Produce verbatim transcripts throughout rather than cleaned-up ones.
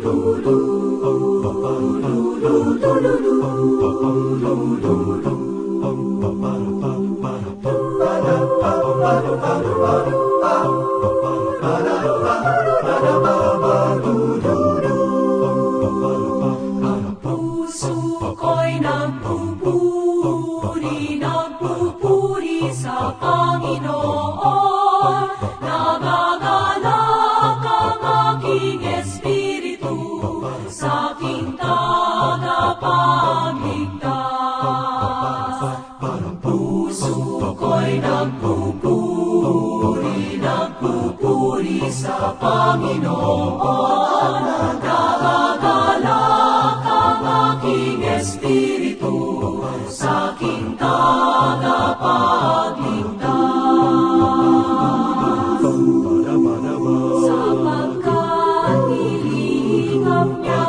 Puso ko'y nagpupuri, nagpupuri sa Panginoon. Nagagalak ang aking espiritu sa aking tagapagligtas. Puso ko'y nagpupuri, nagpupuri sa Panginoon. Nagagalak ang aking espiritu sa aking tagapagligtas. Sapagkat nilikha niya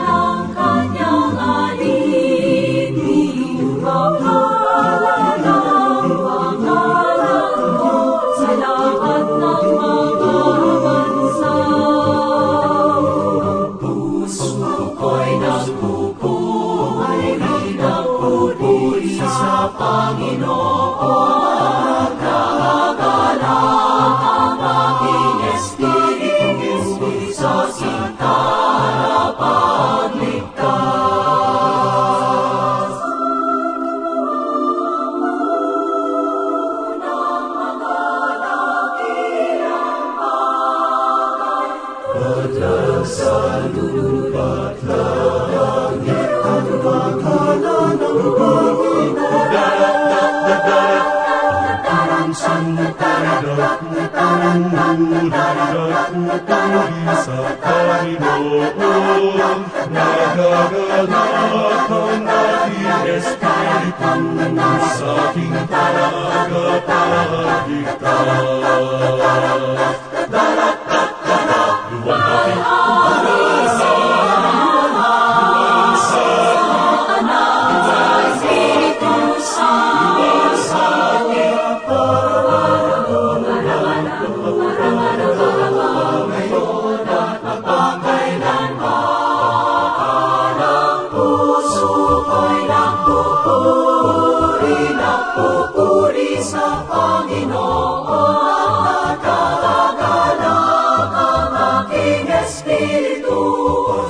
ang kanyang alipin, mapalad ang pangalan mo sa lahat ng mga bansa. Puso ko'y nagpupuri, nagpupuri sa Panginoon. Nagagalak ang aking espiritu sa aking tagapagligtas. Patlang sa lupa't langit, ang pangalan ng Panginoon. Sa Panginoon, nagagalak ang aking espiritu sa aking tagapagligtas. Puso ko'y nagpupuri, nagpupuri sa Panginoon. Nagagalak ang aking espiritu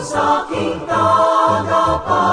sa aking tagapagligtas.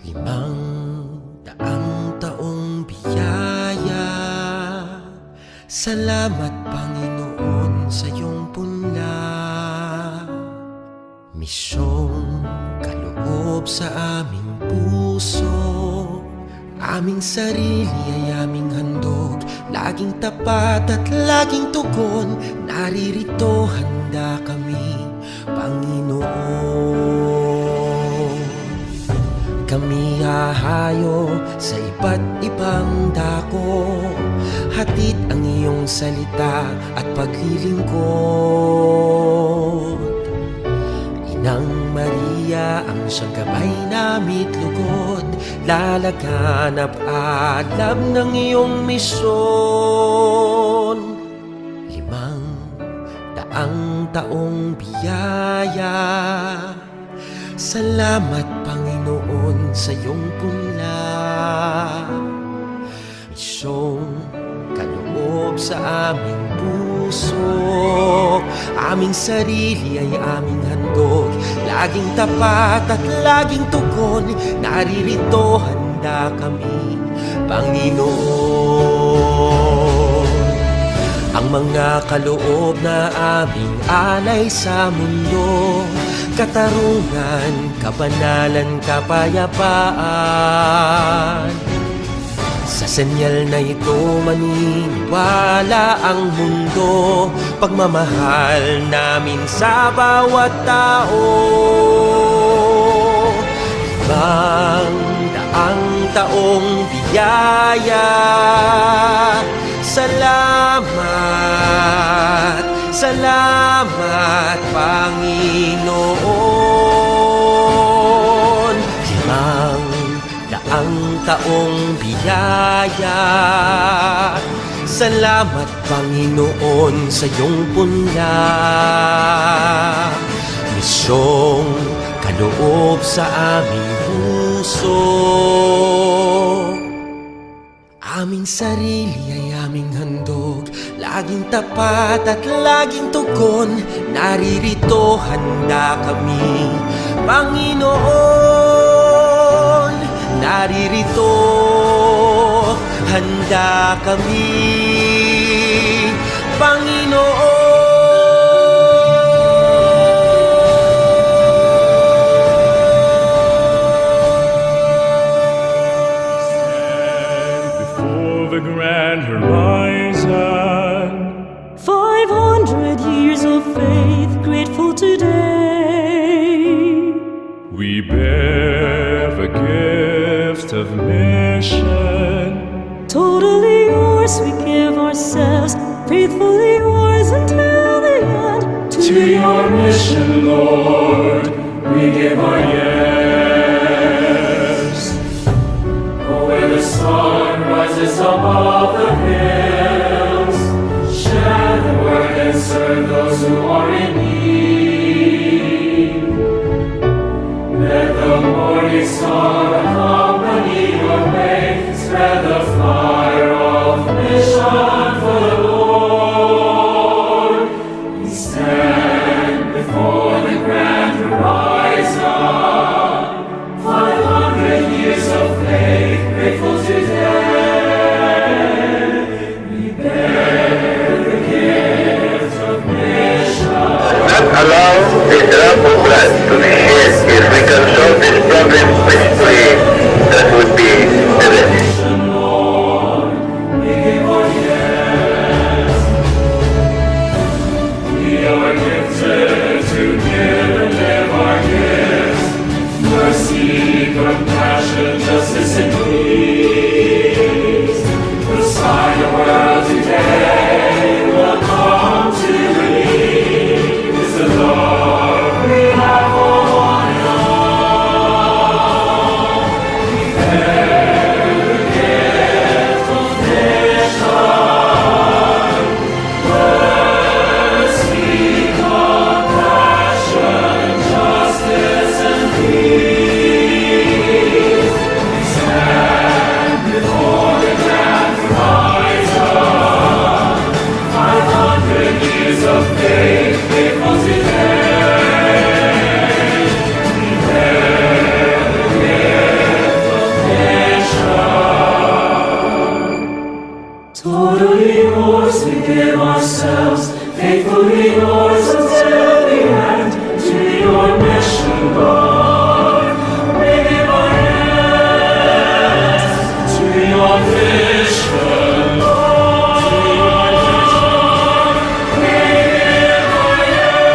Limang daang taong biyaya. Salamat, Panginoon, sa iyong punla. Misyong kaloob sa aming puso, aming sarili ay aming handog. Laging tapat at laging tugon, naririto handa kami, Panginoon. Tayo sa iba't ibang dako, hatid ang iyong salita at paglilingkod. Inang Maria, ang siyang gabay na mi't lugod, lalaganap alab ng iyong misyon. Limang daang taong biyaya. Salamat, Panginoon, sa iyong punla. Misyong kaloob sa aming puso, aming sarili ay aming handog. Laging tapat at laging tugon, naririto handa kami, Panginoon. Ang mga kaloob na aming alay sa mundo, katarungan, kabanalan, kapayapaan. Sa senyal na ito maniniwala ang mundo, pagmamahal namin sa bawat tao. Limang daang taong biyaya. Salamat, salamat, Panginoon. Limang daang taong biyaya. Salamat, Panginoon, sa iyong punla. Misyong kaloob sa aming puso. Aming sarili ay aming handog, laging tapat at laging tugon, naririto handa kami, Panginoon, naririto handa kami, Panginoon. Stand before the grand horizon. Five hundred years of faith, grateful today. We bear the gift of mission. Totally yours, we give ourselves, faithfully yours until the end. To your mission, Lord, we give our yes. Oh, where the sun rises above the hills, share the word and serve those who are in need. Let the morning star accompany your way. Spread the fire of mission for the Lord. We stand before the grand horizon. Five hundred years of faith, grateful today. Not allow this drop of blood to be shed. If we can solve this problem peacefully, that would be the best. We are gifted to give and live our gifts. Mercy, compassion, justice, and peace. The sign of world today will come to relief. Is the love we have for one another. We bear the gift of mission. Mercy, compassion, justice, and peace. We stand before the grand horizon. Five hundred years of faith, faithful today. We bear the gift of mission. Totally yours, we give ourselves, faithfully yours until the end. To your mission, Lord, we give our yes. To your mission, Lord, we give our yes.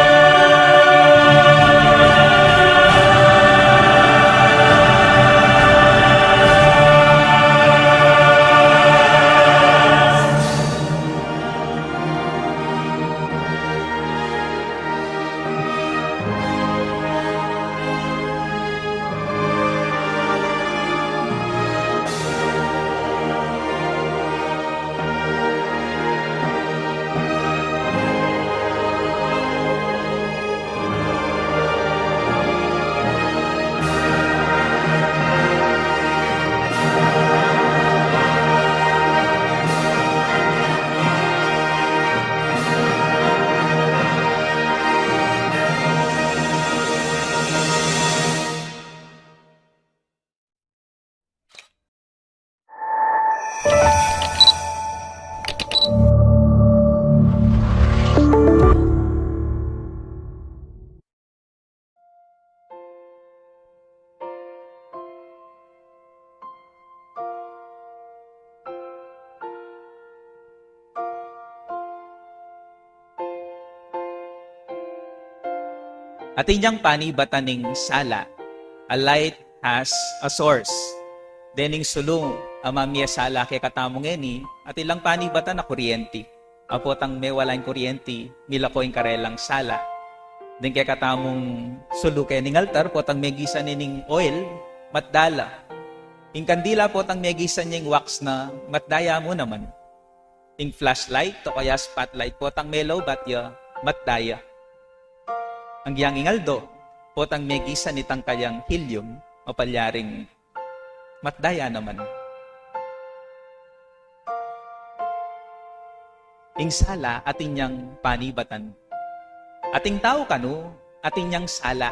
Atin yang panibatan ning sala, a light has a source. Dening sulu a mamie sala kekatamu ngeni, atin lang panibatan a kuryenti. A potang mewala ing kuryenti, milako ing karelang sala. Deng kekatamung sulu kening altar, potang megisan ne ning oil, matda la. Ing kandila potang megisan ne ing wax na, matda ya mu naman. Ing flashlight o kaya spotlight potang melaubat ya, matda ya. Anggiyang ing aldo potang megisan itang kayang helium, mapalyaring matda ya naman. Ing sala atin yang panibatan. Ating tau kanu, atin yang sala.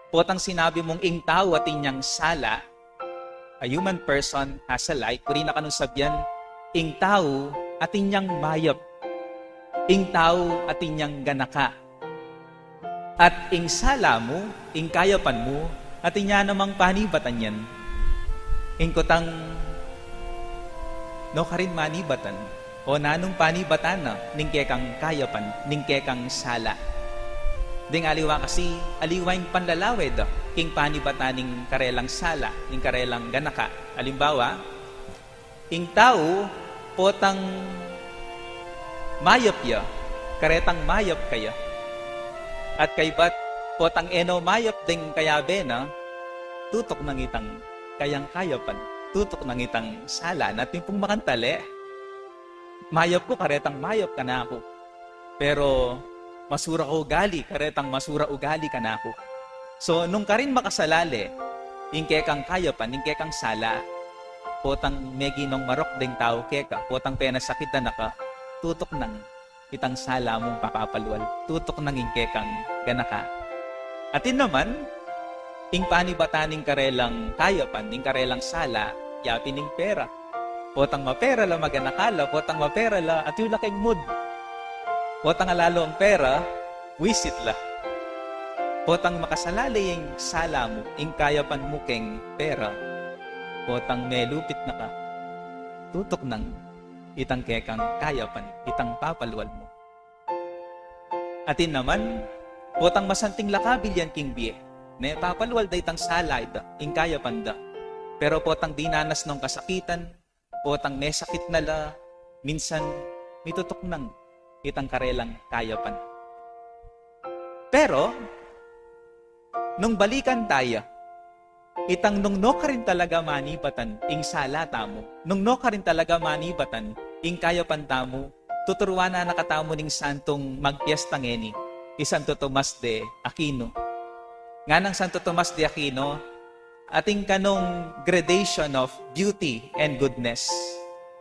Potang sinabi mung ing tau atin yang sala, a human person has a life, buri na kanung sabian, ing tau atin yang mayap. Ing tau atin yang ganaka. At ing sala mu, ing kayapan mu, atin ya namang panibatan yan. Ing kutang, no karin manibatan, o nanung panibatan na, ning kekang kayapan, ning kekang sala. Ding aliwa kasi, aliwa ing panlalawe da, king panibatan ning karelang sala, ning karelang ganaka. Alimbawa, ing tau, potang mayap ya, karetang mayap kaya. At kaybat, potang eno mayap ding kayabe na, tutuk nang itang kayang kayapan, tutuk nang itang sala. Natin pung makantale, mayap ku, karetang mayap kanaku. Pero masura ugali, karetang masura ugali kanaku. So, nung karin makasalale, ing kekang kayapan, ing kekang sala, potang meginong marok ding tau keka, potang penasakit da na ka, tutuk nang itang sala mung papapalual, tutuk nang ing kekang ganaka. Atin naman, ing panibatan ning karelang kayapan, ning karelang sala, yapin ing pera. Potang mapera la, maganaka la, potang mapera la, atyu la keng mood. Potang ala lang pera, wisit la. Potang makasalale ing sala mu, ing kayapan mu keng pera. Potang melupit na ka, tutuk nang itang kekang kayapan, itang papalual mu. Atin naman, potang masanting la kabilyan king bie, ne papalual da itang sala ita, ing kayapan da. Pero potang dinanas nong kasakitan, potang mesakit na la, minsan mitutuk nang itang karelang kayapan. Pero, nung balikan taya, itang nung no karin talaga manibatan ing sala tamu, nung no karin talaga manibatan ing kayapan tamu, tuturuan na katamu ning santung magpiesta ngeni, i Santo Tomas de Aquino. Nganang Santo Tomas de Aquino, atin kanung gradation of beauty and goodness.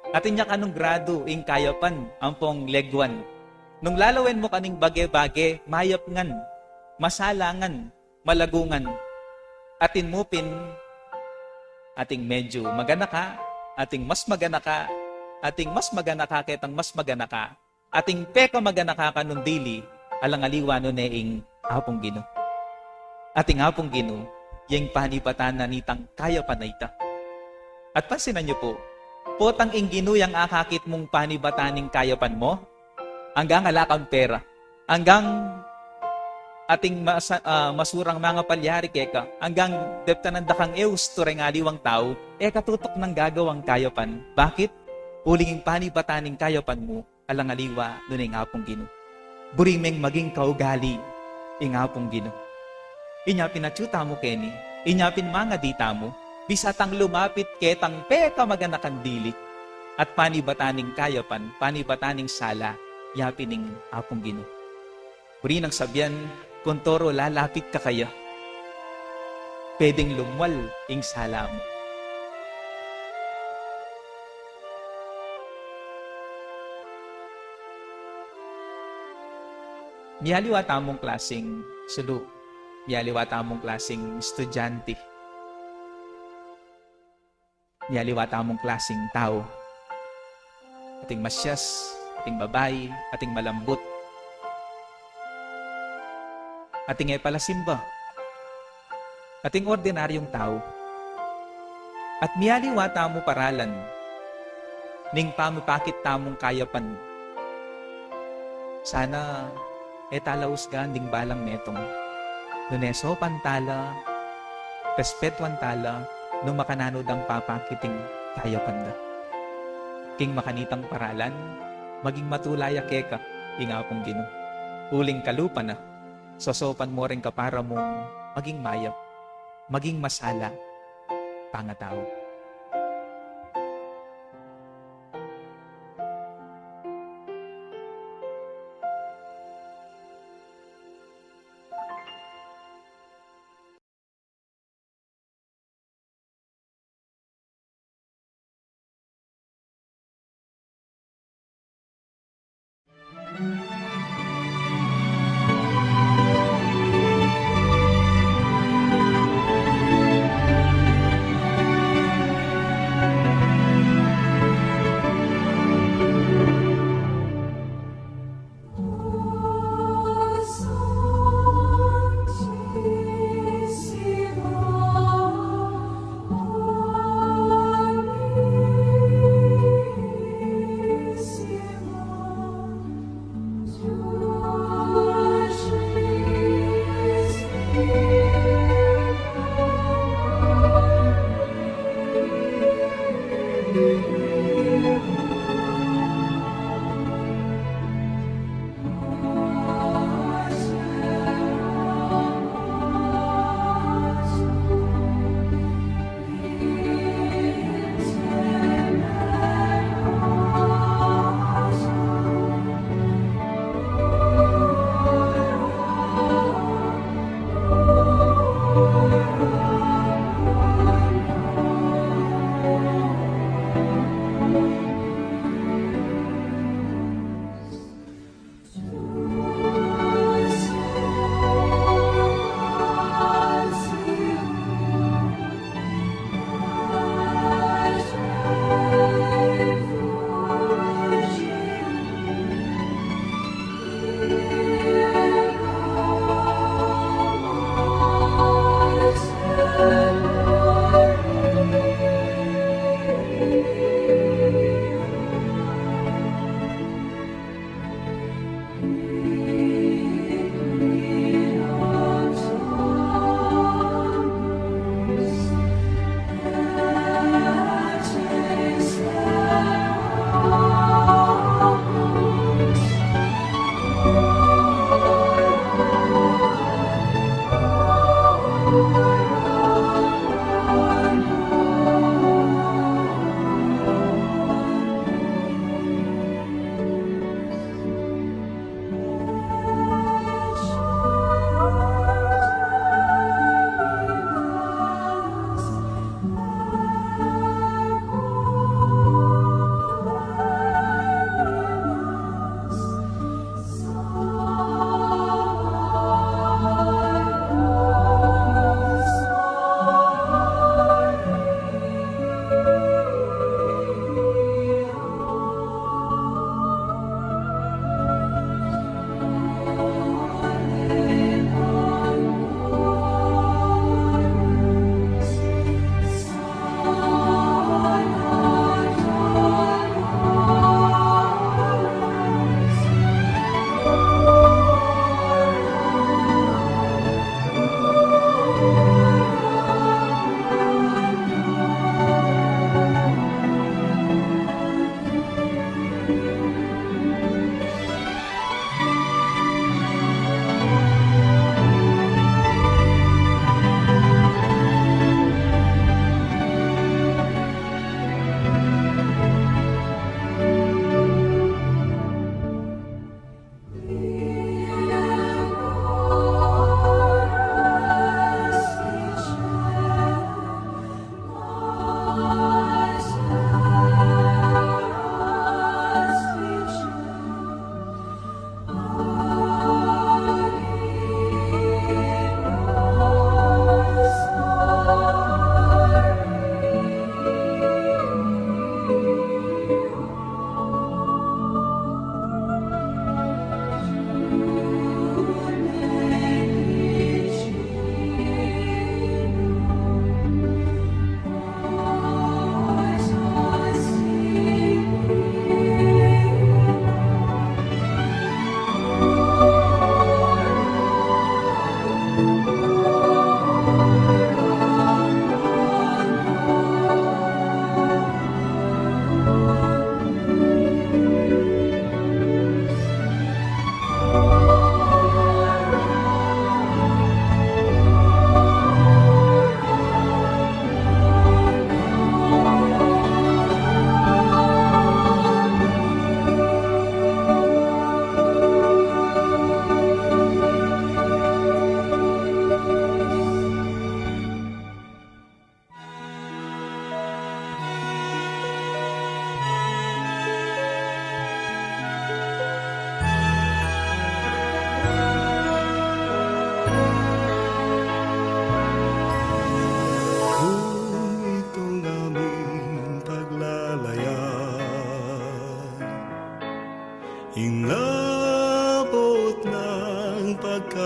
Atin ya kanung gradu ing kayapan ampong leguan. Nung lalawen mu kaning bage-bage, mayap ngan, masala ngan, malagu ngan. Atin mu pin, ating medyu maganaka, ating mas maganaka, ating mas maganaka ketang mas maganaka, ating pekamaganaka kanung dili, alang aliwa nu ne ing Apung Ginu. Ating Apung Ginu, yang panibatan na nitang kayapan a ita. At pansinan yu pu, potang ing Ginu yang akakit mung panibatan ning kayapan mu, anggang ala kang pera, anggang ating masa-, ah, masurang mangapalyari keka, anggang deptanan da kang e ustu reng aliwang tau, e ka tutuk nang gagawang kayapan. Bakit? Uling ing panibatan ning kayapan mu, alang aliwa nu ne ing Apung Ginu. Buri meng maging kaugali ing Apung Ginu. Inya pin atyu tamu keni, inya pin mangadi tamu, bisa tang lumapit ketang pekamaganakan dili, at panibatan ning kayapan, panibatan ning sala, yapin ning Apung Ginu. Buri nang sabian, kung toro lalapit ka kaya, pwedeng lumwal ing sala mu. Mialiwa tamung klasing sulu, mialiwa tamung klasing estudyante, mialiwa tamung klasing tau. Ating masyas, ating babai, ating malambut, ating e palasimba, ating ordinaryung tau. At mialiwa tamu paralan ning pamipakit tamung kayapan. Sana e tala usgan ding balang metung. Nune sopan tala, respetuan tala, nung makananu dang papakiting kayapan da. King makanitang paralan, maging matula ya keka, ing Apung Ginu. Uling kalupa na, sosopan mo ring kapara mung maging mayap, maging masala, pangatau.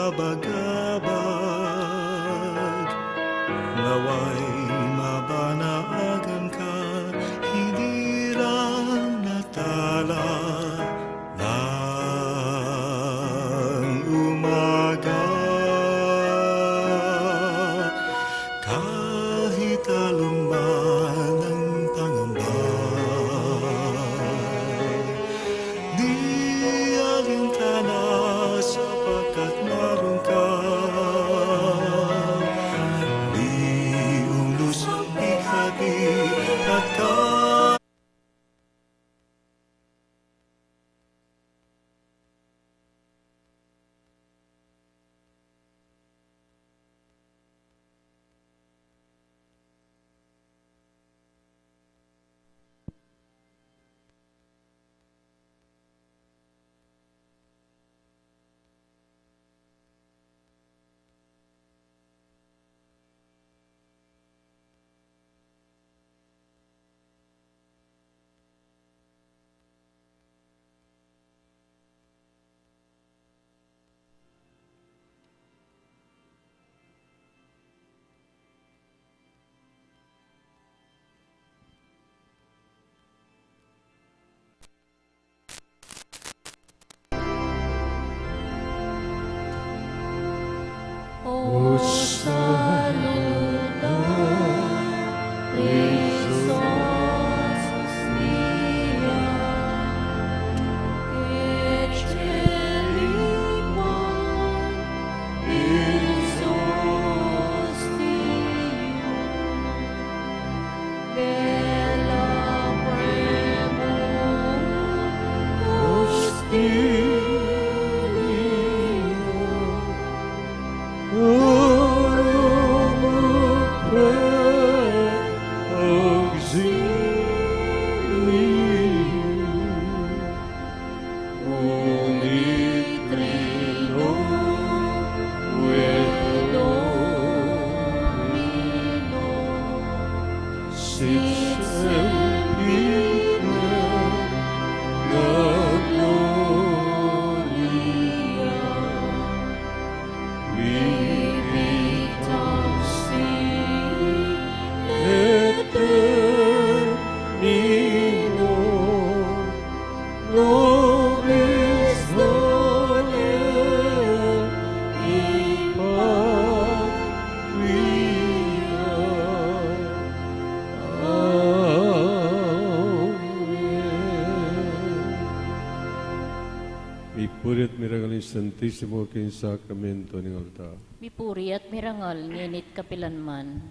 Abagabag, nawa'y mabanaagan ka, hindi lang natala ng umaga. Kahit alon man ang pangamba, di alintana sapagkat narun ka. Di ulusang ikati at ka Mipuri at mirangal ing Santisimo king sakramento ning altar. Mipuri at mirangal, ngeni't kapilanman.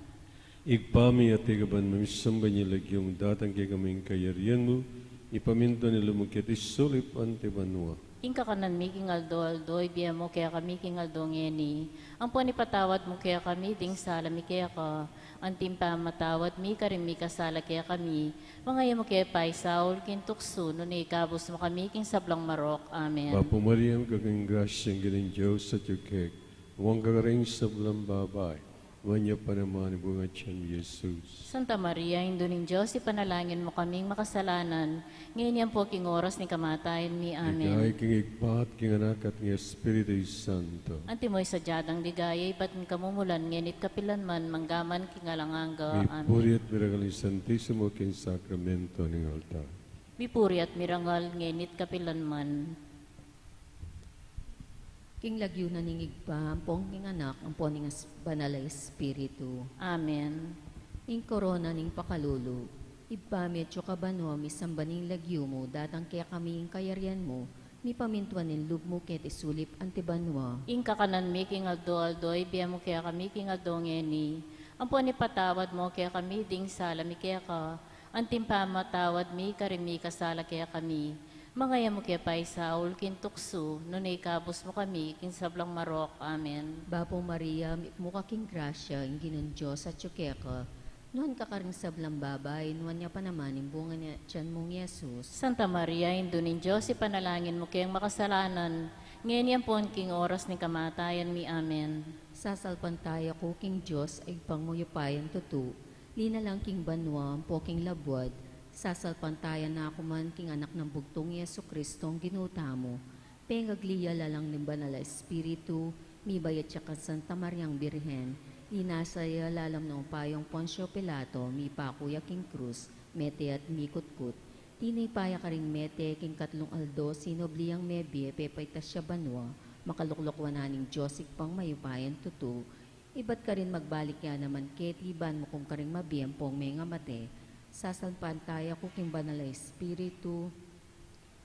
Ibpa mi, atiu ka ban, misamban ya ing lagyu mu, datang kekami ing kayarian mu, mipamintuan ing lub mu keti sulip anti banua. Ing kakanan mi king aldo-aldo ibie mu kekami king aldo ngeni. Ampon ipatawad mu kekami ding sala mi keka, anti ing pamamatawad mi karing mikasala kekami. Manga e mu ke paisaul king tuksu, nune ikabus mu kami king sablang marok. Amen. Bapu Maria, mitmu ka king grasya, ing Ginung Dios atiu keka. Nuan ka karing sablang babai, nuan ya pa naman ing bunga ning tiyan mu, i Jesus. Santa Maria, Indu ning Dios, ipanalangin mu kaming makasalanan, ngeni ampo king oras ning kamatayan mi. Amen. Ligaya king Ibpa, at king Anak, at king Espiritu Santo. Antimo ing sadya dang ligaya ibat ning kamumulan, ngeni't kapilanman, manggaman king alang angga. Amen. Mipuri at mirangal ing Santisimo king sakramento ning altar. Mipuri at mirangal, ngeni't kapilanman. King lagyu na ning Ibpa, ampon king Anak, ampon ning As-, Banal a Espiritu. Amen. Ing korona ning pakalulu. Ibpa mi, atiu ka banua, misamban ing lagyu mu, datang kekami ing kayarian mu, mipamintuan ing lub mu keti sulip anti banua. Ing kakanan mi king aldo-aldo ibie mu kekami king aldo ngeni. Ampon ipatawad mu kekami ding sala mi keka, anti ing pamamatawad mi karing mikasala kekami. Manga e mu ke paisaul king tuksu, nune ikabus mu kami king sablang marok. Amen. Bapu Maria, mitmu ka king grasya, ing Ginung Dios atiu keka. Nuan ka karing sablang babai, nuan ya pa naman ing bunga ning tiyan mu, i Jesus. Santa Maria, Indu ning Dios, ipanalangin mu keng makasalanan, ngeni ampon king oras ning kamatayan mi. Amen. Sasalpantaya ku king Dios, Ibpang mayupayang tutu, linalang king banua ampo king labuad, sasalpantaya na ku man king Anak nang bugtung, i Jesucristo, ing Ginu tamu, pengagli ya lalang ning Banal a Espiritu, Mibayat ya kang Santa Mariang Birhen, inasa ya lalam nang payung Poncio Pilato, mipaku ya king krus, mete at mikutkut. Tinipa ya karing mete, king katlung aldo sinubli yang mebie, pepaitas ya banua, makalukluk wanan ning Dios Ibpang mayupayang tutu. Ibat karin magbalik ya naman keti ban mukum karing mabie ampong mengamate. Sasalpantaya ku king Banal a Espiritu,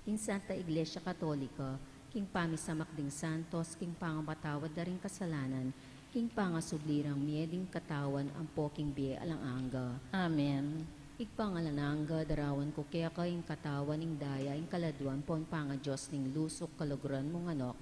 king Santa Iglesia Katolika, king pamisamak ding santos, king pangamatawad da ring kasalanan, king pangasubli rang mie ding katawan ampo king bie alang angga. Amen. Ibpang alang angga, darawan ku keka ing katawan, ing daya, ing kaladua ampong pangadios ning lusuk kaluguran mung Anak,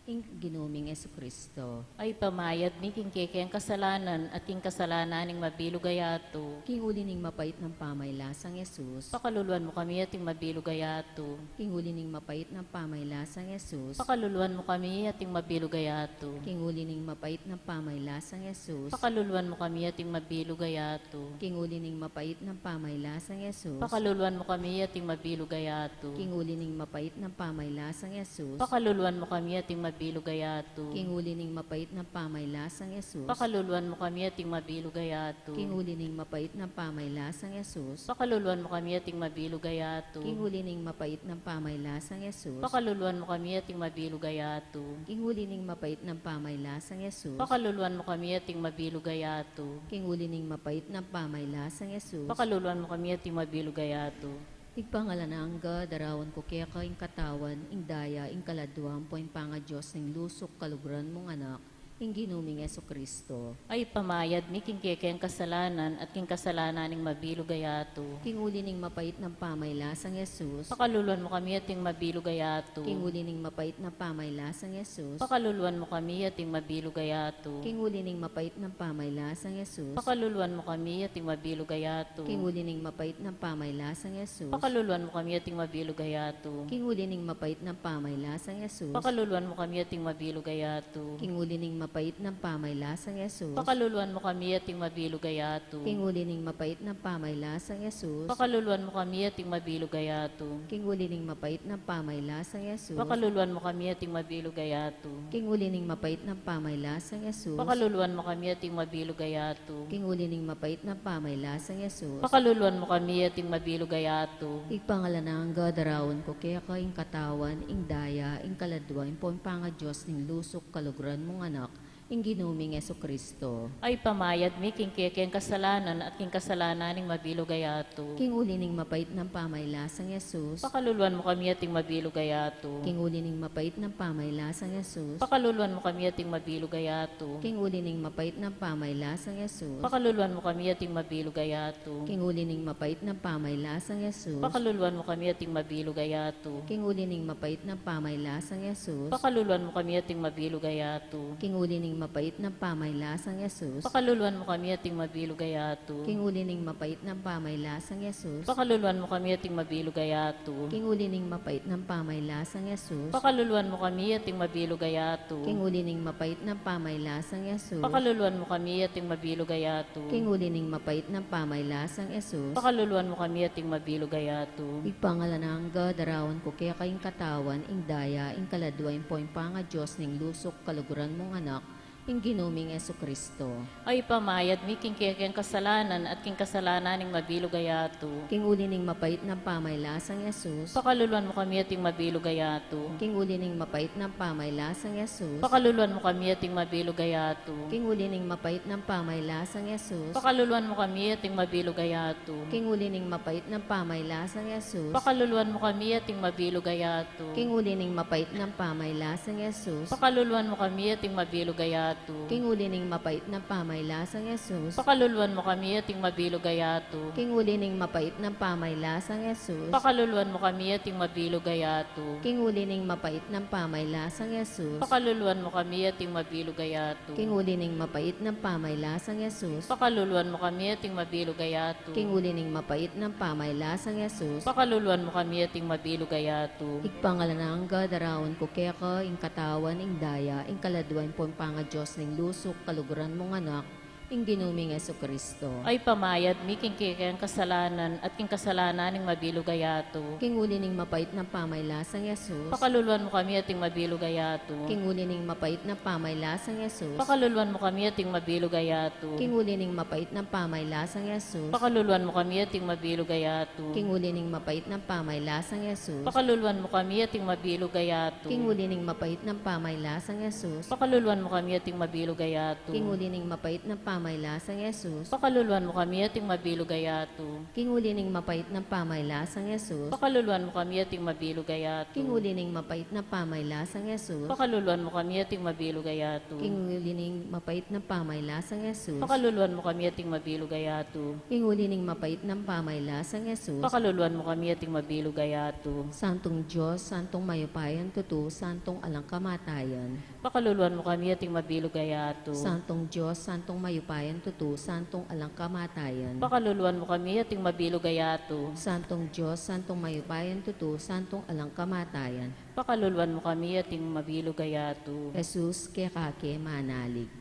ing Ginu ming Jesucristo. Ay pamayad mi king kekeng kasalanan at king kasalanan ning mabilug a yatu. King uli ning mapait nang pamaylasang Jesus. Pakaluluan mu kami at ing mabilug a yatu. King uli ning mapait nang pamaylasang Jesus. Pakaluluan mu kami at ing mabilug a yatu. King uli ning mapait nang pamaylasang Jesus. Pakaluluan mu kami at ing mabilug a yatu. King uli ning mapait nang pamaylasang Jesus. Pakaluluan mu kami at ing mabilug a yatu. King uli ning mapait nang pamaylasang Jesus. Pakaluluan mu kami at ing mabilug a yatu. King uli ning mapait nang pamaylasang Jesus. Pakaluluan mu kami at ing mabilug a yatu. King uli ning mapait nang pamaylasang Jesus. Pakaluluan mu kami at ing mabilug a yatu. King uli ning mapait nang pamaylasang Jesus. Pakaluluan mu kami at ing mabilug a yatu. King uli ning mapait nang pamaylasang Jesus. Pakaluluan mu kami at ing mabilug a yatu. King uli ning mapait nang pamaylasang Jesus. Pakaluluan mu kami at ing mabilug a yatu. Ibpang alang angga, darawan ku keka ing katawan, ing daya, ing kaladua ampong pangadios ning lusuk kaluguran mung Anak, ing Ginu ming Jesucristo. Ay pamayad mi king kekeng kasalanan at king kasalanan ning mabilug a yatu. King uli ning mapait nang pamaylasang Jesus. Pakaluluan mu kami at ing mabilug a yatu. King uli ning mapait nang pamaylasang Jesus. Pakaluluan mu kami at ing mabilug a yatu. King uli ning mapait nang pamaylasang Jesus. Pakaluluan mu kami at ing mabilug a yatu. King uli ning mapait nang pamaylasang Jesus. Pakaluluan mu kami at ing mabilug a yatu. King uli ning mapait nang pamaylasang Jesus. Pakaluluan mu kami at ing mabilug a yatu. King uli ning mapait nang pamaylasang Jesus. Pakaluluan mu kami at ing mabilug a yatu. King uli ning mapait nang pamaylasang Jesus. Pakaluluan mu kami at ing mabilug a yatu. King uli ning mapait nang pamaylasang Jesus. Pakaluluan mu kami at ing mabilug a yatu. King uli ning mapait nang pamaylasang Jesus. Pakaluluan mu kami at ing mabilug a yatu. King uli ning mapait nang pamaylasang Jesus. Pakaluluan mu kami at ing mabilug a yatu. Ibpang alang angga, darawan ku keka ing katawan, ing daya, ing kaladua ampong pangadios ning lusuk kaluguran mung Anak, ing Ginu ming Jesucristo. Ay pamayad mi king kekeng kasalanan at king kasalanan ning mabilug a yatu. King uli ning mapait nang pamaylasang Jesus. Pakaluluan mu kami at ing mabilug a yatu. King uli ning mapait nang pamaylasang Jesus. Pakaluluan mu kami at ing mabilug a yatu. King uli ning mapait nang pamaylasang Jesus. Pakaluluan mu kami at ing mabilug a yatu. King uli ning mapait nang pamaylasang Jesus. Pakaluluan mu kami at ing mabilug a yatu. King uli ning mapait nang pamaylasang Jesus. Pakaluluan mu kami at ing mabilug a yatu. King uli ning mapait nang pamaylasang Jesus. Pakaluluan mu kami at ing mabilug a yatu. King uli ning mapait nang pamaylasang Jesus. Pakaluluan mu kami at ing mabilug a yatu. King uli ning mapait nang pamaylasang Jesus. Pakaluluan mu kami at ing mabilug a yatu. King uli ning mapait nang pamaylasang Jesus. Pakaluluan mu kami at ing mabilug a yatu. King uli ning mapait nang pamaylasang Jesus. Pakaluluan mu kami at ing mabilug a yatu. Ibpang alang angga, darawan ku keka ing katawan, ing daya, ing kaladua ampong pangadios ning lusuk kaluguran mung Anak, ing Ginu ming Jesucristo. Ay pamayad mi king kekeng kasalanan at king kasalanan ning mabilug a yatu. King uli ning mapait nang pamaylasang Jesus. Pakaluluan mu kami at ing mabilug a yatu. King uli ning mapait nang pamaylasang Jesus. Pakaluluan mu kami at ing mabilug a yatu. King uli ning mapait nang pamaylasang Jesus. Pakaluluan mu kami at ing mabilug a yatu. King uli ning mapait nang pamaylasang Jesus. Pakaluluan mu kami at ing mabilug a yatu. King uli ning mapait nang pamaylasang Jesus. Pakaluluan mu kami at ing mabilug a yatu. King uli ning mapait nang pamaylasang Jesus. Pakaluluan mu kami at ing mabilug a yatu. King uli ning mapait nang pamaylasang Jesus. Pakaluluan mu kami at ing mabilug a yatu. King uli ning mapait nang pamaylasang Jesus. Pakaluluan mu kami at ing mabilug a yatu. King uli ning mapait nang pamaylasang Jesus. Pakaluluan mu kami at ing mabilug a yatu. King uli ning mapait nang pamaylasang Jesus. Pakaluluan mu kami at ing mabilug a yatu. Ibpang alang angga, darawan ku keka ing katawan, ing daya, ing kaladua ampong pangadios ning lusuk kaluguran mung Anak, Ing Ginu ming Jesucristo. Ay pamayad mi king kekeng kasalanan at king kasalanan ning mabilug a yatu. King uli ning mapait nang pamaylasang Jesus. Pakaluluan mu kami at ing mabilug a yatu. King uli ning mapait nang pamaylasang Jesus. Pakaluluan mu kami at ing mabilug a yatu. King uli ning mapait nang pamaylasang Jesus. Pakaluluan mu kami at ing mabilug a yatu. King uli ning mapait nang pamaylasang Jesus. Pakaluluan mu kami at ing mabilug a yatu. King uli ning mapait nang pamaylasang Jesus. Pakaluluan mu kami at ing mabilug a yatu. King uli ning mapait nang pamaylasang Jesus. Pakaluluan mu kami at ing mabilug a yatu. King uli ning mapait nang pamaylasang Jesus. Pakaluluan mu kami at ing mabilug a yatu. King uli ning mapait nang pamaylasang Jesus. Pakaluluan mu kami at ing mabilug a yatu. King uli ning mapait nang pamaylasang Jesus. Pakaluluan mu kami at ing mabilug a yatu. King uli ning mapait nang pamaylasang Jesus. Pakaluluan mu kami at ing mabilug a yatu. Santung Dios, Santung mayupayang tutu, Santung alang kamatayan. Pakaluluan mu kami at ing mabilug a yatu. Santung Dios, Santung mayupayang tutu, Santung alang kamatayan. Pakaluluan mu kami at ing mabilug a yatu. Santung Dios, Santung mayupayang tutu, Santung alang kamatayan. Pakaluluan mu kami at ing mabilug a yatu. Jesus, keka ke manalig.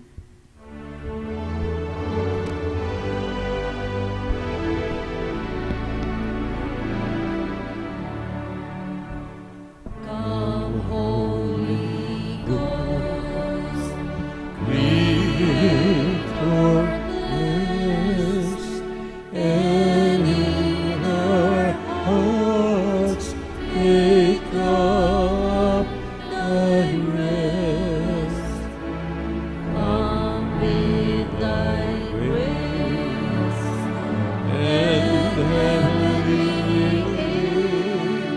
Come, Holy Ghost, Creator, and in our hearts take up thy rest. Come with thy grace and heavenly aid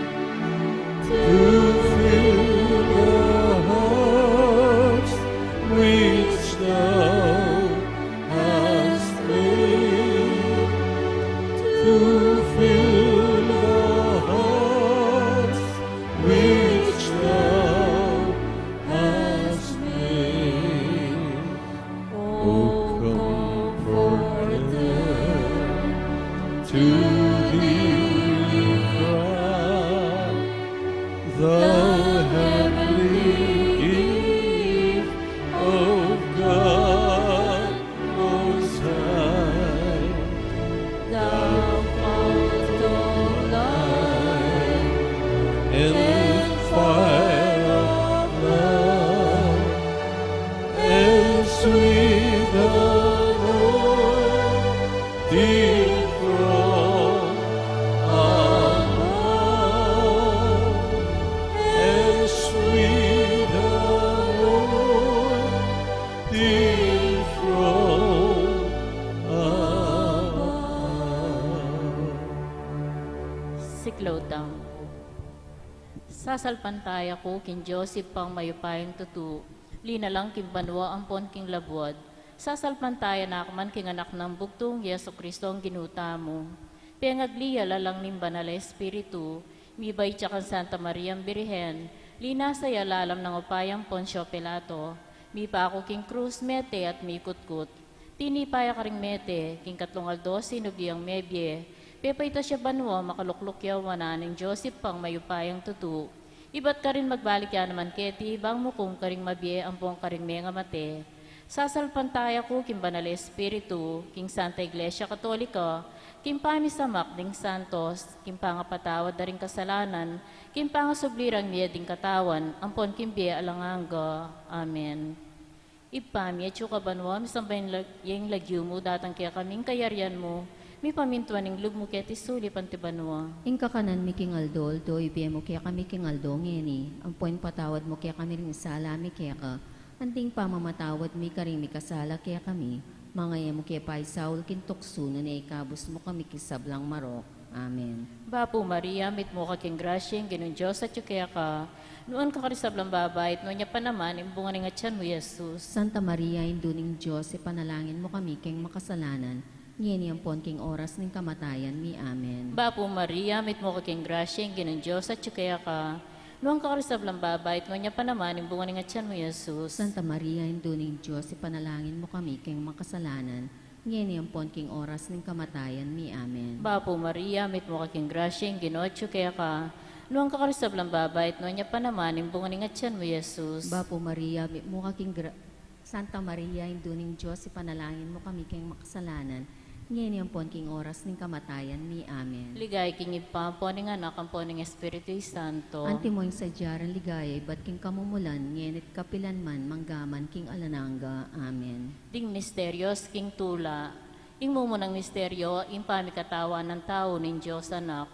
to fill the hearts which thou hast made, to fill the hearts which thou hast made. O Comforter, to thee we cry, thou heavenly gift of God Most High. Thou fount of life and fire of love, and sweet anointing from above, and sweet anointing from above. Siklaud tamu. Sasalpantaya ku king Dios Ibpang mayupayang tutu, linalang king banua ampon king labuad. Sasalpantaya na ku man king Anak nang bugtung, Jesucristong Ginu tamu. Pengagli ya lalang ning Banal a Espiritu, mibait ya kang Santa Mariang Birhen, linasa ya lalam nang upayang Poncio Pilato, mipaku king krus, mete at mikutkut. Tinipa ya karing mete, king katlung aldo sinubli yang mebie, pepaitas ya banua, makalukluk ya wanan ning Dios Ibpang mayupayang tutu. Ibat karin magbalik ya naman keti, bang mukum karing mabie ampon karing mengamate. Sasalpantaya ku king Banal a Espiritu, king Santa Iglesia Katolika, king pamisamak ding santos, king pangapatawad da ring kasalanan, king pangasubli rang mie ding katawan, ampon king bie alang angga. Amen. Ibpa mi, atsu ka banua, misamban ya ing lag-, ya ing lagyu mu, datang kekami ing kayarian mu, mipamintuan ing lub mu keti sulip anti banua. Ing kakanan mi king aldo-aldo, ibie mu kekami king aldo ngeni, ampon ipatawad mu kekami ring sala mi keka, anti ing pamamatawad mi karing mikasala kekami, manga e mu ke paisaul king tuksu, nune ikabus mu kami king sablang marok. Amen. Bapu Maria, mitmu ka king grasya, ing Ginung Dios atyu keka. Nuan ka karing sablang babai, at nuan ya pa naman ing bunga ning atian mu, Jesus. Santa Maria, Indu ning Dios, ipanalangin mu kami king makasalanan, ngeni ampon king oras ning kamatayan mi. Amen. Bapu Maria, mitmu ka king grasya, ing Ginung Dios atyu keka. Nuan ka karing sablang babai, at nuan ya pa naman ing bunga ning atian mu, Jesus. Santa Maria, Indu ning Dios, ipanalangin mu kami king makasalanan, ngeni ampon king oras ning kamatayan mi. Amen. Bapu Maria, mitmu ka king grasya, ing Ginu atyu keka. Nuan ka karing sablang babai, at nuan ya pa naman ing bunga ning atian mu, Jesus. Bapu Maria, mitmu ka king gra-, Santa Maria, Indu ning Dios, ipanalangin mu kami keng makasalanan, ngeni ampon king oras ning kamatayan mi. Amen. Ligaya king Ibpa, ampo ning Anak, ampo ning Espiritu Santo. Antimo ing sadya rang ligaya ibat king kamumulan, ngeni't kapilan man, manggaman king alang angga. Amen. Ding misterios king tula. Ing mumunang misterio, ing pamikatawan nang tau ning Dios Anak.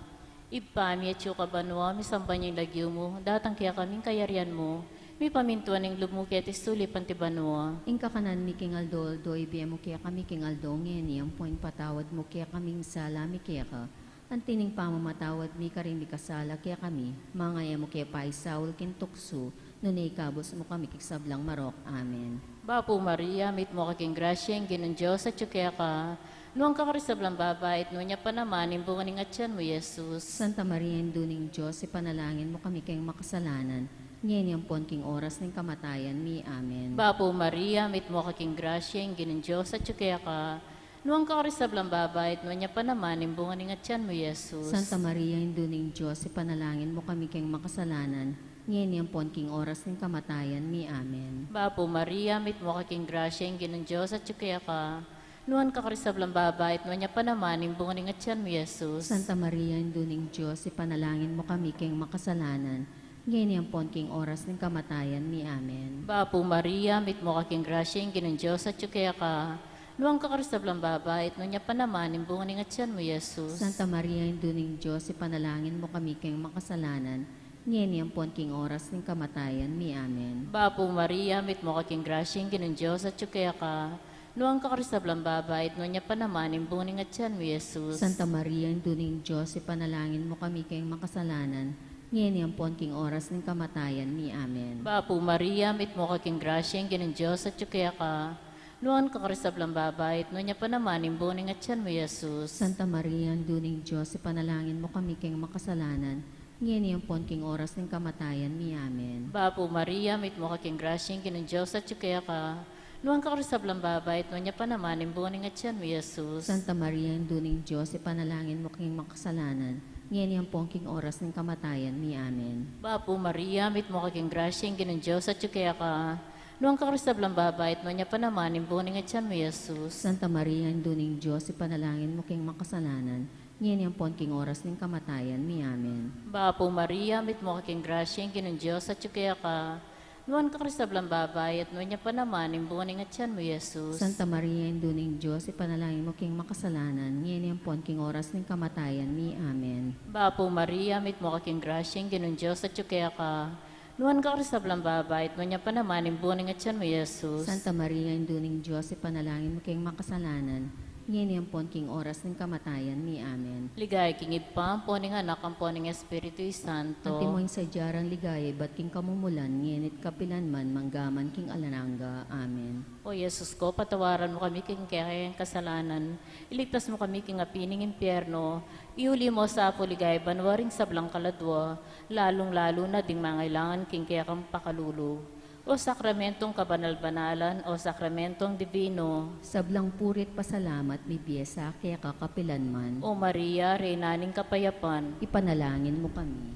Ibpa mi, atsu ka banua, misamban ya ing lagyu mu, datang kekami ing kayarian mu, mipamintuan ing lub mu keti sulip anti banua. Ing kakanan mi king aldo-aldo ibie mu kekami king aldo ngeni, ampon ipatawad mu kekami ing sala mi keka, anti ning pamamatawad mi karing mikasala kekami, manga e mu ke paisaul king tuksu, nune ikabus mu kami king sablang marok. Amen. Bapu Maria, mitmu ka king grasya, ing Ginung Dios atsu keka, nuan ka karing sablang babai, at nuan ya pa naman ing bunga ning atian mu, Jesus. Santa Maria, Indu ning Dios, ipanalangin mu kami keng makasalanan, ngeni ampon king oras ning kamatayan mi. Amen. Bapu Maria, mitmu ka king grasya, ing Ginung Dios atsu keka, nuan ka karing sablang babai, at nuan ya pa naman ing bunga ning atian mu, Jesus. Santa Maria, Indu ning Dios, ipanalangin mu kami keng makasalanan, ngeni ampon king oras ning kamatayan mi. Amen. Bapu Maria, mitmu ka king grasya, ing Ginung Dios atsu keka, nuan ka karing sablang babai, at nuan ya pa naman ing bunga ning atian mu, Jesus. Santa Maria, Indu ning Dios, ipanalangin mu kami keng makasalanan, ngeni ampon king oras ning kamatayan mi. Amen. Bapu Maria, mitmu ka king grasya, ing Ginung Dios atsu keka, nuan ka karing sablang babai, at nuan ya pa naman ing bunga ning atian mu, Jesus. Santa Maria, Indu ning Dios, ipanalangin mu kami keng makasalanan, ngeni ampon king oras ning kamatayan mi. Amen. Bapu Maria, mitmu ka king grasya, ing Ginung Dios atsu keka, nuan ka karing sablang babai, at nuan ya pa naman ing bunga ning atian mu, Jesus. Santa Maria, Indu ning Dios, ipanalangin mu kami keng makasalanan, ngeni ampon king oras ning kamatayan mi. Amen. Bapu Maria, mitmu ka king grasya, ing Ginung Dios atsu keka, nuan ka karing sablang babai, at nuan ya pa naman ing bunga ning atian mu, Jesus. Santa Maria, Indu ning Dios, ipanalangin mu kami keng makasalanan, ngeni ampon king oras ning kamatayan mi. Amen. Bapu Maria, mitmu ka king grasya, ing Ginung Dios atsu keka, nuan ka karing sablang babai, at nuan ya pa naman ing bunga ning atian mu, Jesus. Santa Maria, Indu ning Dios, ipanalangin mu keng makasalanan, ngeni ampon king oras ning kamatayan mi. Amen. Bapu Maria, mitmu ka king grasya, ing Ginung Dios atsu keka, nuan ka karing sablang babai, at nuan ya pa naman ing bunga ning atian mu, Jesus. Santa Maria, Indu ning Dios, ipanalangin mu keng makasalanan, ngeni ampon king oras ning kamatayan mi. Amen. Bapu Maria, mitmu ka king grasya, ing Ginung Dios atsu keka, nuan ka karing sablang babai, at nuan ya pa naman ing bunga ning atian mu, Jesus. Santa Maria, Indu ning Dios, ipanalangin mu keng makasalanan, ngeni ampon king oras ning kamatayan mi. Amen. Bapu Maria, mitmu ka king grasya, ing Ginung Dios atsu keka, nuan ka karing sablang babai, at nuan ya pa naman ing bunga ning atian mu, Jesus. Santa Maria, Indu ning Dios, ipanalangin mu keng makasalanan, ngeni ampon king oras ning kamatayan mi. Amen. Ligaya king Ibpa, ampo ning Anak, ampo ning Espiritu Santo. Antimo ing sadya rang ligaya ibat king kamumulan, ngeni't kapilan man, manggaman king alang angga. Amen. O Jesus ko, patawaran mu kami king kekeng kasalanan, iligtas mu kami king api ning impyerno, iuli mu sa pu king ligaya banua ring sablang kaladua, lalung-lalu na ding mangailangan king kekang pakalulu. O sakramentong kabanal-banalan, o sakramentong dibino. Sablang puri't pasalamat mibie sa keka kapilan man. O Maria, Reyna ning kapayapan. Ipanalangin mu kami.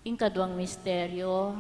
Ing kaduang misteryo,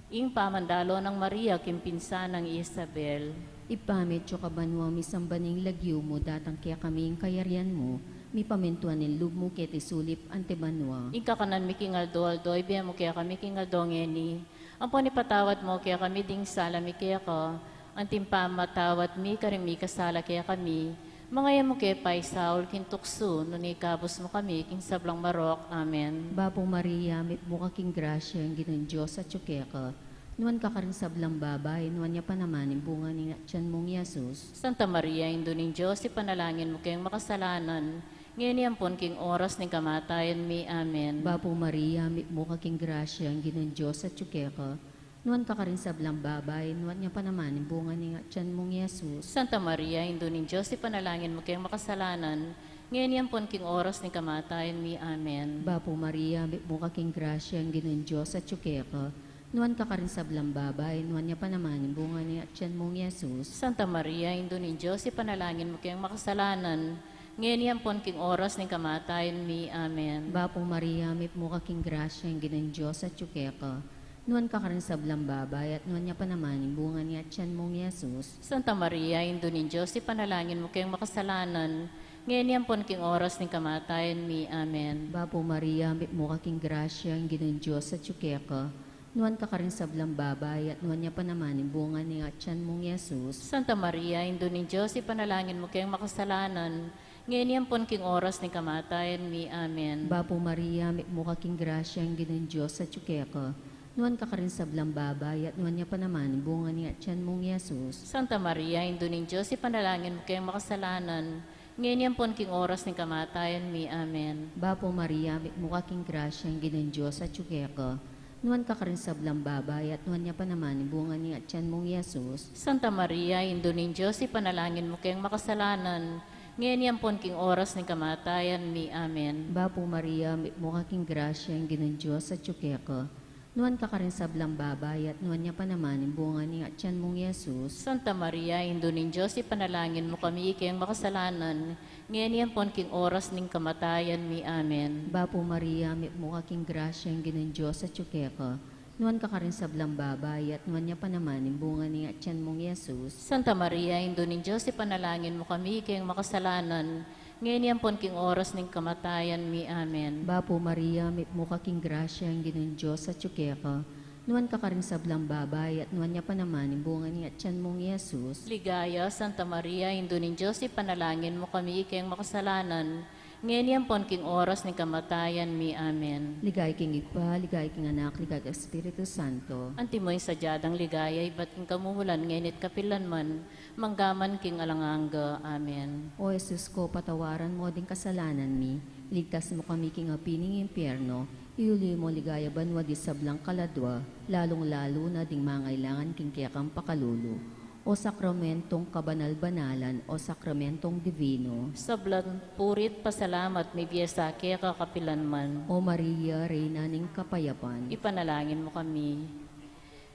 ing pamandalo nang Maria king pinsan nang Isabel. Ibpa mi, atsu ka banua, misamban ing lagyu mu, datang kekami ing kayarian mu, mipamintuan ing lub mu keti sulip anti banua. Ing kakanan mi king aldo-aldo ibie mu kekami king aldo ngeni. Ampon ipatawad mu kekami ding sala mi keka, anti ing pamamatawad mi karing mikasala kekami. Manga e mu ke paisaul king tuksu, nune ikabus mu kami king sablang marok. Amen. Bapu Maria, mitmu ka king grasya, ing Ginung Dios atsu keka. Nuan ka karing sablang babai, nuan ya pa naman ing bunga ning atian mung Jesus. Santa Maria, Indu ning Dios, ipanalangin mu keng makasalanan, ngeni ampon king oras ning kamatayan mi. Amen. Bapu Maria, mitmu ka king grasya, ing Ginung Dios atsu keka. Nuan ka karing sablang babai, nuan ya pa naman ing bunga ning atian mung Jesus. Santa Maria, Indu ning Dios, ipanalangin mu keng makasalanan, ngeni ampon king oras ning kamatayan mi. Amen. Bapu Maria, mitmu ka king grasya, ing Ginung Dios atsu keka. Nuan ka karing sablang babai, nuan ya pa naman ing bunga ning atian mung Jesus. Santa Maria, Indu ning Dios, ipanalangin mu keng makasalanan, ngeni ampon king oras ning kamatayan mi. Amen. Bapu Maria, mitmu ka king grasya, ing Ginung Dios atsu keka. Nuan ka karing sablang babai, at nuan ya pa naman ing bunga ning atian mung Jesus. Santa Maria, Indu ning Dios, ipanalangin mu keng makasalanan, ngeni ampon king oras ning kamatayan mi. Amen. Bapu Maria, mitmu ka king grasya, ing Ginung Dios atyu keka. Nuan ka karing sablang babai, at nuan ya pa naman ing bunga ning atian mung Jesus. Santa Maria, Indu ning Dios, ipanalangin mu keng makasalanan, ngeni ampon king oras ning kamatayan mi. Amen. Bapu Maria, mitmu ka king grasya, ing Ginung Dios atyu keka. Nuan ka karing sablang babai, at nuan ya pa naman ing bunga ning atian mung Jesus. Santa Maria, Indu ning Dios, ipanalangin mu keng makasalanan, ngeni ampon king oras ning kamatayan mi. Amen. Bapu Maria, mitmu ka king grasya, ing Ginung Dios atyu keka. Nuan ka karing sablang babai, at nuan ya pa naman ing bunga ning atian mung Jesus. Santa Maria, Indu ning Dios, ipanalangin mu keng makasalanan, ngeni ampon king oras ning kamatayan mi. Amen. Bapu Maria, mitmu ka king grasya, ing Ginung Dios atyu keka. Nuan ka karing sablang babai, at nuan ya pa naman ing bunga ning atian mung Jesus. Santa Maria, Indu ning Dios, ipanalangin mu kami keng makasalanan, ngeni ampon king oras ning kamatayan mi. Amen. Bapu Maria, mitmu ka king grasya, ing Ginung Dios atyu keka. Nuan ka karing sablang babai, at nuan ya pa naman ing bunga ning atian mung Jesus. Santa Maria, Indu ning Dios, ipanalangin mu kami keng makasalanan, ngeni ampon king oras ning kamatayan mi. Amen. Bapu Maria, mitmu ka king grasya, ing Ginung Dios atyu keka. Nuan ka karing sablang babai, at nuan ya pa naman ing bunga ning atian mung Jesus. Ligaya, Santa Maria, Indu ning Dios, ipanalangin mu kami keng makasalanan, ngeni ampon king oras ning kamatayan mi. Amen. Ligaya king Ibpa, ligaya king Anak, ligaya king Espiritu Santo. Antimo ing sadya dang ligaya ibat king kamumulan, ngeni at kapilan man, mangga man king alang angga. Amen. O Jesus ko, patawaran mu ding kasalanan mi, iligtas mu kami king api ning impyerno, iuli mu king ligaya banua ding sablang kaladua, lalung-lalu na ding mangailangan king kekang pakalulu. O sakramentong kabanal-banalan, o sakramentong dibino. Sablang puri't pasalamat mibie sa keka kapilan man. O Maria, Reyna ning kapayapan. Ipanalangin mu kami.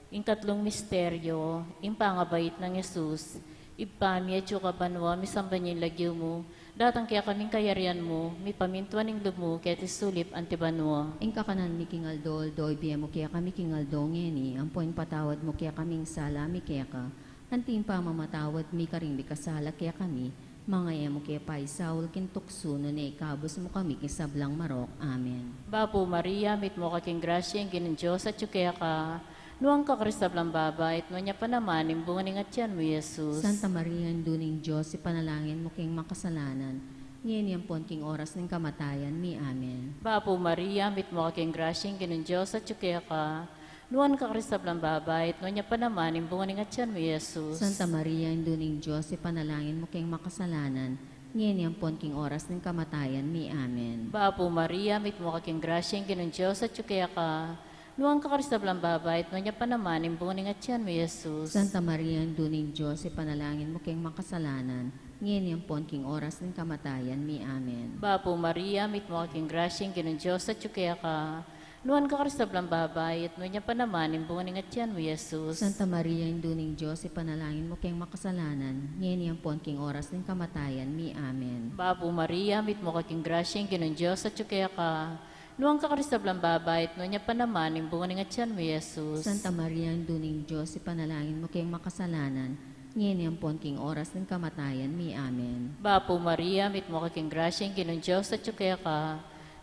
Ing katlung misteryo, ing pangabait nang Jesus. Ibpa mi, atyu ka banua, misamban ya ing lagyu mu. Datang kekami ing kayarian mu, mipamintuan ing lub mu, keti sulip anti banua. Ing kakanan mi king aldo-aldo, ibie mu kekami king aldo ngeni, ampo ipatawad mu kekami ing sala mi keka. Anti ing pamamatawad mi karing mikasala kekami, manga e mu ke paisaul king tuksu, nune ikabus mu kami king sablang marok. Amen. Bapu Maria, mitmu ka king grasya, ing Ginung Dios atyu keka. Nuan ka karing sablang babai, at nuan ya pa naman ing bunga ning atian mu, Jesus. Santa Maria, Indu ning Dios, ipanalangin mu keng makasalanan, ngeni ampon king oras ning kamatayan mi. Amen. Bapu Maria, mitmu ka king grasya, ing Ginung Dios atyu keka. Nuan ka karing sablang babai, at nuan ya pa naman ing bunga ning atian mu, Jesus. Santa Maria, Indu ning Dios, ipanalangin mu keng makasalanan, ngeni ampon king oras ning kamatayan mi. Amen. Bapu Maria, mitmu ka king grasya, ing Ginung Dios atyu keka. Nuan ka karing sablang babai, at nuan ya pa naman ing bunga ning atian mu, Jesus. Santa Maria, Indu ning Dios, ipanalangin mu keng makasalanan, ngeni ampon king oras ning kamatayan mi. Amen. Bapu Maria, mitmu ka king grasya, ing Ginung Dios atyu keka. Nuan ka karing sablang babai, at nuan ya pa naman ing bunga ning atian mu, Jesus. Santa Maria, Indu ning Dios, ipanalangin mu keng makasalanan, ngeni ampon king oras ning kamatayan mi. Amen. Bapu Maria, mitmu ka king grasya, ing Ginung Dios atyu keka. Nuan ka karing sablang babai, at nuan ya pa naman ing bunga ning atian mu, Jesus. Santa Maria, Indu ning Dios, ipanalangin mu keng makasalanan, ngeni ampon king oras ning kamatayan mi. Amen. Bapu Maria, mitmu ka king grasya, ing Ginung Dios atyu keka.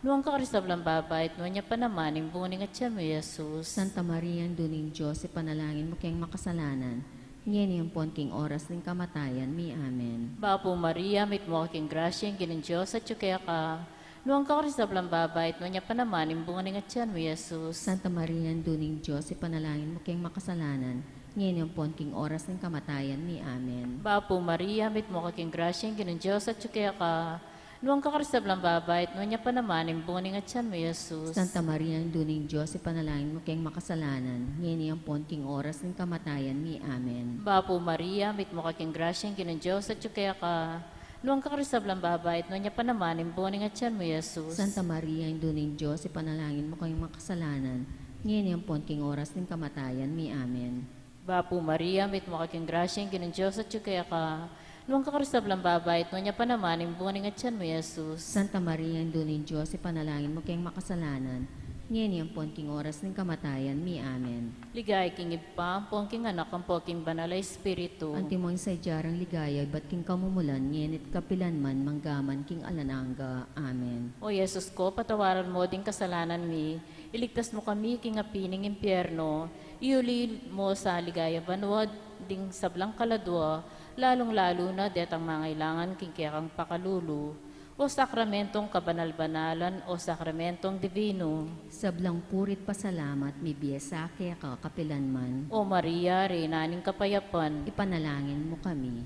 Nuan ka karing sablang babai, at nuan ya pa naman ing bunga ning atian mu, Jesus. Santa Maria, Indu ning Dios, ipanalangin mu keng makasalanan, ngeni ampon king oras ning kamatayan mi. Amen. Bapu Maria, mitmu ka king grasya, ing Ginung Dios atyu keka. Nuan ka karing sablang babai, at nuan ya pa naman ing bunga ning atian mu, Jesus. Santa Maria, Indu ning Dios, ipanalangin mu keng makasalanan, ngeni ampon king oras ning kamatayan mi. Amen. Bapu Maria, mitmu ka king grasya, ing Ginung Dios atyu keka. Nuan ka karing sablang babai, at nuan ya pa naman ing bunga ning atian mu, Jesus. Santa Maria, Indu ning Dios, ipanalangin mu keng makasalanan, ngeni ampon king oras ning kamatayan mi. Amen. Bapu Maria, mitmu ka king grasya, ing Ginung Dios atyu keka. Nuan ka karing sablang babai, at nuan ya pa naman ing bunga ning atian mu, Jesus. Santa Maria, Indu ning Dios, ipanalangin mu keng makasalanan, ngeni ampon king oras ning kamatayan mi. Amen. Bapu Maria, mitmu ka king grasya, ing Ginung Dios atyu keka. Nuan ka karing sablang babai, at nuan ya pa naman ing bunga ning atian mu, Jesus. Santa Maria, Indu ning Dios, ipanalangin mu keng makasalanan, Ngeni ampon king oras ning kamatayan mi. Amen. Ligaya king Ibpa, ampon king Anak, ampon king Banal a Espiritu. Antimo ing sadya rang ligaya ibat king kamumulan, ngeni't kapilanman, manggaman king alang angga. Amen. O Jesus ko, patawaran mo ding kasalanan mi, iligtas mo kami king api ning impyerno, iuli mo sa ligaya banua ding sablang kaladua, lalung-lalu na detang mangailangan king kekang pakalulu. O sakramentong kabanal-banalan, o sakramentong divino. Sablang puri't pasalamat mibie sa keka kapilanman. O Maria, Reyna ning kapayapan. Ipanalangin mo kami.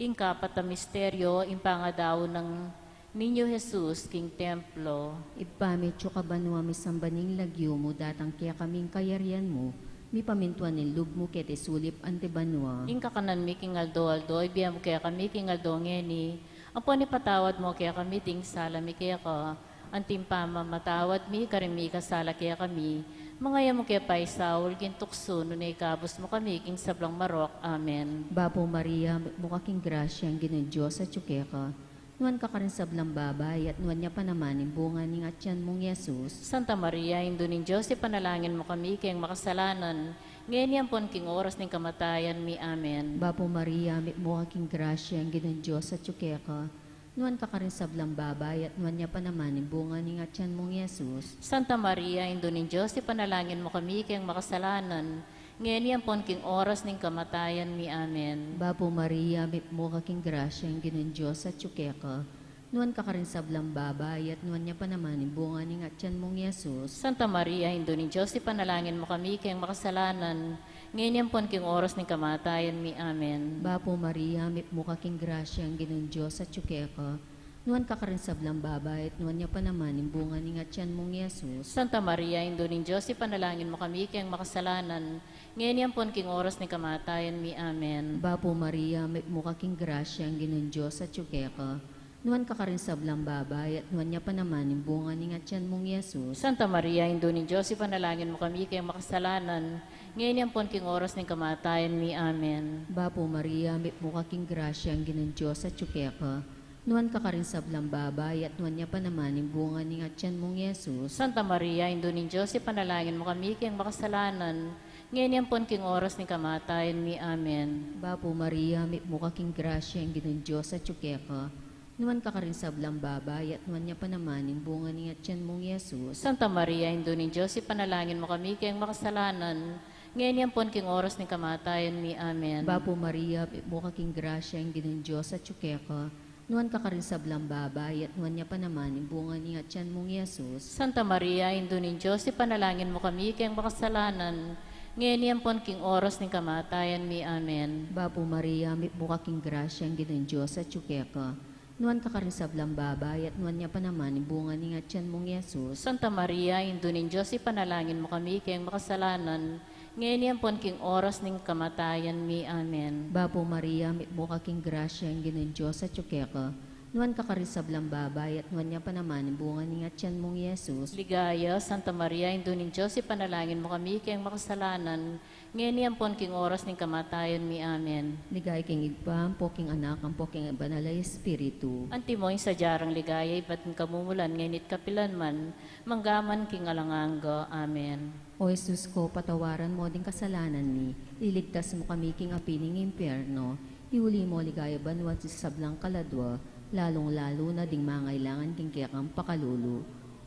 Ing kapat a misteryo, ing pangadaun nang Niño Jesus king templo. Ibpa mi, atsu ka banua, misamban ing lagyu mu, datang kekami ing kayarian mu, mipamintuan ing lub mu keti sulip anti banua. Ing kakanan mi king aldo-aldo, ibie mu kekami king aldo ngeni, ampon ipatawad mu kekami ding sala mi keka, anti ing pamamatawad mi karing mikasala kekami, manga e mu ke paisaul king tuksu, nune ikabus mu kami king sablang marok. Amen. Bapu Maria, mipmu ka king grasya, ing Ginung Dios atsu keka, nuan ka karing sablang babai, at nuan ya pa naman ing bunga ning atian mung Jesus. Santa Maria, Indu ning Dios, ipanalangin mu kami keng makasalanan, ngeni ampon king oras ning kamatayan mi. Amen. Bapu Maria, mipmu ka king grasya, ing Ginung Dios atsu keka, nuan ka karing sablang babai, at nuan ya pa naman ing bunga ning atian mung Jesus. Santa Maria, Indu ning Dios, ipanalangin mu kami keng makasalanan, ngeni ampon king oras ning kamatayan mi. Amen. Bapu Maria, mipmu ka king grasya, ing Ginung Dios atsu keka, nuan ka karing sablang babai, at nuan ya pa naman ing bunga ning atian mung Jesus. Santa Maria, Indu ning Dios, ipanalangin mu kami keng makasalanan, ngeni ampon king oras ning kamatayan mi. Amen. Bapu Maria, mipmu ka king grasya, ing Ginung Dios atsu keka, nuan ka karing sablang babai, at nuan ya pa naman ing bunga ning atian mung Jesus. Santa Maria, Indu ning Dios, ipanalangin mu kami keng makasalanan, ngeni ampon king oras ning kamatayan mi. Amen. Bapu Maria, mipmu ka king grasya, ing Ginung Dios atsu keka, nuan ka karing sablang babai, at nuan ya pa naman ing bunga ning atian mung Jesus. Santa Maria, Indu ning Dios, ipanalangin mu kami keng makasalanan, ngeni ampon king oras ning kamatayan mi. Amen. Bapu Maria, mipmu ka king grasya, ing Ginung Dios atsu keka, nuan ka karing sablang babai, at nuan ya pa naman ing bunga ning atian mung Jesus. Santa Maria, Indu ning Dios, ipanalangin mu kami keng makasalanan, ngeni ampon king oras ning kamatayan mi. Amen. Bapu Maria, mipmu ka king grasya, ing Ginung Dios atsu keka, nuan ka karing sablang babai, at nuan ya pa naman ing bunga ning atian mung Jesus. Santa Maria, Indu ning Dios, ipanalangin mu kami keng makasalanan, ngeni ampon king oras ning kamatayan mi. Amen. Bapu Maria, mipmu ka king grasya, ing Ginung Dios atsu keka, nuan ka karing sablang babai, at nuan ya pa naman ing bunga ning atian mung Jesus. Santa Maria, Indu ning Dios, ipanalangin mu kami keng makasalanan, ngeni ampon king oras ning kamatayan mi. Amen. Bapu Maria, mipmu ka king grasya, ing Ginung Dios atsu keka, nuan ka karing sablang babai, at nuan ya pa naman ing bunga ning atian mung Jesus. Santa Maria, Indu ning Dios, ipanalangin mu kami keng makasalanan, ngeni ampon king oras ning kamatayan mi. Amen. Bapu Maria, mipmu ka king grasya, ing Ginung Dios atsu keka, nuan ka karing sablang babai, at nuan ya pa naman ing bunga ning atian mung Jesus. Ligaya, Santa Maria, Indu ning Dios, ipanalangin mu kami keng makasalanan, ngeni ampon king oras ning kamatayan mi. Amen. Ligaya king Ibpa, ampo king Anak, ampo king Banal a Espiritu. Antimo ing sadya rang ligaya ibat king kamumulan, ngeni't kapilanman, manggaman king alang angga. Amen. O Jesus ko, patawaran mo ding kasalanan mi, iligtas mo kami king api ning impyerno, iuli mo ligaya banua ding sablang kaladua, lalung-lalu na ding mangailangan king kekang pakalulu.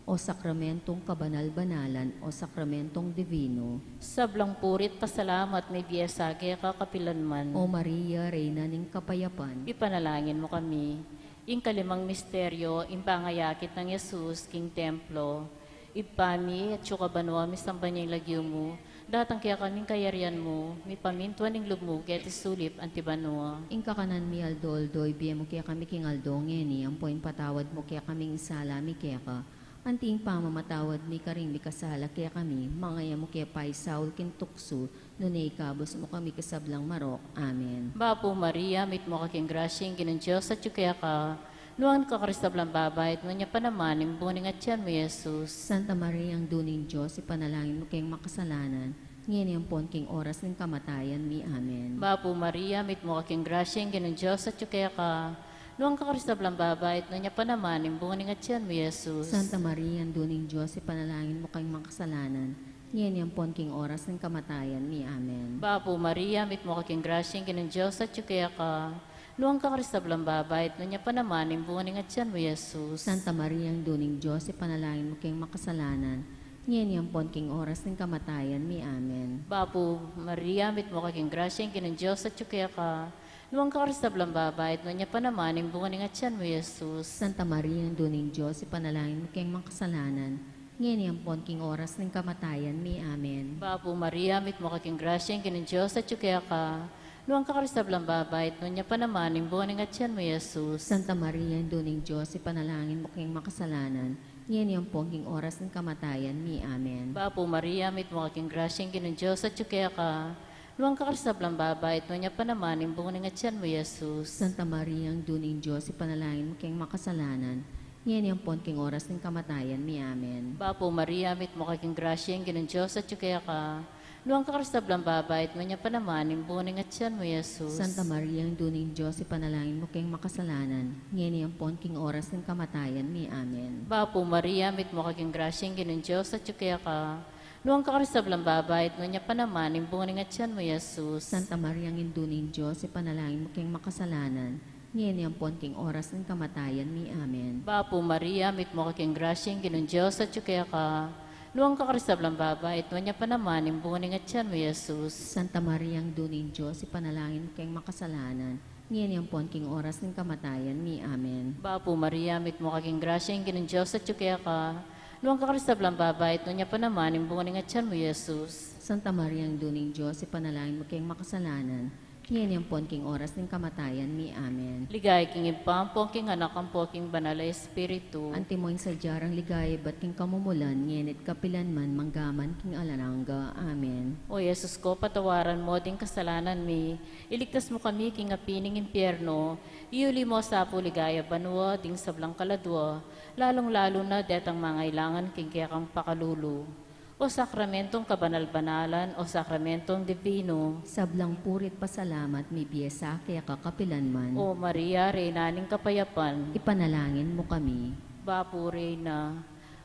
O sakramentong kabanal-banalan, o sakramentong divino. Sablang puri't pasalamat mibie sa keka kapilanman. O Maria, Reyna ning kapayapan. Ipanalangin mo kami. Ing kalimang misteryo, ing pangayakit nang Jesus king templo. Ibpa mi, atsu ka banua, misamban ya ing lagyu mu, datang kekami ing kayarian mu, mipamintuan ing lub mu keti sulip anti banua. Ing kakanan mi aldo-aldo, ibie mu kekami king aldo ngeni, ampo ipatawad mu kekami ing sala mi keka, anti ing pamamatawad mi karing mikasala kekami, manga e mu ke paisaul king tuksu, nune ikabus mu kami king sablang marok. Amen. Bapu Maria, mitmu ka king grasya, ing Ginung Dios atsu keka, nuan ka karing sablang babai, at nuan ya pa naman ing bunga ning atian mu, Jesus. Santa Maria, Indu ning Dios, ipanalangin mu keng makasalanan, ngeni ampon king oras ning kamatayan mi. Amen. Bapu Maria, mitmu ka king grasya, ing Ginung Dios atsu keka, Nuan ka karing sablang babai, at nuan ya pa naman ing bunga ning atian mu, Jesus. Santa Maria, Indu ning Dios, ipanalangin mu kaming makasalanan, ngeni ampon king oras ning kamatayan mi. Amen. Bapu Maria, mitmu ka king grasya, ing Ginung Dios atyu keka. Nuan ka karing sablang babai, at nuan ya pa naman ing bunga ning atian mu, Jesus. Santa Maria, Indu ning Dios, ipanalangin mu kaming makasalanan, ngeni ampon king oras ning kamatayan mi. Amen. Bapu Maria, mitmu ka king grasya, ing Ginung Dios atyu keka. Nuan ka karing sablang babai, at nuan ya pa naman ing bunga ning atian mu, Jesus. Santa Maria, Indu ning Dios, ipanalangin mu kaming makasalanan, ngeni ampon king oras ning kamatayan mi. Amen. Bapu Maria, mitmu ka king grasya, ing Ginung Dios atyu keka. Nuan ka karing sablang babai, at nuan ya pa naman ing bunga ning atian mu, Jesus. Santa Maria, Indu ning Dios, ipanalangin mu kaming makasalanan, ngeni ampon king oras ning kamatayan mi. Amen. Bapu Maria, mitmu ka king grasya, ing Ginung Dios atyu keka. Nuan ka karing sablang babai, at nuan ya pa naman ing bunga ning atian mu, Jesus. Santa Maria, Indu ning Dios, ipanalangin mu kaming makasalanan, ngeni ampon king oras ning kamatayan mi. Amen. Bapu Maria, mitmu ka king grasya, ing Ginung Dios atyu keka. Nuan ka karing sablang babai, at nuan ya pa naman ing bunga ning atian mu, Jesus. Santa Maria, Indu ning Dios, ipanalangin mu kaming makasalanan, ngeni ampon king oras ning kamatayan mi. Amen. Bapu Maria, mitmu ka king grasya, ing Ginung Dios atyu keka. Nuan ka karing sablang babai, at nuan ya pa naman ing bunga ning atian mu, Jesus. Santa Maria, Indu ning Dios, ipanalangin mu kaming makasalanan, ngeni ampon king oras ning kamatayan mi. Amen. Bapu Maria, mitmu ka king grasya, ing Ginung Dios atyu keka. Nuan ka karing sablang babai, at nuan ya pa naman ing bunga ning atian mu, Jesus. Santa Maria, Indu ning Dios, ipanalangin mu kaming makasalanan, ngeni ampon king oras ning kamatayan mi. Amen. Bapu Maria, mitmu ka king grasya, ing Ginung Dios atyu keka. Nuan ka karing sablang babai, at nuan ya pa naman ing bunga ning atian mu, Jesus. Santa Maria, Indu ning Dios, ipanalangin mu kaming makasalanan, ngeni ampon king oras ning kamatayan mi. Amen. Ligaya king Ibpa, ampon king Anak, ampon king Banal a Espiritu. Antimo ing sadya rang ligaya ibat king kamumulan, ngeni't kapilan man, manggaman king alang angga. Amen. O Jesus ko, patawaran mu ding kasalanan mi, iligtas mu kami king api ning impyerno, iuli mu sa pu king ligaya banua ding sablang kaladua, lalung-lalu na detang mangailangan king kekang pakalulu. O sakramentong kabanal-banalan, o sakramentong dibino. Sablang puri't pasalamat mibie sa keka kapilan man. O Maria, Reyna ning kapayapan. Ipanalangin mu kami. Bapu Reyna,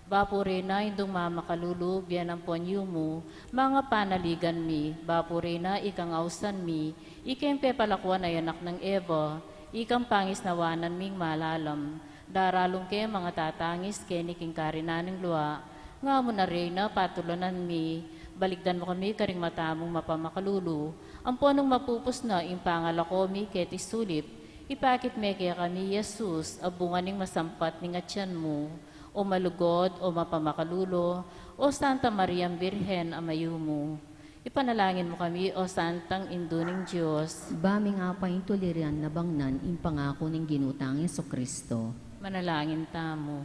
Bapu Reyna, Indung mamakalulu, bie ampon yumu, manga panaligan mi. Bapu Reyna, ikang ausan mi, ikeng pepalakuan a anak nang Eva, ikang pangisnawanan ming malalam. Daralung ke manga tatangis keni king karinan ning lua. Nga mu na, Reyna, patulunan mi, baligdan mu kami karing mata mung mapamakalulu, ampon nung mapupus na ing pangalako mi keti sulip, ipakit me kekami i Jesus, a bunga ning masampat ning atian mu. O malugud, o mapamakalulu, o Santa Mariang Birhen a mayumu. Ipanalangin mu kami, o Santang Indu ning Dios. Ba ming apaintuliran a bangnan ing pangaku ning Ginu tang Jesucristo. Manalangin tamu.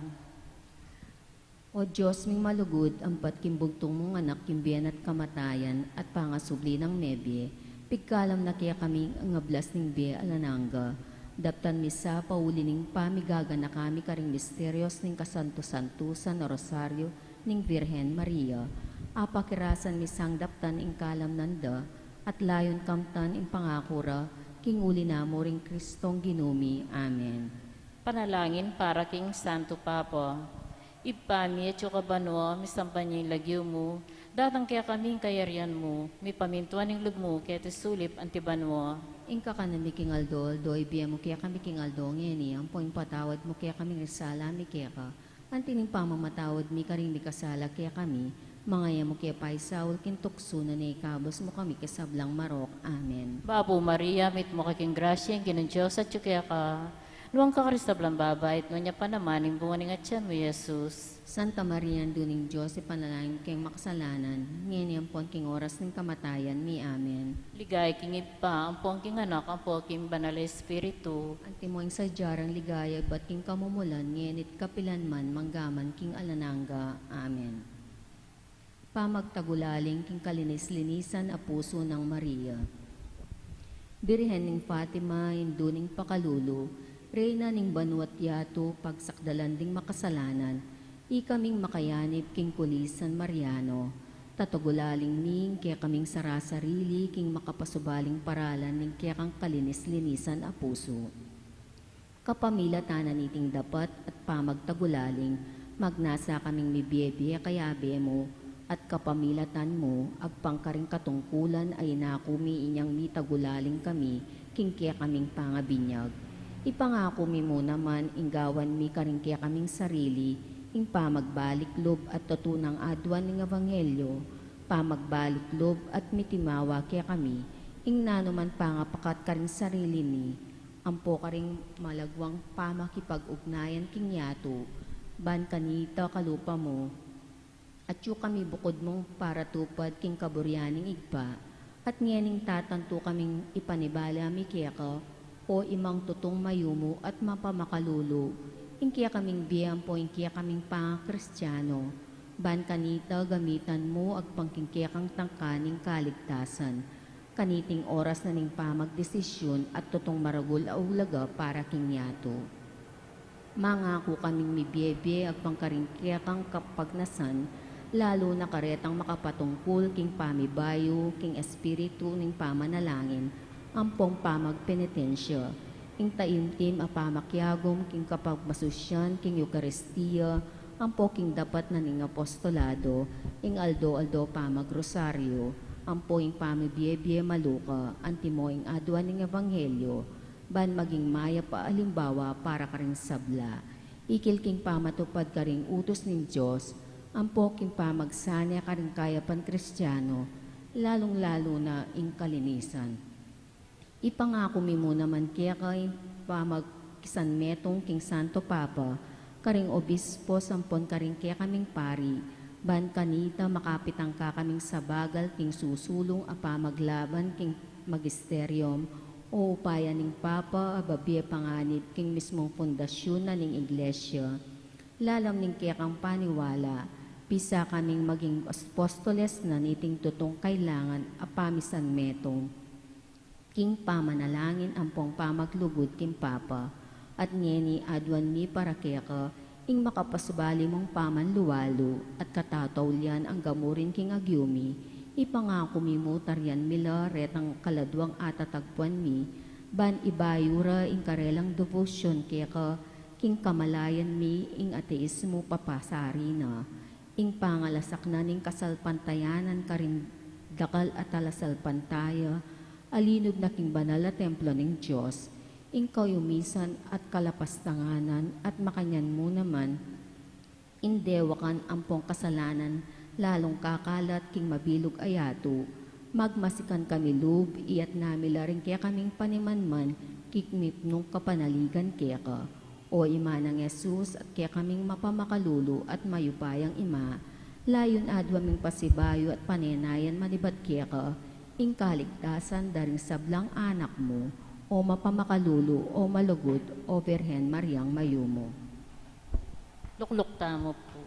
O Dios ming malugud, ampat king bugtung mung Anak king bie na't kamatayan at pangasubli nang mebie, pigkalam na kekami ing ablas ning bie alang angga. Daptan mi sa pauli ning pamigaganaka mi karing misterios ning kasantu-santusan a Rosario ning Virgen Maria. Apakirasan mi sang daptan ing kalamnan da, at layun kamtan ing pangaku ra, king uli na mu ring Kristong Ginu mi. Amen. Panalangin para king Santo Papa. Ibpa mi, atyu ka banua, misamban ya ing lagyu mu, datang kekami ing kayarian mu, mipamintuan ing lub mu keti sulip anti banua. Ing kakanan mi king aldo-aldo ibie mu kekami king aldo ngeni, ampon ipatawad mu kekami ring sala mi keka, anti ning pamamatawad mi karing mikasala kekami, manga e mu ke paisaul king tuksu, nune ikabus mu kami king sablang marok. Amen. Bapu Maria, mitmu ka king grasya, ing Ginung Dios atyu keka. Nuan ka karing sablang babai, at nuan ya pa naman ing bunga ning atian mu, Jesus. Santa Maria, Indu ning Dios, ipanalangin mu kaming makasalanan, ngeni ampon king oras ning kamatayan mi. Amen. Ligaya king Ibpa, ampon king Anak, ampon king Banal a Espiritu. Antimo ing sadya rang ligaya ibat king kamumulan, ngeni't kapilan man, manggaman king alang angga. Amen. Pamagtagulaling king kalinis-linisan a pusu nang Maria. Birhen ning Fatima, Indu ning pakalulu, Reyna ning banua't yatu, pagsakdalan ding makasalanan, ikaming makayanib king kulisan Mariano, tatagulaling mi ing kekaming sarasarili king makapasubaling paralan ning kekang kalinis-linisan a pusu. Kapamilatan na niting dapat at pamagtagulaling, magnasa kaming mibie-bie kayabe mu, at kapamilatan mu, agpang karing katungkulan a inaku mi inyang mitagulaling kami, king kekaming pangabinyag. Ipangaku mi mu naman ing gawan mi karing kekaming sarili, ing pamagbalik lub at tutunang aduan ning ebanghelyo, pamagbalik lub at mitimawa kekami, ing nanuman pangapakat karing sarili mi, ampo karing malagwang pamakipag-ugnayan king yatu, ban kanita kalupa mu, atyu kami bukud mung paratupad king kaburian ning Ibpa, at ngening tatantu kaming ipanibala mi keka, o Imang tutung mayumu at mapamakalulu, ing kekaming bie ampo ing kekaming pangakristiano, ban kanita gamitan mu agpang king kekang tangka ning kaligtasan, kaniting oras na ning pamagdesisyun at tutung maragul a ulaga para king yatu. Mangaku kaming mibie-bie agpang karing kekang kapagnasan, lalu na karetang makapatungkul king pamibayu king espiritu ning pamanalangin, ampong pamagpenitensya, ing taimtim a pamakiagum king kapagmasusyan king Eukaristia, ampo king dapat na ning apostolado, ing aldo-aldo pamagrosaryo, ampo ing pamibie-bie maluka, antimo ing aduan ning ebanghelyo, ban maging mayap a alimbawa para karing sabla, ikil king pamatupad karing utus ning Dios, ampo king pamagsane karing kayapan Kristiano, lalung-lalu na ing kalinisan. Ipangaku mi mu naman keka ing pamagkisanmetung king Santo Papa, karing obispo ampon karing kekaming pari, ban kanita makapitangka kaming sabagal king susulung a pamaglaban king magisterium, o upaya ning Papa a babie panganib king mismung fundasyun na ning Iglesia. Lalam ning kekang paniwala, bisa kaming maging apostoles na niting tutung kailangan a pamisanmetung king pamanalangin ampong pamaglugud king Papa, at ngeni aduan mi para keka ing makapasubali mung pamanlualu at katataulian angga murin king agyu mi, ipangaku mi mu tarian mi la retang kaladwang atatagpuan mi, ban ibayu ra ing karelang debosyun keka king kamalayan mi ing ateismo papasari na, ing pangalasaknan ning kasalpantayanan karing dakal a talasalpantaya, a linub na king banal a templo ning Dios, ing kayumisan at kalapastanganan at makanyan mu naman, ing dewakan ampong kasalanan lalung kakalat king mabilug a yatu, magmasikan kami lub, iyatas mi la ring kekaming panimanman, king mipnung kapanaligan keka. O Ima nang Jesus, at kekaming mapamakalulu at mayupayang Ima, layun aduan ming pasibayu at panenayan manibat keka, ing kaligtasan da ring sablang anak mu, o mapamakalulu, o malugud, o Birhen Mariang mayumu. Lukluk tamu pu.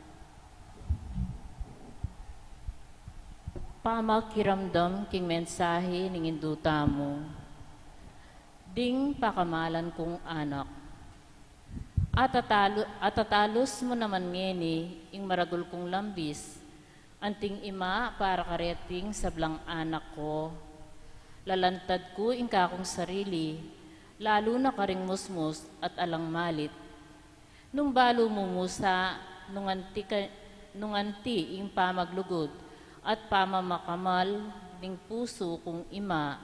Pamakiramdam king mensahe ning Indu tamu. Ding pakamalan kung anak. Atatalu-, atatalus mu naman ngeni ing maragul kung lambis, anting ima para kareting sablang anak ku. Lalantad ku ing kakung sarili, lalu na karing musmus at alang malit. Nung balu mu mu sa, nung anti ka, nung anti ing pamaglugud at pamamakamal ning pusu kung ima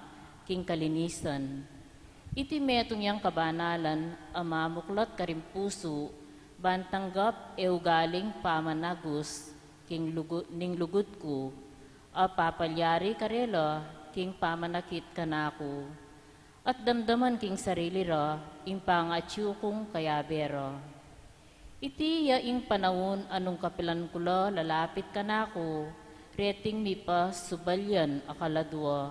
king kalinisan. Iti metung yang kabanalan a mamuklat karing pusu, ban tanggap e ugaling pamanagus king lugu-, ning lugud ku, a papalyari karela king pamanakit kanaku, at damdaman king sarili ra ing pangatyu kung kayabe ra. Iti ya ing panaun a nung kapilan ku la lalapit kanaku, reting mipasubalian a kaladua,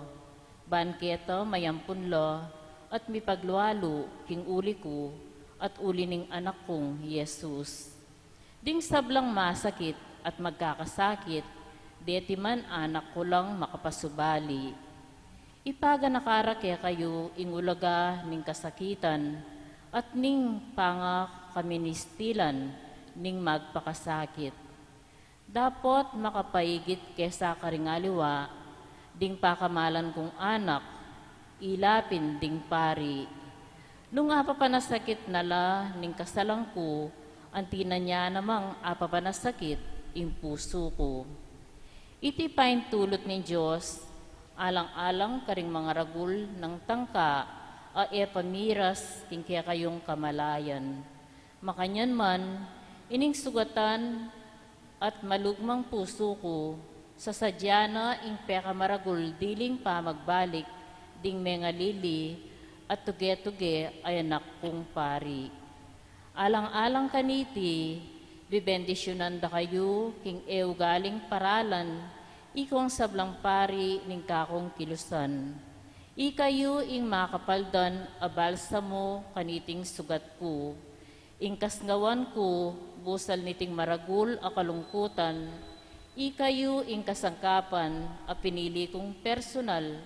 ban keta mayampun la, at mipaglualu king uli ku, at uli ning anak kung Jesus. Ding sablang masakit at magkakasakit, deti man anak ku lang makapasubali. Ipaganaka ra kekayu ing ulaga ning kasakitan at ning pangakaministilan ning magpakasakit. Dapot makapaigit kesa karing aliwa, ding pakamalan kung anak, ila pin ding pari. Nung apapanasakit na la ning kasalan ku, anti na nia namang apapanasakit ing pusu ku. Iti paintulut ning Dios, alang-alang karing mangaragul nang tangka a e pamiras king kekayung kamalayan. Makanyan man, ining sugatan at malugmang pusu ku, sasadya na ing pekamaragul diling pamagbalik ding mengalili at tuge-tuge a anak kung pari. Alang-alang kaniti, bibendisyunan da kayu king e ugaling paralan, ikong sablang pari ning kakung kilusan. Ikayu ing makapaldan a balsamo kaniting sugat ku. Ing kasngawan ku, busal niting maragul a kalungkutan, ikayu ing kasangkapan a pinili kung personal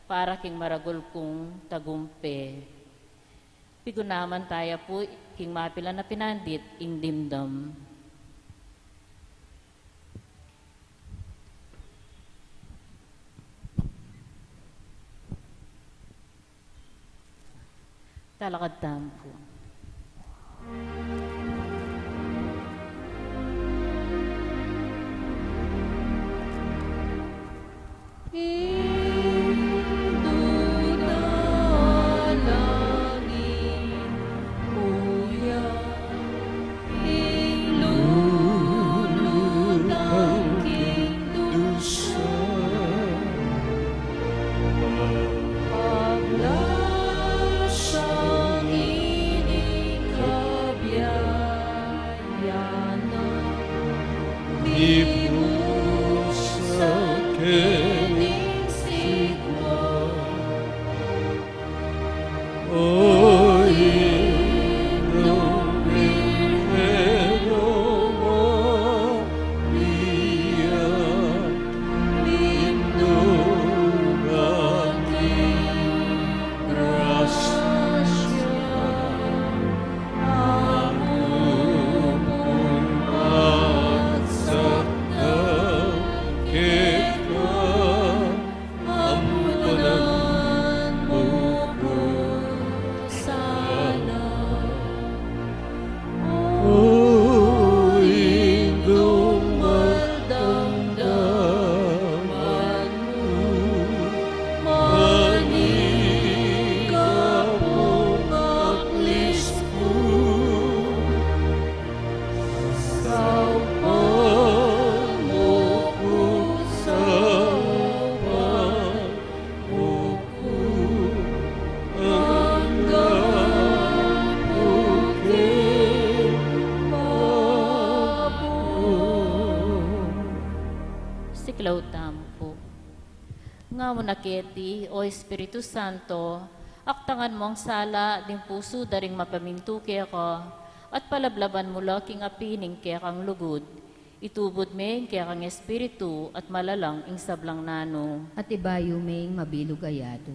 para king maragul kung tagumpe. Pigunaman taya pu king mapilan a pinandit ing dimdam. Talakad tamu pu. Siklaud tamu pu. Nganung keti, O Espiritu Santo, aktangan mu ing sala ding pusu da ring mapamintu keka, at palablaban mu la king api ning kekang lugud. Itubud me ing kekang espiritu at malalang ing sablang nanu. At ibayu me ing mabilug a yatu.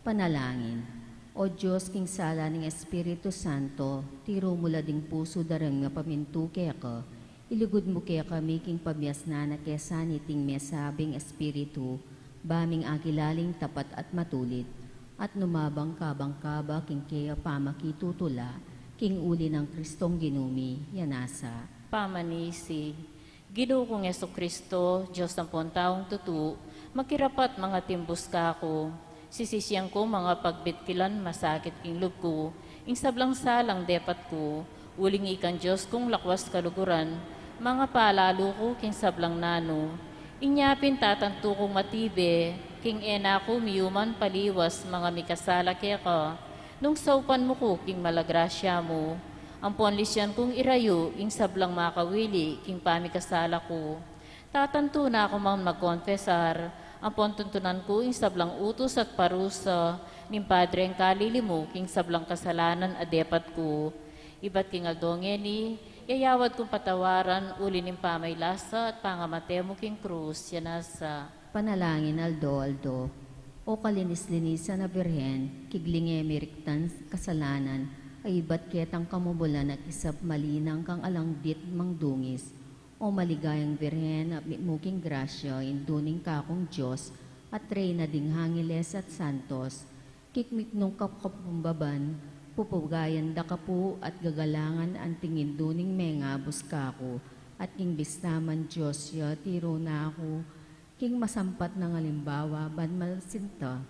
Panalangin. O Dios, king sala ning Espiritu Santo, tiru mu la ding pusu da ring mapamintu keka, ilugud mu kekami king pamiasnan a kesan niting mesabing Espiritu, ba ming akilaling tapat at matulid, at numabang kabang kaba king keya pamakitutula, king uli nang Kristong Ginu mi, ya nasa. Pamanisi. Ginu kung Jesucristo, Dios ampon taung tutu, makirapat mangatimbus kaku. Sisisian ku mangapagbitkil ing masakit king lub ku, ing sablang salang depat ku, uling ikang Dios kung lakwas kaluguran, mangapalalu ku king sablang nanu. Inya pin tatantu kung matibe, king e na ku miyuman paliwas manga mikasala keka, nung saupan mu ku king mala grasya mu, ampon lisian kung irayu ing sablang makawili king pamikasala ku. Tatantu na ku mang magkonfesar, ampon tuntunan ku ing sablang utus at parusa ning Padre ing kalili mu king sablang kasalanan a depat ku. Ibat king aldo ngeni, yayawad kung patawaran uli ning pamailasa at pangamate mu king krus, ya nasa. Panalangin aldo-aldo. O kalinis-linisan a Birhen, kiglinge mi riktang kasalanan, a ibat ketang kamumulan at isab malinang kang alang ditmangdungis. O maligayang Birhen, a mitmu king grasya, Indu ning kakung Dios, at Reyna ding angeles at santos, kikmit nung kapakapambaban, Pupugayan da ka pu at gagalangan anting indu ning mengabus kaku, at king bisnaman Dios ya tiru na ku, king masampat nang alimbawa ban masinta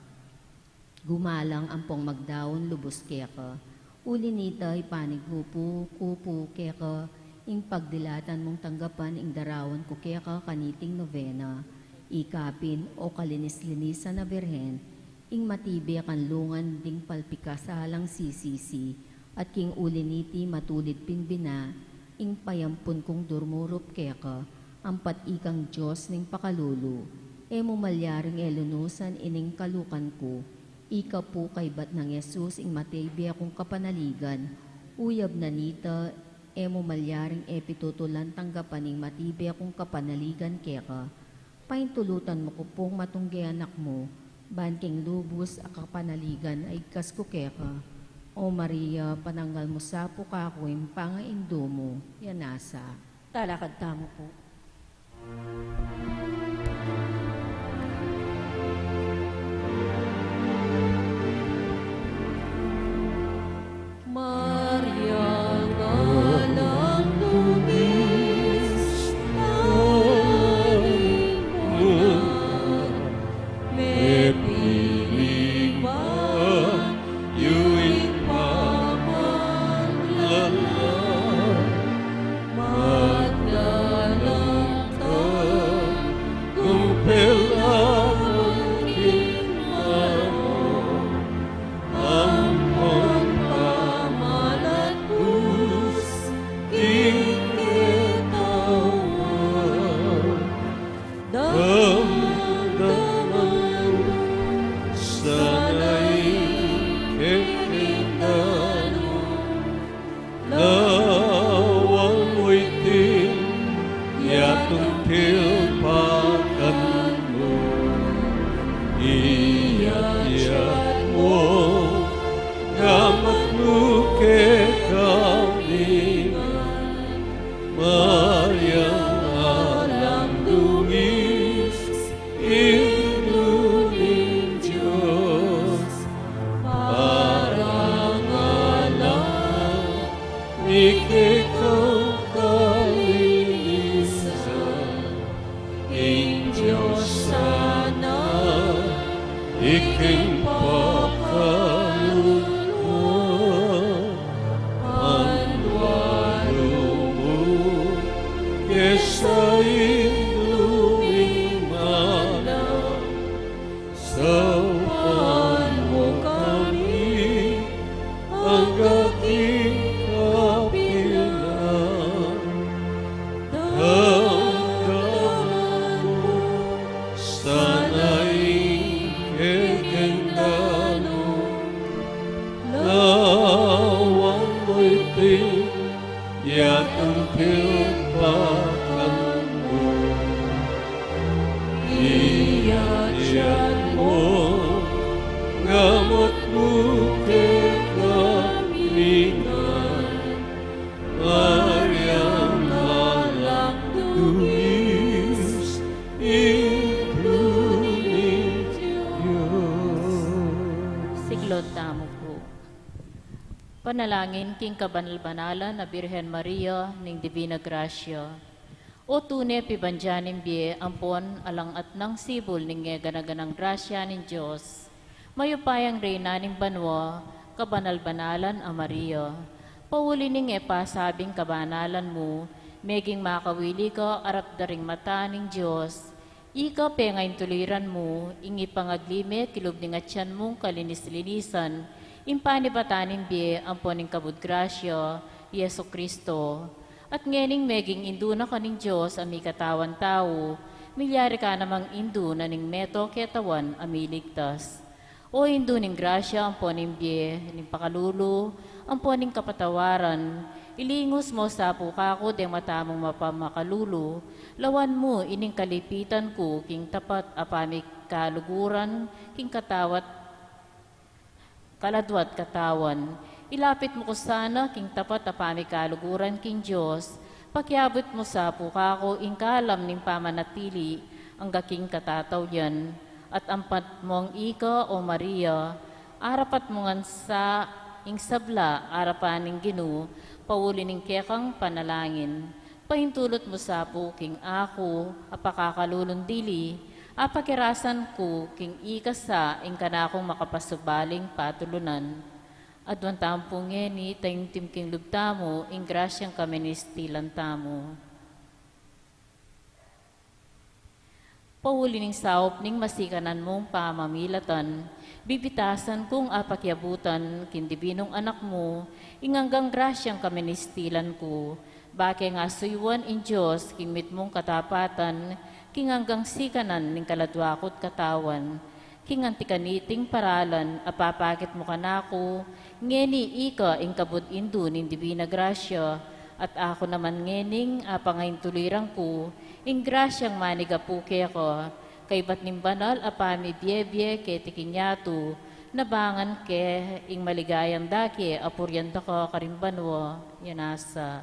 gumalang ampong magdaun lubus keka. Uli nita, ipanigu pu ku pu keka ing pagdilatan mung tanggapan ing darawan ku keka kaniting novena. Ikapin, o kalinis-linisan a Birhen, ing matibe a kanlungan ding palpikasalang sisisi, at king uli niti matulid pin bina ing payampun kung durmurup keka, ampat ikang Dios ning pakalulu, e mu malyaring e lunusan ining kalukan ku, ika pu kaybat nang Jesus ing matibe kung kapanaligan, uyab na nita, e mu malyaring e pitutulan tanggapan ing matibe kung kapanaligan keka. Paintulutan mu ku pung matungge anak mu, ban king lubus a kapanaligan a igkas ku keka. O Maria, pananggal mu sa pu kaku ing pangaindu mu, ya nasa. Talakad tamu pu. Maria, alang dungis, alang mepili pa, yuing pamanlala, magdalata, kung pelangan king mano, ampon pamalatkus king ketawan. Damdaman mu sana ing kekeng dalung, lawan mu iting yatungpil pa kanu. Iyadyat mu ing gamat mu kekami ngan, Mariang alang dungis, Indu ning Dios, parangalan mi keka king kalinisan. Ing Dios sana, iking pakalulu, panwalu mu ke sa Indu ning Manang, saupan mu kami angga king kapilan. Damdaman mu sana ing kekeng dalung, lawan mu iting yatungpil pa kanu. Iyadyat mu ing gamat mu kekami ngan, Mariang alang dungis, Indu ning Dios. Siklaud tamu pu. Panalangin king kabanal-banalan a Birhen Maria ning Divina Gracia. O tune pibandian ning bie ampon alang atnang sibul ning e gana-ganang grasya ning Dios, mayupayang Reyna ning banua, kabanal-banalan a Maria. Pauli ning e pasabing kabanalan mu, meging makawili ka arap da ring mata ning Dios. Ika pengaintuliran mu ing ipangaglime kilub ning atian mung kalinis-linisan, ing panibatan ning bie ampon ning kabud grasya, Jesucristo. At ngening meging Indu na ka ning Dios a mikatawan tau, milyari ka namang Indu na ning meto ketawan a miligtas. O Indu ning grasya ampon ning bie, ning pakalulu, ampon ning kapatawaran, ilingus mu sa pu kaku deng mata mung mapamakalulu, lawan mu ining kalipitan ku king tapat a pamikaluguran king katawat, kaladwa't katawan. Ilapit mu ku sana king tapat a pamikaluguran king Dios, pakiabut mu sa pu kaku ing kalam ning pamanatili angga king katatawlian, at ampat mung ika, o Maria, arapat mu ngan sa ing sabla arapan ning Ginu, pauli ning kekang panalangin. Paintulut mu sa pu king aku, a pakakalulung dili, a pakirasan ku king ikasa ing kanakung makapasubaling patulunan. Aduan tamu pu ngeni, taimtim king lub tamu, ing grasyang kaministilan tamu. Pauli ning saup ning masikanan mung pamamilatan, bibitasan kung apakiabutan king dibinung anak mu, ing anggang grasyang kaministilan ku, bake nga suyuan ing Dios king mitmung katapatan, king anggang sikanan ning kaladwa ku't katawan, king anti kaniting paralan a papakit mu kanaku, ngeni ika ing kabud indu ning dibina grasya, at aku naman ngening apangaintuliran ku, ing grasyang manigapu keka, kaybat ning banal a pamibiebie keti king yatu, nabangan ke ing maligayang dake a purian da ka karing banua, ya nasa.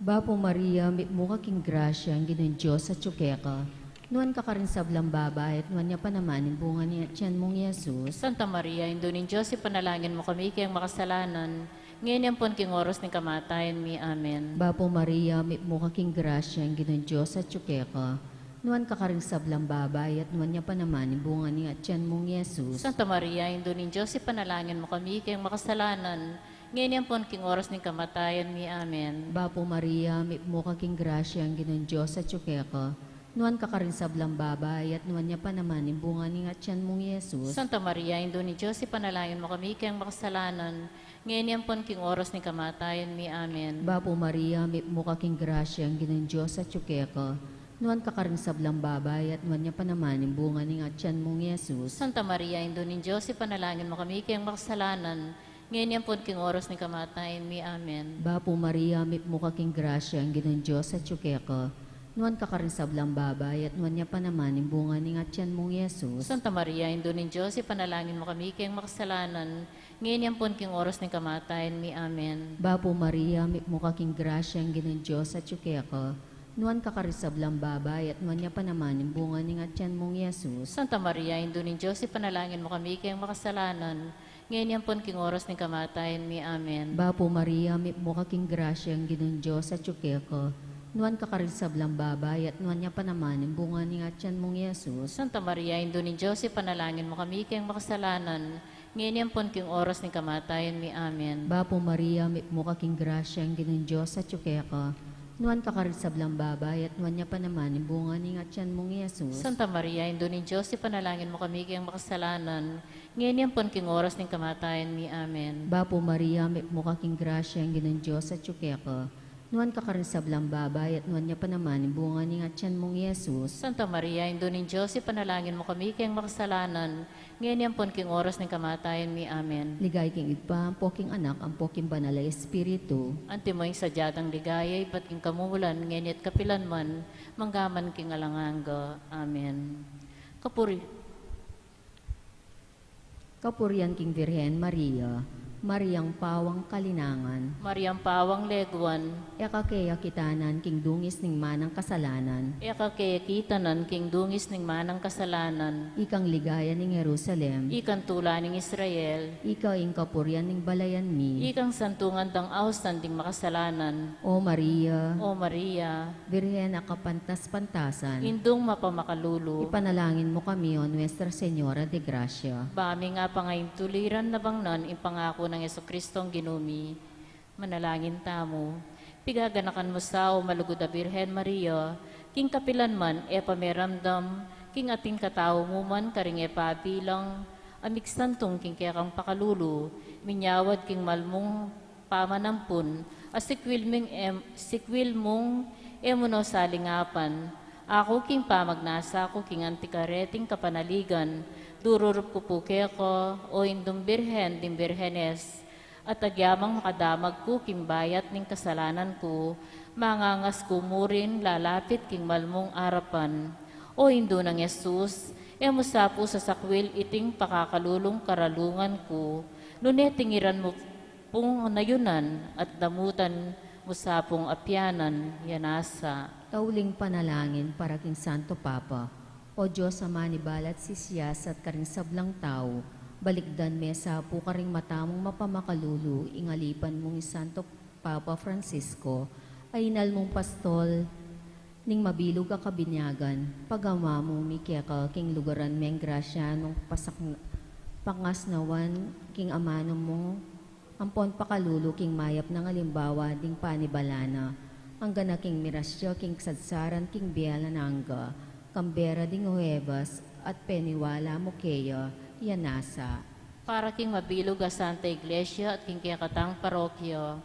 Bapu Maria, mipmu ka king grasya, ing Ginung Dios atyu keka. Nuan ka karing sablang babai, at nuan ya pa naman ing bunga ning atian mung Jesus. Santa Maria, Indu ning Dios, ipanalangin mu kami keng makasalanan, ngeni ampon king oras ning kamatayan mi. Amen. Bapu Maria, mipmu ka king grasya, ing Ginung Dios atyu keka. Nuan ka karing sablang babai, at nuan ya pa naman ing bunga ning atian mung Jesus. Santa Maria, Indu ning Dios, ipanalangin mu kami keng makasalanan, ngeni ampon king oras ning kamatayan mi. Amen. Bapu Maria, mipmu ka king grasya, ing Ginung Dios atyu keka. Nuan ka karing sablang babai, at nuan ya pa naman ing bunga ning atian mung Jesus. Santa Maria, Indu ning Dios, ipanalangin mu kami keng makasalanan, ngeni ampon king oras ning kamatayan mi. Amen. Bapu Maria, mipmu ka king grasya, ing Ginung Dios atyu keka. Nuan ka karing sablang babai, at nuan ya pa naman ing bunga ning atian mung Jesus. Santa Maria, Indu ning Dios, ipanalangin mu kami keng makasalanan, ngeni ampon king oras ning kamatayan mi. Amen. Bapu Maria, mipmu ka king grasya, ing Ginung Dios atyu keka. Nuan ka karing sablang babai, at nuan ya pa naman ing bunga ning atian mung Jesus. Santa Maria, Indu ning Dios, ipanalangin mu kami keng makasalanan, ngeni ampon king oras ning kamatayan mi. Amen. Bapu Maria, mipmu ka king grasya, ing Ginung Dios atyu keka. Nuan ka karing sablang babai, at nuan ya pa naman ing bunga ning atian mung Jesus. Santa Maria, Indu ning Dios, ipanalangin mu kami keng makasalanan, ngeni ampon king oras ning kamatayan mi. Amen. Bapu Maria, mipmu ka king grasya, ing Ginung Dios atyu keka. Nuan ka karing sablang babai, at nuan ya pa naman ing bunga ning atian mung Jesus. Santa Maria, Indu ning Dios, ipanalangin mu kami keng makasalanan, ngeni ampon king oras ning kamatayan mi. Amen. Bapu Maria, mipmu ka king grasya, ing Ginung Dios atyu keka. Nuan ka karing sablang babai, at nuan ya pa naman ing bunga ning atian mung Jesus. Santa Maria, Indu ning Dios, ipanalangin mu kami keng makasalanan, ngeni ampon king oras ning kamatayan mi. Amen. Bapu Maria, mipmu ka king grasya, ing Ginung Dios atyu keka. Nuan ka karing sablang babai, at nuan ya pa naman ing bunga ning atian mung Jesus. Santa Maria, Indu ning Dios, ipanalangin mu kami keng makasalanan, ngeni ampon king oras ning kamatayan mi. Amen. Ligaya king Ibpa, ampo king Anak, ampo king Banal a Espiritu. Antimo ing sadya dang ligaya ibat king kamumulan, ngeni at kapilan man, mangga man king alang angga. Amen. Kapuri- Kapurian king Virgen Maria. Mariang pawang kalinangan. Mariang pawang leguan. E ka keya kitanan king dungis ning manang kasalanan. E ka keya kitanan king dungis ning manang kasalanan. Ikang ligaya ning Jerusalem. Ikang tula ning Israel. Ika ing kapurian ning balayan mi. Ikang santungan dang ausan ding makasalanan. O Maria. O Maria. Virgen a kapantas-pantasan. Indung mapamakalulu. Ipanalangin mu kami, O Nuestra Señora de Gracia. Ba ming apangaintuliran nabangnan ing pangaku nang Jesucristong Ginu mi. Manalangin tamu. Pigaganakan mu sa, O malugud a Birhen Maria, king kapilan man e pa meramdam, king atin katau mu man karing e pa bilang, a migsantung king kekang pakalulu, minyawad king malmung pamanampun, a sikwil ming em-, sikwil mung e mu no salingapan. Aku king pamagnasa ku king anti kareting kapanaligan, dururup ku pu keka, O Indung Birhen ding Birhenes, at agyamang makadamag ku king bayat ning kasalanan ku, mangangas ku murin lalapit king malmung arapan. O Indu nang Jesus, e mu sa pu sasakwil iting pakakalulung karalungan ku, nune tingiran mu pung nayunan at damutan mu sa pung apianan, ya nasa. Tauling panalangin para king Santo Papa. O Dios a manibalat sisiasat karing sablang tau, Balikdan me sa pu karing mata mung mapamakalulu ing alipan mung i Santo Papa Francisco, a inalmung pastol ning mabilug a kabinyagan. Pagama mu mi keka king lugaran meng grasya nung pasak-, pangasnawan king amanu mu, ampon pakalulu king mayap nang alimbawa ding panibala na, angga na king mirasya king sadsaran king bie alang angga, kambe ra ding Huwebas at peniwala mu keya, ya nasa. Para king mabilug a Santa Iglesia at king kekatang parokya.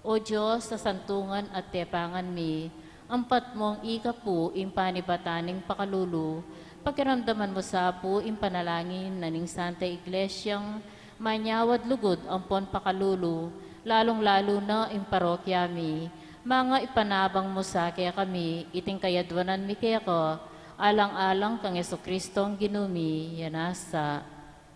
O Dios, a santungan at tepangan mi, ampat mung ika pu ing panibatan ning pakalulu, pakiramdaman mu sa pu ing panalangin na ning Santa Iglesiang manyawad lugud ampon pakalulu, lalung-lalu na ing parokya mi. Manga ipanabang mu sa kekami iting kayadwanan mi keka, alang-alang kang Jesucristong Ginu mi, ya nasa.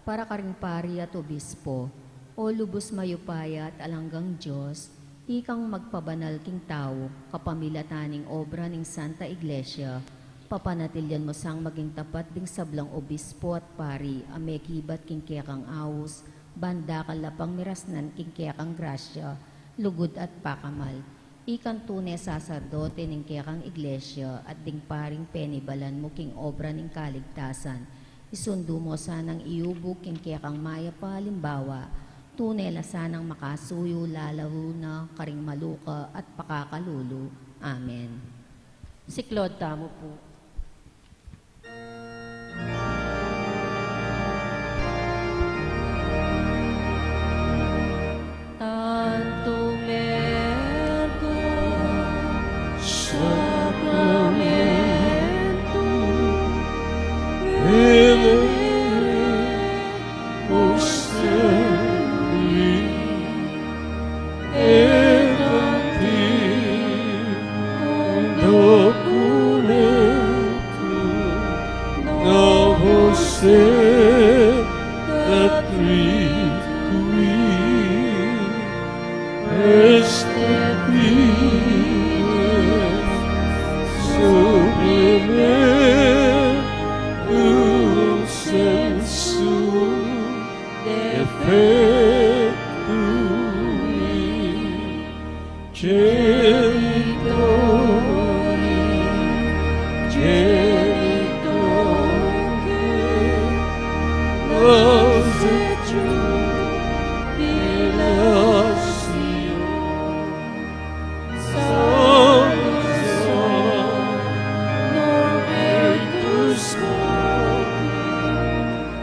Para karing pari at obispo, o lubus mayupaya at alang anggang Dios, ikang magpabanal king tau, kapamilatan ning obra ning Santa Iglesia, papanatilyan mu sang maging tapat ding sablang obispo at pari a mekibat king kekang aus, ban dakal la pang mirasnan king kekang grasya, lugud at pakamal. Ikang tune saserdote ning kekang Iglesia at ding paring penibalan mu king obra ning kaligtasan, isundu mu sanang iubug king kekang mayap a alimbawa, tune la sanang makasuyu lalauna karing maluka at pakakalulu. Amen. Siklaud tamu pu. Tantum ergo sacramentum venere ostensi et antiquum documentum novos et atribuit est et videt sublime cum sensu defectui. Genitori, genitori, laus et jubilatio, salvationem, non meritus quod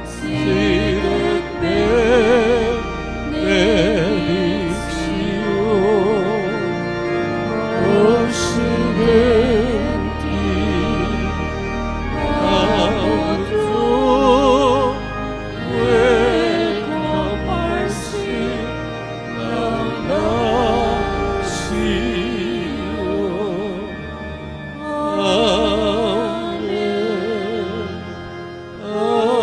sit et benedictio procedenti ab tuo, quae comparsi laudatio. Amen. Amen.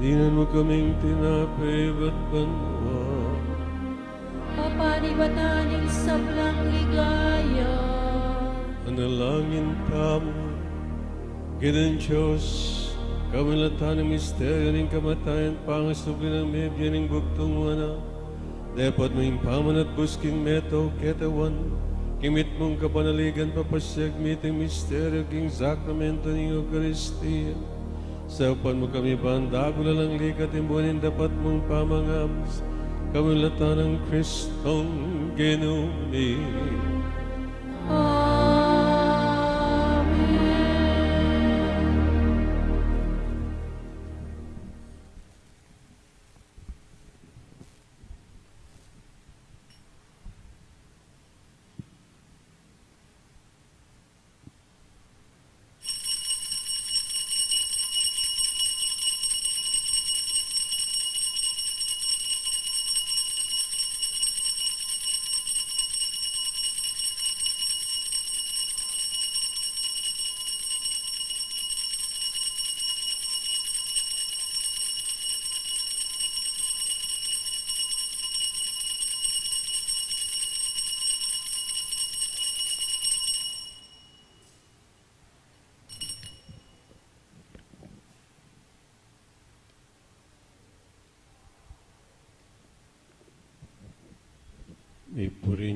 Dinan mu kaming tinape ibat banua. Papanibatan ning sablang ligaya. Manalangin tamu. Ginung Dios, kamilatan ning misteryu ning kamatayan, pangasubli nang mebie ning bugtung mu Anak, depot mu ing pamanatbus king metung katawan, king mitmung kapanaligan papasiag mi iting misteryu king sakramentu ning Eukaristia. Saupan mu kami ban dagul alang likat ing buan ning dapat mung pamangabus, kamilatan nang Kristong Ginu mi. Amen.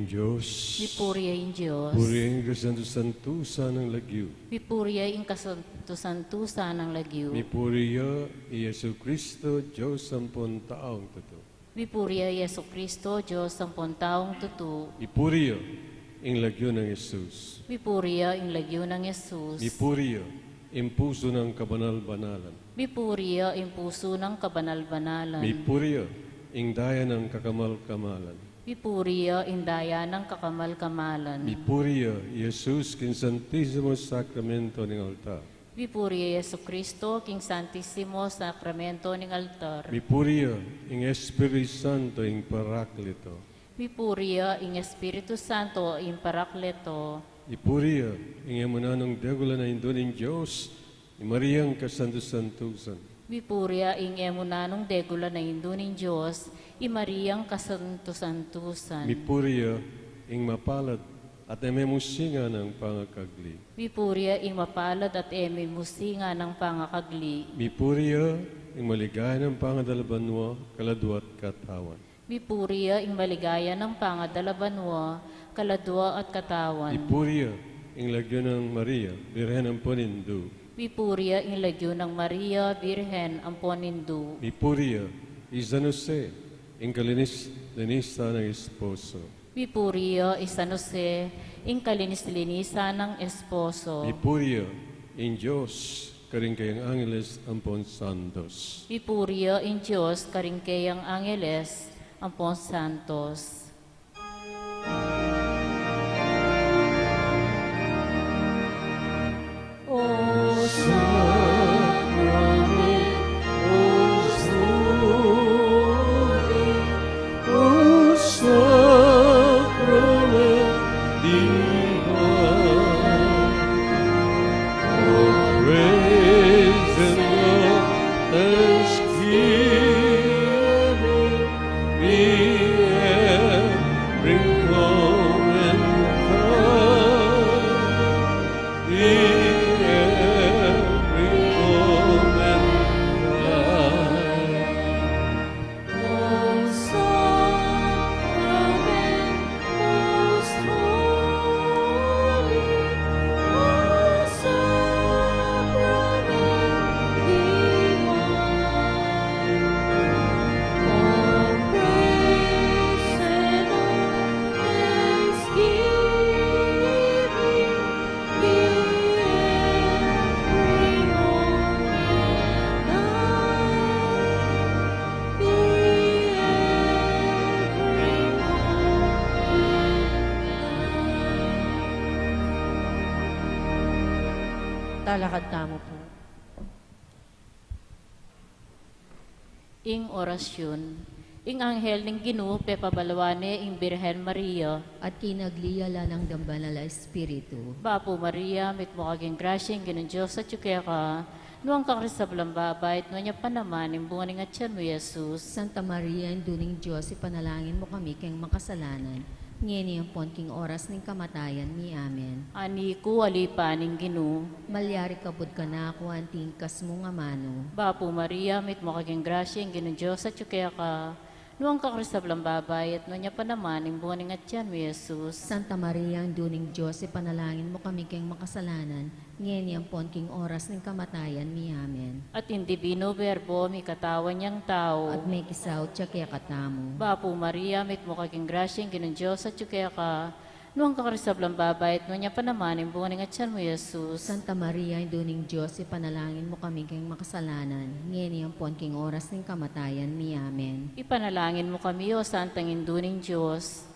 Dios. Mipuri ya ing Dios. Puri ya ing kasantu-santusan nang lagyu. Mipuri ya ing kasantu-santusan nang lagyu. Mipuri ya i Jesu Cristo, Dios ampon taung tutu. Mipuri ya i Jesu Cristo, Dios ampon taung tutu. Mipuri ya ing lagyu nang Jesus. Mipuri ya ing lagyu nang Jesus. Mipuri ya ing pusu nang kabanal-banalan. Mipuri ya ing pusu nang kabanal-banalan. Mipuri ya ing daya nang kakamal-kamalan. Mipuri ya ing daya nang kakamal-kamalan. Mipuri ya i Jesus king Santisimo Sakramento ning altar. Mipuri ya i Jesu Cristo king Santisimo Sakramento ning altar. Mipuri ya ing Espiritu Santo, ing Paraklito. Mipuri ya ing Espiritu Santo, ing Paraklito. Mipuri ya ing e mu nanung degulan a Indu ning Dios, i Mariang kasantu-santusan. Mipuri ya ing e mu nanung degulan a Indu ning Dios, i Mariang kasantu-santusan. Mipuri ya ing mapalad at e memusingan a pangakagli. Mipuri ya ing mapalad at e memusingan a pangakagli. Mipuri ya ing maligaya nang pangadal a banua, kaladua at katawan. Mipuri ya ing maligaya nang pangadal a banua, kaladua at katawan. Mipuri ya ing lagyu nang Maria, Birhen ampon Indu. Mipuri ya ing lagyu nang Maria, Birhen ampon Indu. Mipuri ya i San Jose, ing kalinis-linisan nang esposo. Mipuri ya i San Jose, ing kalinis-linisan nang esposo. Mipuri ya ing Dios karing kayang angeles ampon santos. Mipuri ya ing Dios karing kayang angeles ampon santos. O Sacrament, most holy, O Sacrament divine, all praise and all thanksgiving be every moment thine. Be every moment thine. O Sacrament most holy, O Sacrament divine, all praise and all thanksgiving be every moment thine. Be every moment thine. Talakad tamu pu. Ing orasyun. Ing anghel ning Ginu pepabaluan ne ing Birhen Maria. At kinagli ya la nang dang Banal a Espiritu. Bapu Maria, mitmu ka king grasya, ing Ginung Dios atyu keka. Nuan ka karing sablang babai, at nuan ya pa naman ing bunga ning atian mu, i Jesus. Santa Maria, Indu ning Dios, ipanalangin mu kami keng makasalanan, ngeni ampon king oras ning kamatayan mi. Amen. Ani ku, alipan ning Ginu. Malyari kabud kanaku anti ing kas mung amanu. Bapu Maria, mitmu ka king grasya, ing Ginung Dios atyu keka. Nuan ka karing sablang babai, at nuan ya pa naman ing bunga ning atian mu, i Jesus. Santa Maria, Indu ning Dios, ipanalangin mu kami keng makasalanan, ngeni ampon king oras ning kamatayan mi. Amen. At ing Divino Verbo, mikatawan yang tau. At mekisaut ya kekatamu. Bapu Maria, mitmu ka king grasya, ing Ginung Dios atyu keka. Nuan ka karing sablang babai, at nuan ya pa naman ing bunga ning atian mu, i Jesus. Santa Maria, Indu ning Dios, ipanalangin mu kami keng makasalanan, ngeni ampon king oras ning kamatayan mi. Amen. Ipanalangin mu kami, o Santang Indu ning Dios.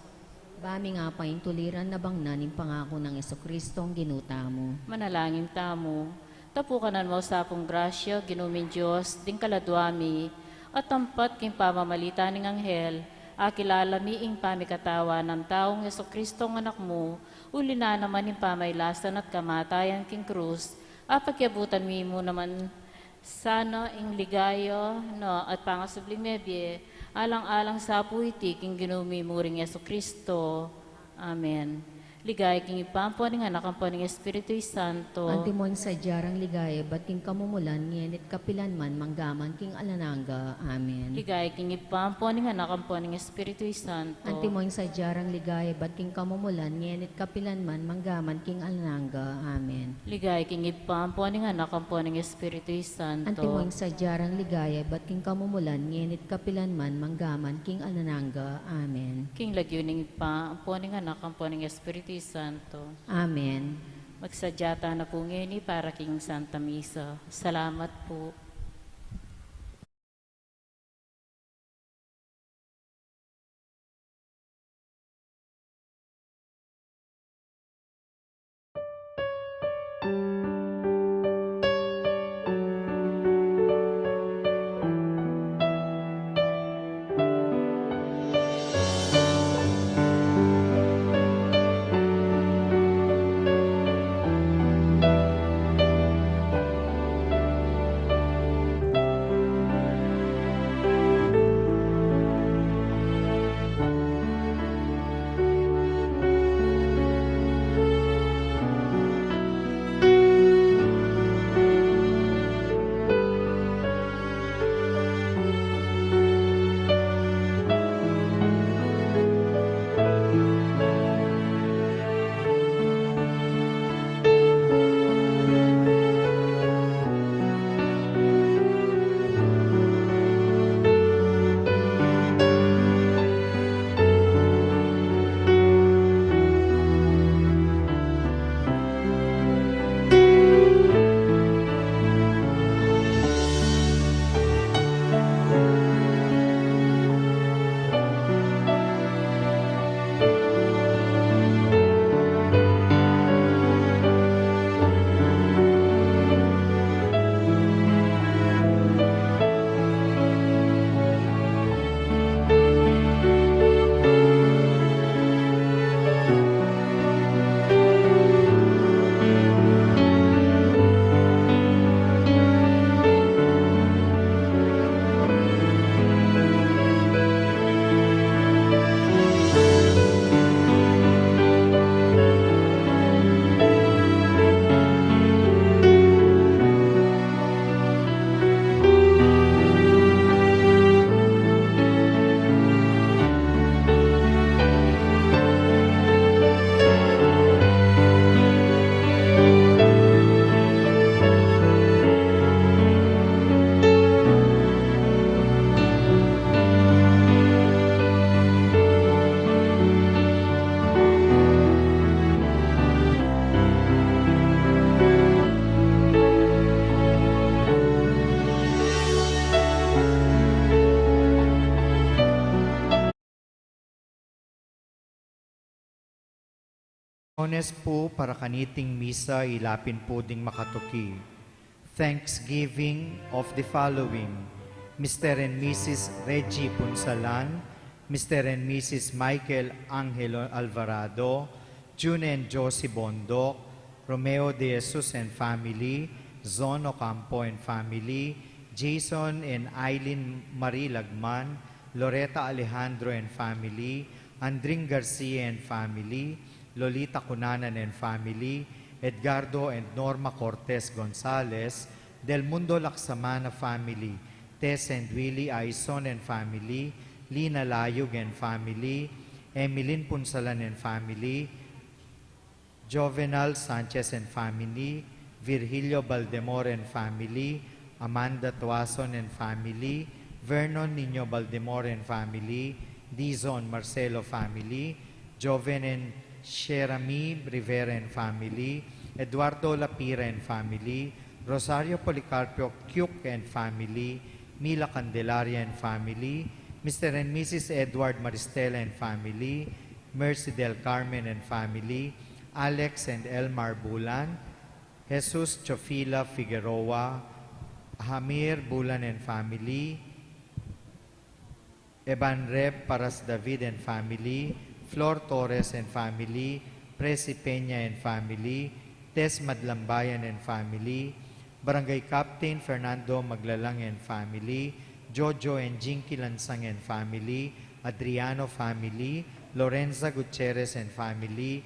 Ba ming apaintuliran na bang na ning pangaku nang Jesucristong Ginu tamu. Manalangin tamu. Tapukan na mu sa pung grasya, Ginu ming Dios, ding kaladua mi, at tampat king pamamalita ning anghel, akilala mi ing pamikatawan nang taung Jesucristong Anak mu, uli na naman ing pamailasan at kamatayan king krus, apagkiabutan mi mu naman sana ing ligaya na at pangasubling mebie, alang-alang sa pu iti king Ginu mi mu ring Jesucristo. Amen. Ligaya king Ibpa, ampo ning Anak, ampo ning Espiritu Santo. Antimo ing sadya rang ligaya ibat king kamumulan, ngeni at kapilan man, manggaman king alang angga. Amen. Ligaya king Ibpa, ampo ning Anak, ampo ning Espiritu Santo. Antimo ing sadya rang ligaya ibat king kamumulan, ngeni at kapilan man, manggaman king alang angga. Amen. Ligaya king Ibpa, ampo ning Anak, ampo ning Espiritu Santo. Antimo ing sadya rang ligaya ibat king kamumulan, ngeni at kapilan man, manggaman king alang angga. Amen. King lagyu ning Ibpa, ampo ning Anak, ampo ning Espiritu Santo. Amen. Magsadya tana pu ngeni para king Santa Misa. Salamat pu. Oraciones pu para kaniting misa, ila pin pu ding makatuki. Thanksgiving of the following: Mister and Missus Reggie Punsalan, Mister and Missus Michael Angelo Alvarado, June and Josie Bondoc, Romeo de Jesus and family, Zon Ocampo and family, Jason and Eileen Marie Lagman, Loretta Alejandro and family, Andring Garcia and family, Lolita Cunanan and family, Edgardo and Norma Cortez Gonzalez, Del Mundo Laksamana family, Tess and Willie Aison and family, Lina Layug and family, Emilyn Punsalan and family, Jovenal Sanchez and family, Virgilio Baldemor and family, Amanda Tuason and family, Vernon Niño Baldemor and family, Dizon Marcelo family, Joven and Sherami Rivera and family, Eduardo Lapira and family, Rosario Policarpio Kyuk and family, Mila Candelaria and family, Mister and Missus Edward Maristela and family, Mercy Del Carmen and family, Alex and Elmar Bulan, Jesus Chofila Figueroa, Hamir Bulan and family, Eban Rep Paras David and family, Flor Torres and family, Presi Peña and family, Tess Madlambayan and family, Barangay Captain Fernando Maglalang and family, Jojo and Jinky Lansang and family, Adriano family, Lorenza Gutierrez and family,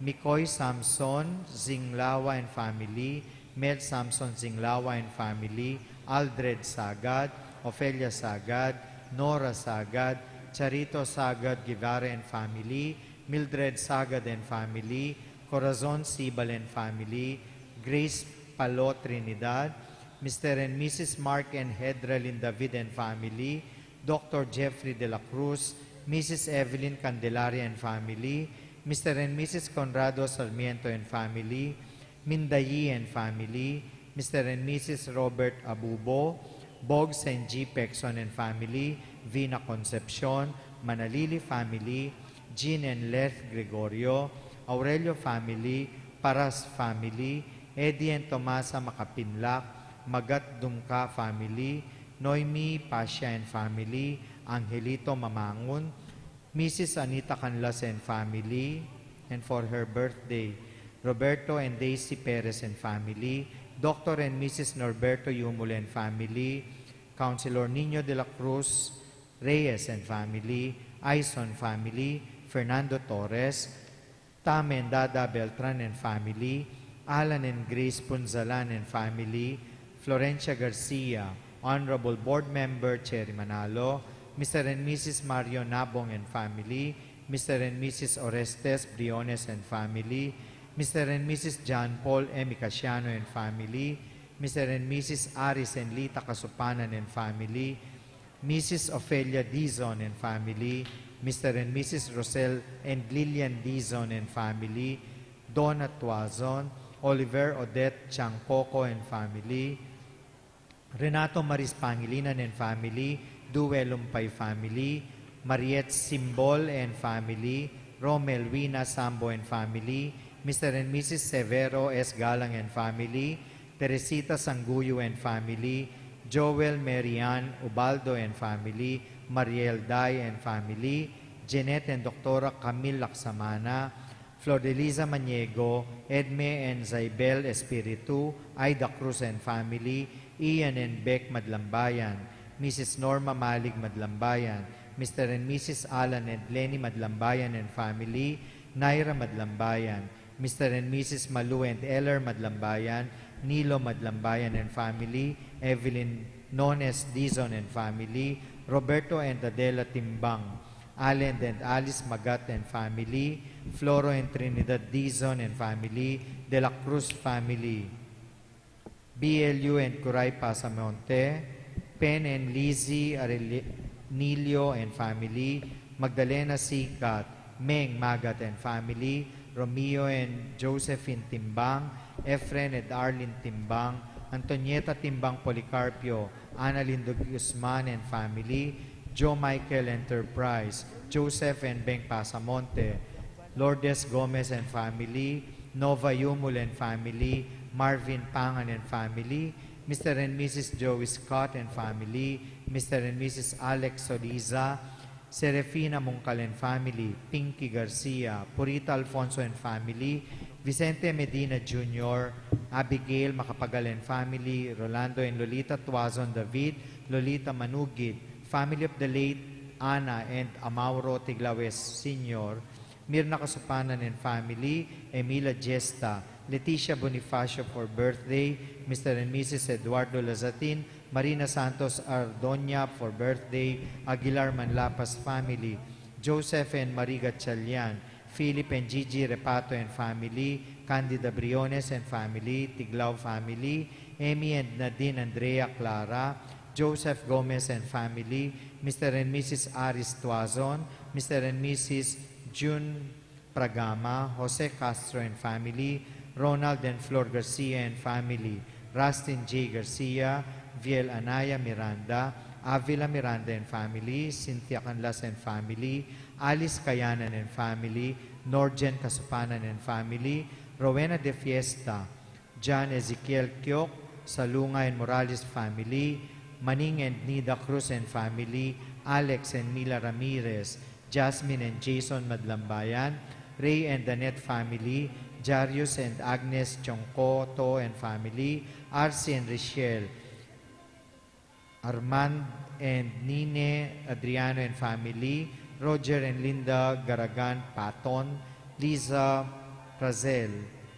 Mikoy Samson Zinglawa and family, Mel Samson Zinglawa and family, Aldred Sagad, Ofelia Sagad, Nora Sagad, Charito Sagad Guevara and family, Mildred Sagad and family, Corazon Sibal and family, Grace Palo Trinidad, Mister and Missus Mark and Hedralyn David and family, Doctor Jeffrey de la Cruz, Missus Evelyn Candelaria and family, Mister and Missus Conrado Sarmiento and family, Mindayi and family, Mister and Missus Robert Abubo, Boggs and G Pexon and family, Vina Concepcion, Manalili family, Jean and Leth Gregorio, Aurelio family, Paras family, Eddie and Tomasa Makapinlak, Magat Dumka family, Noemi Pasha and family, Angelito Mamangun, Missus Anita Canlas and family, and for her birthday, Roberto and Daisy Perez and family, Doctor and Missus Norberto Yumul and family, Councilor Nino de la Cruz Reyes and family, Aison family, Fernando Torres, Tam and Dada Beltran and family, Alan and Grace Punzalan and family, Florencia Garcia, Honorable Board Member Cherry Manalo, Mister and Missus Mario Nabong and family, Mister and Missus Orestes Briones and family, Mister and Missus John Paul M. Casiano and family, Mister and Missus Aris and Lita Kasupanan and family, Missus Ofelia Dizon and family, Mister and Missus Rosel and Lilian Dizon and family, Donna Tuazon, Oliver Odette Changcoco and family, Renato Maris Pangilinan and family, Due Lumpay family, Mariette Simbol and family, Romel Wina Sambo and family, Mister and Missus Severo S. Galang and family, Teresita Sanguyo and family, Joel Marian Ubaldo and family, Mariel Day and family, Jeanette and Doctora Camille Laksamana, Flordeliza Maniego, Edme and Zaibel Espiritu, Aida Cruz and family, Ian and Beck Madlambayan, Missus Norma Malig Madlambayan, Mister and Missus Alan and Lenny Madlambayan and family, Naira Madlambayan, Mister and Missus Malu and Eller Madlambayan, Nilo Madlambayan and family, Evelyn Nones Dizon and family, Roberto and Adela Timbang, Allen and Alice Magat and family, Floro and Trinidad Dizon and family, De La Cruz family, B L U and Kuray Pasamonte, Pen and Lizzie Arenilio and family, Magdalena Sikat, Meng Magat and family, Romeo and Josephine Timbang, Efren and Arlene Timbang, Antonieta Timbang Policarpio, Ana Lindo Guzman and family, Joe Michael Enterprise, Joseph and Beng Pasamonte, Lourdes Gomez and family, Nova Yumul and family, Marvin Pangan and family, Mister and Missus Joey Scott and family, Mister and Missus Alex Soliza, Serafina Mungkal and family, Pinky Garcia, Purita Alfonso and family, Vicente Medina Junior, Abigail Macapagal and family, Rolando and Lolita Tuazon David, Lolita Manugit, family of the late Ana and Amauro Tiglawes Senior, Mirna Kasupanan and family, Emila Gesta, Leticia Bonifacio for birthday, Mister and Missus Eduardo Lazatin, Marina Santos Ardoña for birthday, Aguilar Manlapas family, Joseph and Marie Gatchalian, Philip and Gigi Repato and family, Candida Briones and family, Tiglao family, Amy and Nadine Andrea Clara, Joseph Gomez and family, Mister and Missus Aris Tuazon, Mister and Missus June Pragama, Jose Castro and family, Ronald and Flor Garcia and family, Rustin J Garcia, Viel Anaya Miranda, Avila Miranda and family, Cynthia Canlas and family, Alice Kayanan and family, Norjen Kasupanan and family, Rowena de Fiesta, John Ezekiel Kiok, Salunga and Morales family, Maning and Nida Cruz and family, Alex and Mila Ramirez, Jasmine and Jason Madlambayan, Ray and Danette family, Jarius and Agnes Chongkoto and family, Arsi and Richelle, Armand and Nine Adriano and family, Roger and Linda Garagan Paton, Liza Razel,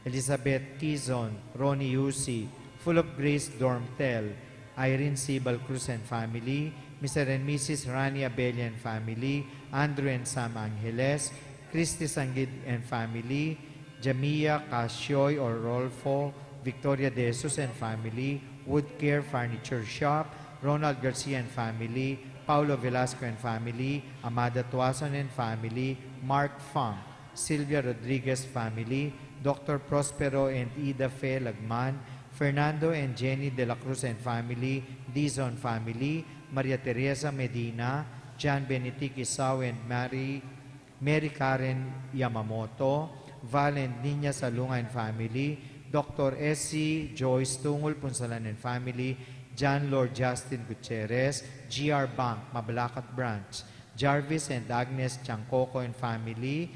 Elizabeth Tizon, Ronnie Yusi, Full of Grace Dormtel, Irene Sibal Cruz and family, Mister and Missus Rani Abella and family, Andrew and Sam Angeles, Christy Sangid and family, Jamia Casioy or Rolfo, Victoria De Jesus and family, Wood Care Furniture Shop, Ronald Garcia and family, Paulo Velasco and family, Amada Tuason and family, Mark Funk, Silvia Rodriguez family, Doctor Prospero and Ida Fe Lagman, Fernando and Jenny De La Cruz and family, Dizon family, Maria Teresa Medina, John Benedict Isao and Mary, Mary Karen Yamamoto, Val and Nina Salunga and family, Doctor S C Joyce Tungul Punsalan and family, John Lord Justin Gutierrez, G R Bank, Mabalacat Branch, Jarvis and Agnes Chancoco and family,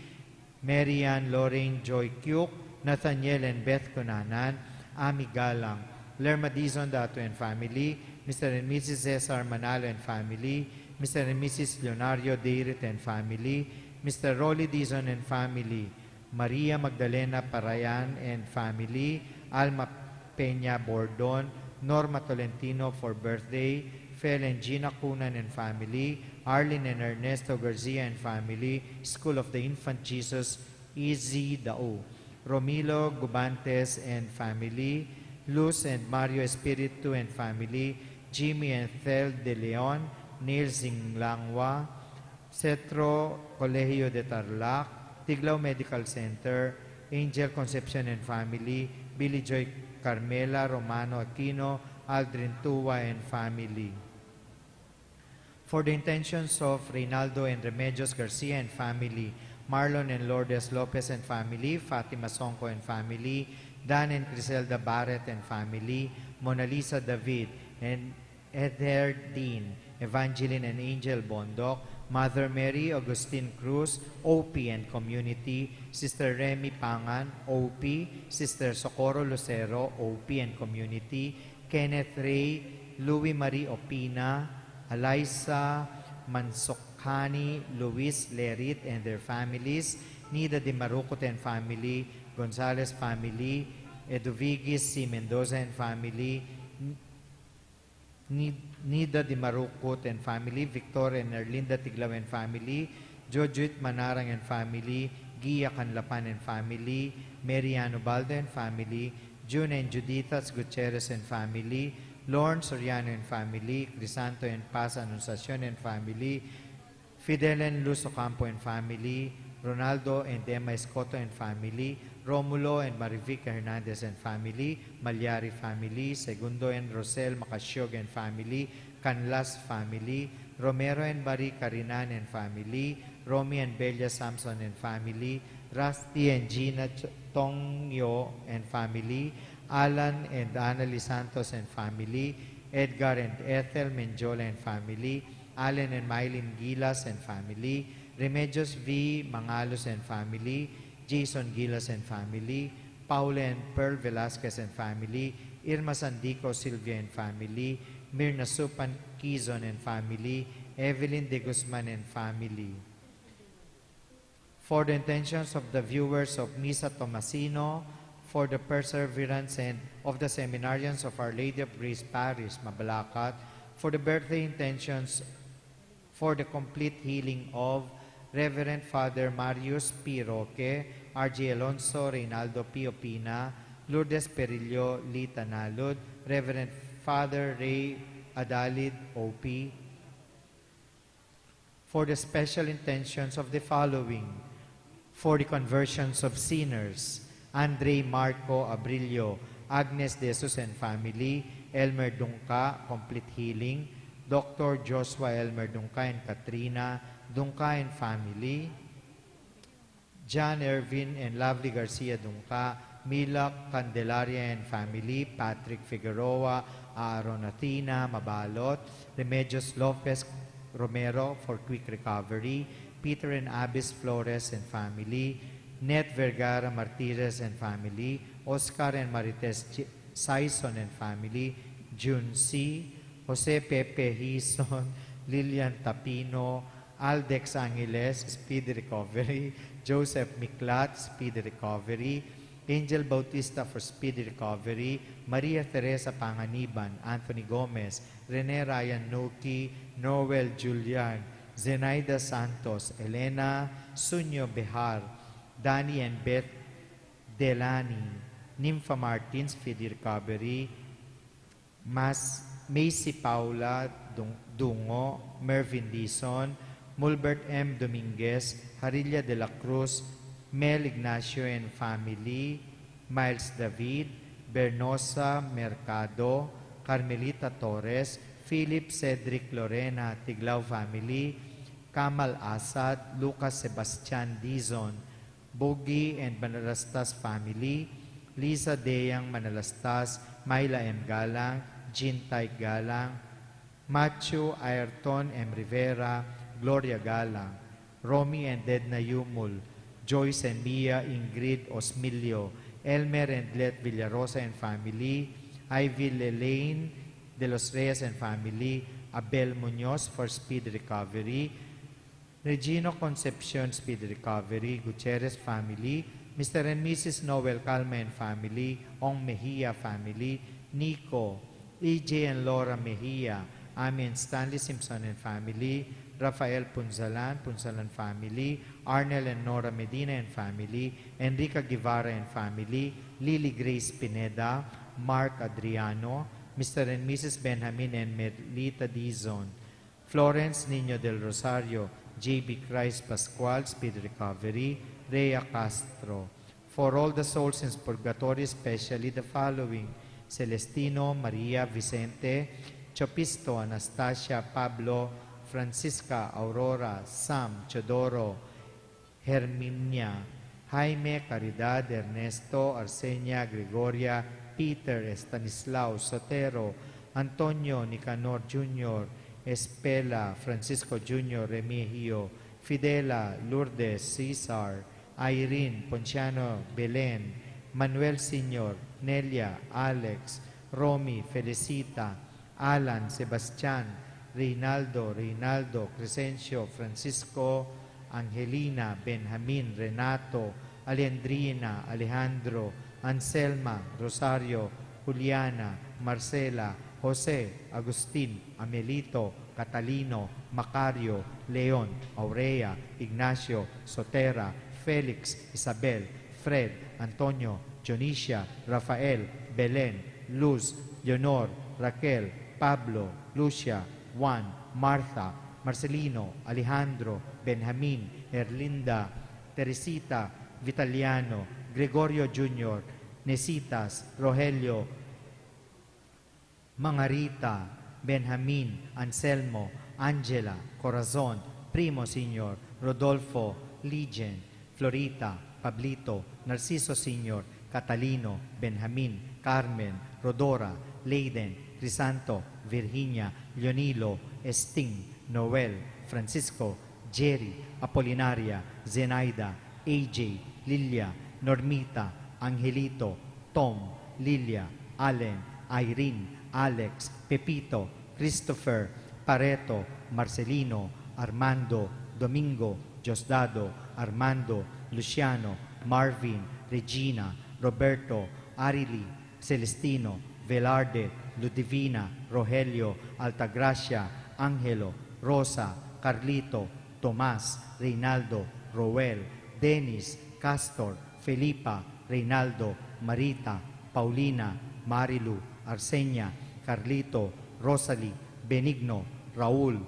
Mary Ann Lorraine Joy Kyuk, Nathaniel and Beth Cunanan, Ami Galang, Lerma Dizon Datu and family, Mister and Missus Cesar Manalo and family, Mister and Missus Leonario Deirit and family, Mister Rolly Dizon and family, Maria Magdalena Parayan and family, Alma Peña Bordon, Norma Tolentino for birthday, Fel and Gina Cunan and family, Arlene and Ernesto Garcia and family, School of the Infant Jesus, Izzy Dau, Romilo Gubantes and family, Luz and Mario Espiritu and family, Jimmy and Thel De Leon, Neil Zinglangua, Cetro Colegio de Tarlac, Tiglao Medical Center, Angel Concepcion and family, Billy Joy Carmela Romano Aquino, Aldrin Tua and family. For the intentions of Reynaldo and Remedios Garcia and family, Marlon and Lourdes Lopez and family, Fatima Songco and family, Dan and Criselda Barret and family, Mona Lisa David and Ether Dean, Evangeline and Angel Bondoc, Mother Mary, Augustine Cruz, O P and community, Sister Remy Pangan, O P, Sister Socorro Lucero, O P and community, Kenneth Ray, Louis Marie Opina, Eliza Mansokani, Luis Lerit and their families, Nida Dimarucot and family, Gonzalez family, Eduvigis C. Mendoza and family, Ni-, Nida Dimarucot and family, Victor and Erlinda Tiglao and family, Jojuit Manarang and family, Gia Canlapan and family, Mary Ann Ubaldo and family, June and Juditas Gutierrez and family, Lorne Soriano and family, Crisanto and Paz Anunciacion and family, Fidel and Luz Ocampo and family, Ronaldo and Emma Escoto and family, Romulo and Marivic Hernandez and family, Malyari family, Segundo and Rosel Macasiog and family, Canlas family, Romero and Marie Carinan and family, Romy and Belia Samson and family, Rusty and Gina Ch-, Tongyo and family, Alan and Annalie Santos and family, Edgar and Ethel Mendiola and family, Allen and Mylene Gilas and family, Remedios V. Mangalos and family, Jason Gilas and family, Paula and Pearl Velasquez and family, Irma Sandico Silvia and family, Mirna Supan Quizon and family, Evelyn De Guzman and family. For the intentions of the viewers of Misa Tomasino, for the perseverance and of the seminarians of Our Lady of Grace Parish, Mabalacat, for the birthday intentions, for the complete healing of Reverend Father Marius P. Roque, R J Alonso, Reynaldo P. Opina, Lourdes Perillo, Lita Nalud, Reverend Father Ray Adalid, O P, for the special intentions of the following: for the conversions of sinners, Andre Marco Abrillo, Agnes De Jesus and family, Elmer Dungca, complete healing, Doctor Joshua Elmer Dungca and Katrina Dungca and family, John Ervin and Lovely Garcia Dungca, Mila Candelaria and family, Patrick Figueroa, Aaron Athena Mabalot, Remedios Lopez Romero for quick recovery, Peter and Abis Flores and family, Net Vergara Martinez and family, Oscar and Marites J-, Sison and family, Jun C, Jose Pepe Hison, Lilian Tapino, Aldex Angeles, speedy recovery. Joseph Miklat, speedy recovery. Angel Bautista for speedy recovery. Maria Teresa Panganiban, Anthony Gomez, Rene Ryan Nuki, Noel Julian, Zenaida Santos, Elena Sunyo Behar, Danny and Beth Delani, Nympha Martin, speedy recovery, Mas Macy Paula Dung-, Dungo, Mervin Dizon, Mulbert M. Dominguez, Harilla de la Cruz, Mel Ignacio and family, Miles David, Bernosa Mercado, Carmelita Torres, Philip Cedric Lorena Tiglao family, Kamal Asad, Lucas Sebastian Dizon, Bugi and Manalastas family, Lisa Deyang Manalastas, Myla M. Galang, Jean Tyke Galang, Matthew Ayrton M. Rivera, Gloria Galang, Romy and Edna Yumul, Joyce and Mia Ingrid Osmilio, Elmer and Let Villarosa and family, Ivy Lelaine de los Reyes and family, Abel Munoz for speed recovery, Regino Concepcion, speedy recovery. Gutierrez family, Mister and Missus Noel Calma and family, Ong Mejia family, Nico, E J and Laura Mejia, Amy and Stanley Simpson and family, Rafael Punzalan, Punzalan family, Arnel and Nora Medina and family, Enrica Guevara and family, Lily Grace Pineda, Mark Adriano, Mister and Missus Benjamin and Merlita Dizon, Florence Niño del Rosario, J B Christ Pascual, speed recovery, Rhea Castro. For all the souls in purgatory, especially the following: Celestino, Maria, Vicente, Chopisto, Anastasia, Pablo, Francisca, Aurora, Sam, Teodoro, Herminia, Jaime, Caridad, Ernesto, Arsenia, Gregoria, Peter, Estanislao, Sotero, Antonio, Nicanor Junior, Espela, Francisco Junior, Remigio, Fidela, Lourdes, Cesar, Irene, Ponciano, Belen, Manuel Senior, Nelia, Alex, Romy, Felicita, Alan, Sebastian, Reynaldo, Reynaldo, Crescencio, Francisco, Angelina, Benjamin, Renato, Alejandrina, Alejandro, Anselma, Rosario, Juliana, Marcela, Jose, Agustin, Amelito, Catalino, Macario, Leon, Aurea, Ignacio, Sotera, Felix, Isabel, Fred, Antonio, Dionisia, Rafael, Belen, Luz, Leonor, Raquel, Pablo, Lucia, Juan, Martha, Marcelino, Alejandro, Benjamin, Erlinda, Teresita, Vitaliano, Gregorio Junior, Necitas, Rogelio, Mangarita, Benjamin, Anselmo, Angela, Corazon, Primo Senior, Rodolfo, Lijen, Florita, Pablito, Narciso Senior, Catalino, Benjamin, Carmen, Rodora, Leyden, Crisanto, Virginia, Leonilo, Esting, Noel, Francisco, Jerry, Apolinaria, Zenaida, A J, Lilia, Normita, Angelito, Tom, Lilia, Allen, Irene, Alex, Pepito, Christopher, Pareto, Marcelino, Armando, Domingo, Diosdado, Armando, Luciano, Marvin, Regina, Roberto, Arili, Celestino, Velarde, Ludivina, Rogelio, Altagracia, Angelo, Rosa, Carlito, Tomas, Reynaldo, Roel, Dennis, Castor, Felipa, Reynaldo, Marita, Paulina, Marilu, Arsenia, Carlito, Rosalie, Benigno, Raul,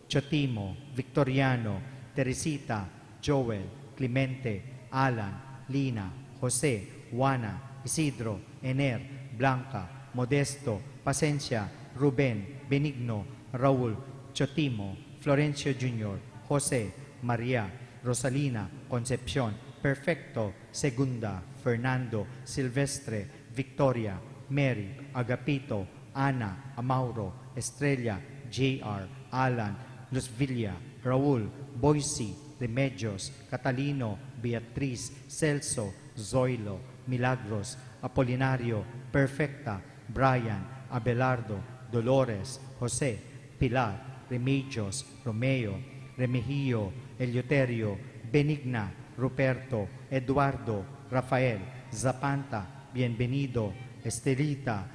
Chotimo, Victoriano, Teresita, Joel, Clemente, Alan, Lina, Jose, Juana, Isidro, Ener, Blanca, Modesto, Pasencia, Ruben, Benigno, Raul, Chotimo, Florencio Junior, Jose, Maria, Rosalina, Concepcion, Perfecto, Segunda, Fernando, Silvestre, Victoria, Mary, Agapito, Ana, Amauro, Estrella, J R, Alan, Luzvilla, Raul, Boysi, Remedios, Catalino, Beatriz, Celso, Zoilo, Milagros, Apolinario, Perfecta, Brian, Abelardo, Dolores, Jose, Pilar, Remedios, Romeo, Remigio, Eleuterio, Benigna, Ruperto, Eduardo, Rafael, Zapanta, Bienvenido, Estelita,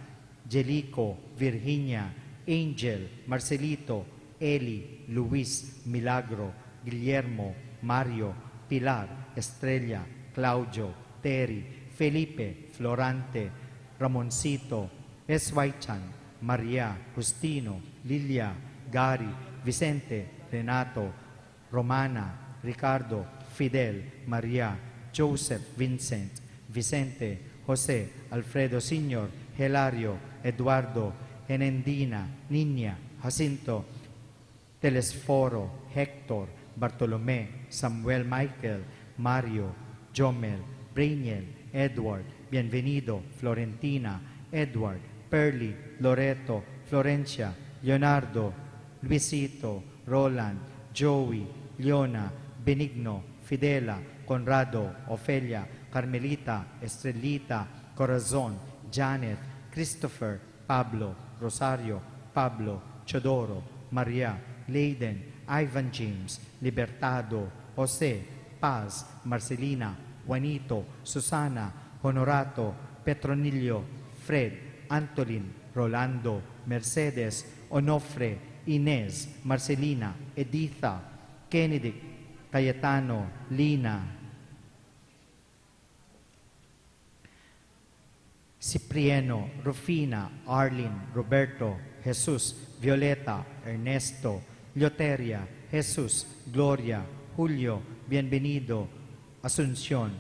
Jelico, Virginia, Angel, Marcelito, Eli, Luis, Milagro, Guillermo, Mario, Pilar, Estrella, Claudio, Terry, Felipe, Florante, Ramoncito, S Y Chan, Maria, Justino, Lilia, Gary, Vicente, Renato, Romana, Ricardo, Fidel, Maria, Joseph, Vincent, Vicente, Jose, Alfredo Senior, Hilario, Eduardo, Henendina, Niña, Jacinto, Telesforo, Hector, Bartolome, Samuel, Michael, Mario, Jomel, Brainiel, Edward, Bienvenido, Florentina, Edward, Pearly, Loreto, Florencia, Leonardo, Luisito, Roland, Joey, Leona, Benigno, Fidela, Conrado, Ofelia, Carmelita, Estrellita, Corazon, Janet, Christopher, Pablo, Rosario, Pablo, Teodoro, Maria, Leyden, Ivan James, Libertado, Jose, Paz, Marcelina, Juanito, Susana, Honorato, Petronillo, Fred, Antolin, Rolando, Mercedes, Onofre, Inez, Marcelina, Editha, Kennedy, Cayetano, Lina, Cipriano, Rufina, Arlene, Roberto, Jesus, Violeta, Ernesto, Loteria, Jesus, Gloria, Julio, Bienvenido, Asuncion,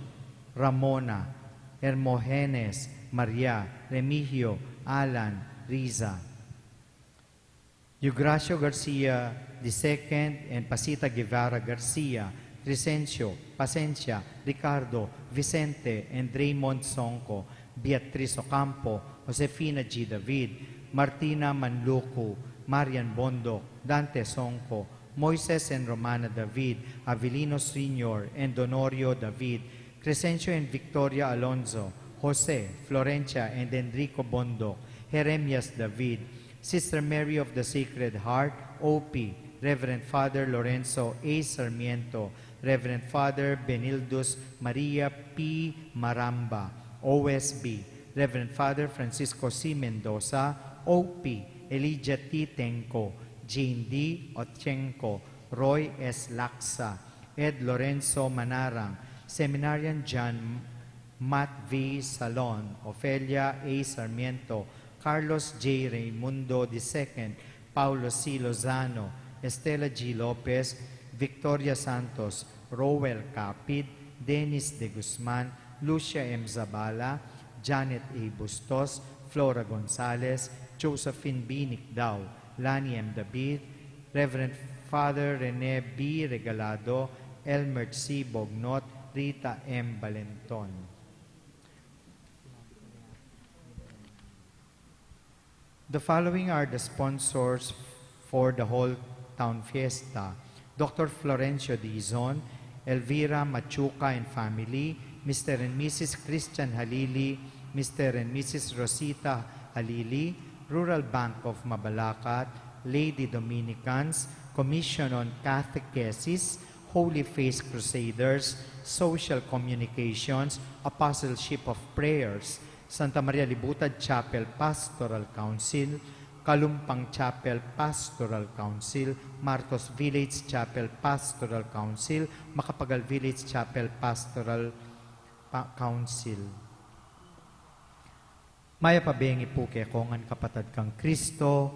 Ramona, Hermogenes, Maria, Remigio, Alan, Riza. Eugracio Garcia the second and Pasita Guevara Garcia, Crescencio, Pasencia, Ricardo, Vicente, and Raymond Songco, Beatriz Ocampo, Josefina G. David, Martina Manlucu, Marian Bondoc, Dante Songco, Moises and Romana David, Avelino Senior and Donorio David, Crescencio and Victoria Alonzo, Jose, Florencia and Enrico Bondoc, Jeremias David, Sister Mary of the Sacred Heart, O P, Reverend Father Lorenzo A. Sarmiento, Reverend Father Benildus Maria P. Maramba, O S B, Reverend Father Francisco C. Mendoza, O P, Elijah T. Tenco, Jane D. Ochenco, Roy S. Laksa, Ed Lorenzo Manarang, Seminarian John Matt V. Salon, Ofelia A. Sarmiento, Carlos J. Raimundo the second, Paulo C. Lozano, Estela G. Lopez, Victoria Santos, Roel Capid, Dennis De Guzman, Lucia M. Zabala, Janet A. Bustos, Flora Gonzalez, Josephine B. Nicdao, Lani M. David, Reverend Father Rene B. Regalado, Elmer C. Bognot, Rita M. Balenton. The following are the sponsors for the whole town fiesta: Doctor Florencio Dizon, Elvira Machuca and family, Mister and Missus Christian Halili, Mister and Missus Rosita Halili, Rural Bank of Mabalacat, Lady Dominicans, Commission on Catechesis, Holy Face Crusaders, Social Communications, Apostleship of Prayers, Santa Maria Libutad Chapel Pastoral Council, Kalumpang Chapel Pastoral Council, Marcos Village Chapel Pastoral Council, Macapagal Village Chapel Pastoral Pa-, Council. Mayap a bengi pu keko ngan kapatad kang Kristo.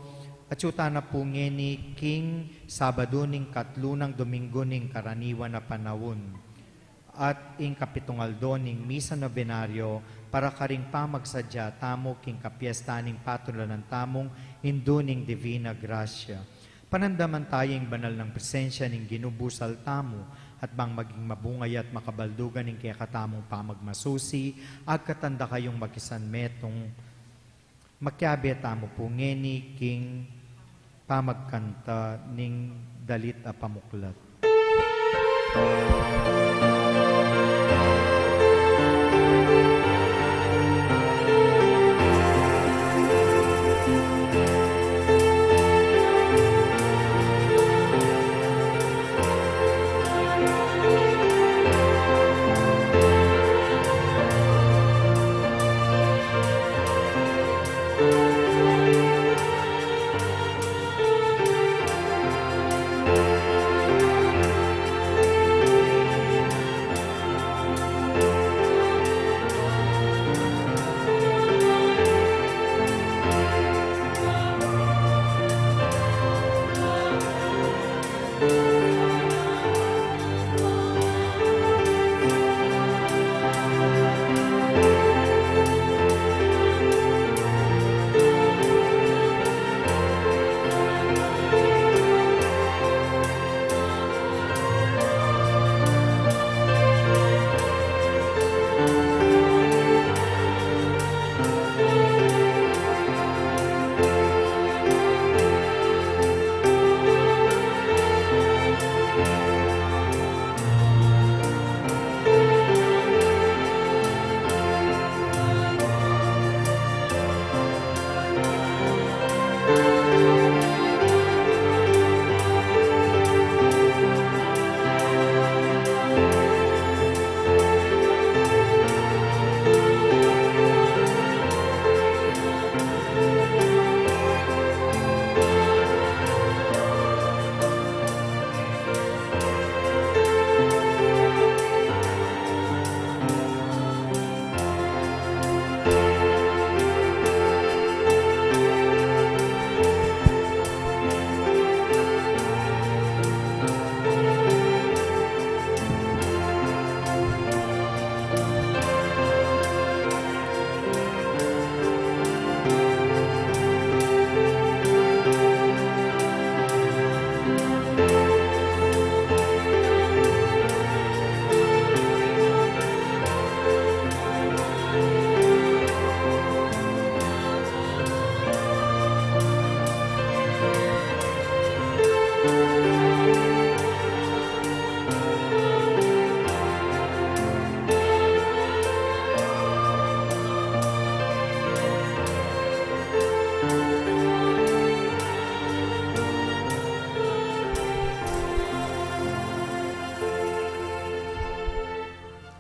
Atyu tana pu ngeni king Sabadu ning katlu nang Domingu ning karaniwan a panaun, at ing kapitung aldo ning Misa Novenario para karing pamagsadya tamu king kapiestan ning patulunan tamung Indu ning Divina Gracia. Panandaman taya ing banal nang presensya ning Ginu busal tamu, at bang maging mabunga ya at makabaldugan ing kekatamung pamagmasusi, agkatan da kayung makisanmetung. Makiabe tamu pu ngeni king pamagkanta ning dalit a pamuklat.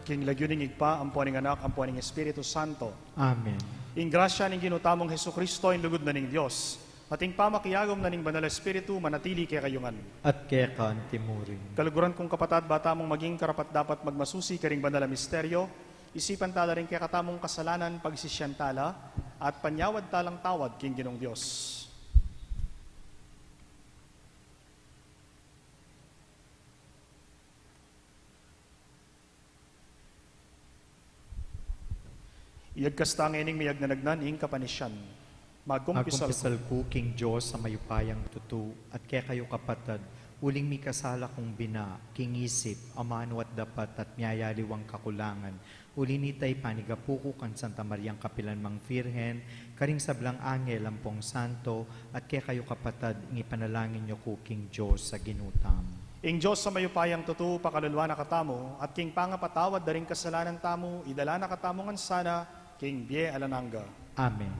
King lagyu ning Ibpa, ampo ning Anak, ampo ning Espiritu Santo. Amen. Ing grasya ning Ginu tamung Jesucristo, ing lugud na ning Dios, at ing pamakiagum na ning Banal Espiritu, manatili kekayu ngan. At keka antimurin. Kaluguran kung kapatad, ba tamung maging karapat-dapat magmasusi karing banal a misteryo, isipan tala ring kekatamung kasalanan, pagsisian tala, at panyawad talang tawad king Ginung Dios. Iyagkas ta ngening miyagnanagnan ing kapanisian. Magkumpisal. Magkumpisal ku king Dios a mayupayang tutu, at kekayu kapatad, uling mikasala kung bina, king isip, amanu at dapat, at miyayaliwang kakulangan. Uli nita, ipanigapu ku kang Santa Mariang kapilan mang Virgen, karing sablang angel ampong santo, at kekayu kapatad, ing ipanalangin yu ku king Dios a Ginu tamu. Ing Dios a mayupayang tutu, pakaluluan na katamu, at king pangapatawad da ring kasalanan tamu, idala na katamu ngan sana king bie alang angga. Amen.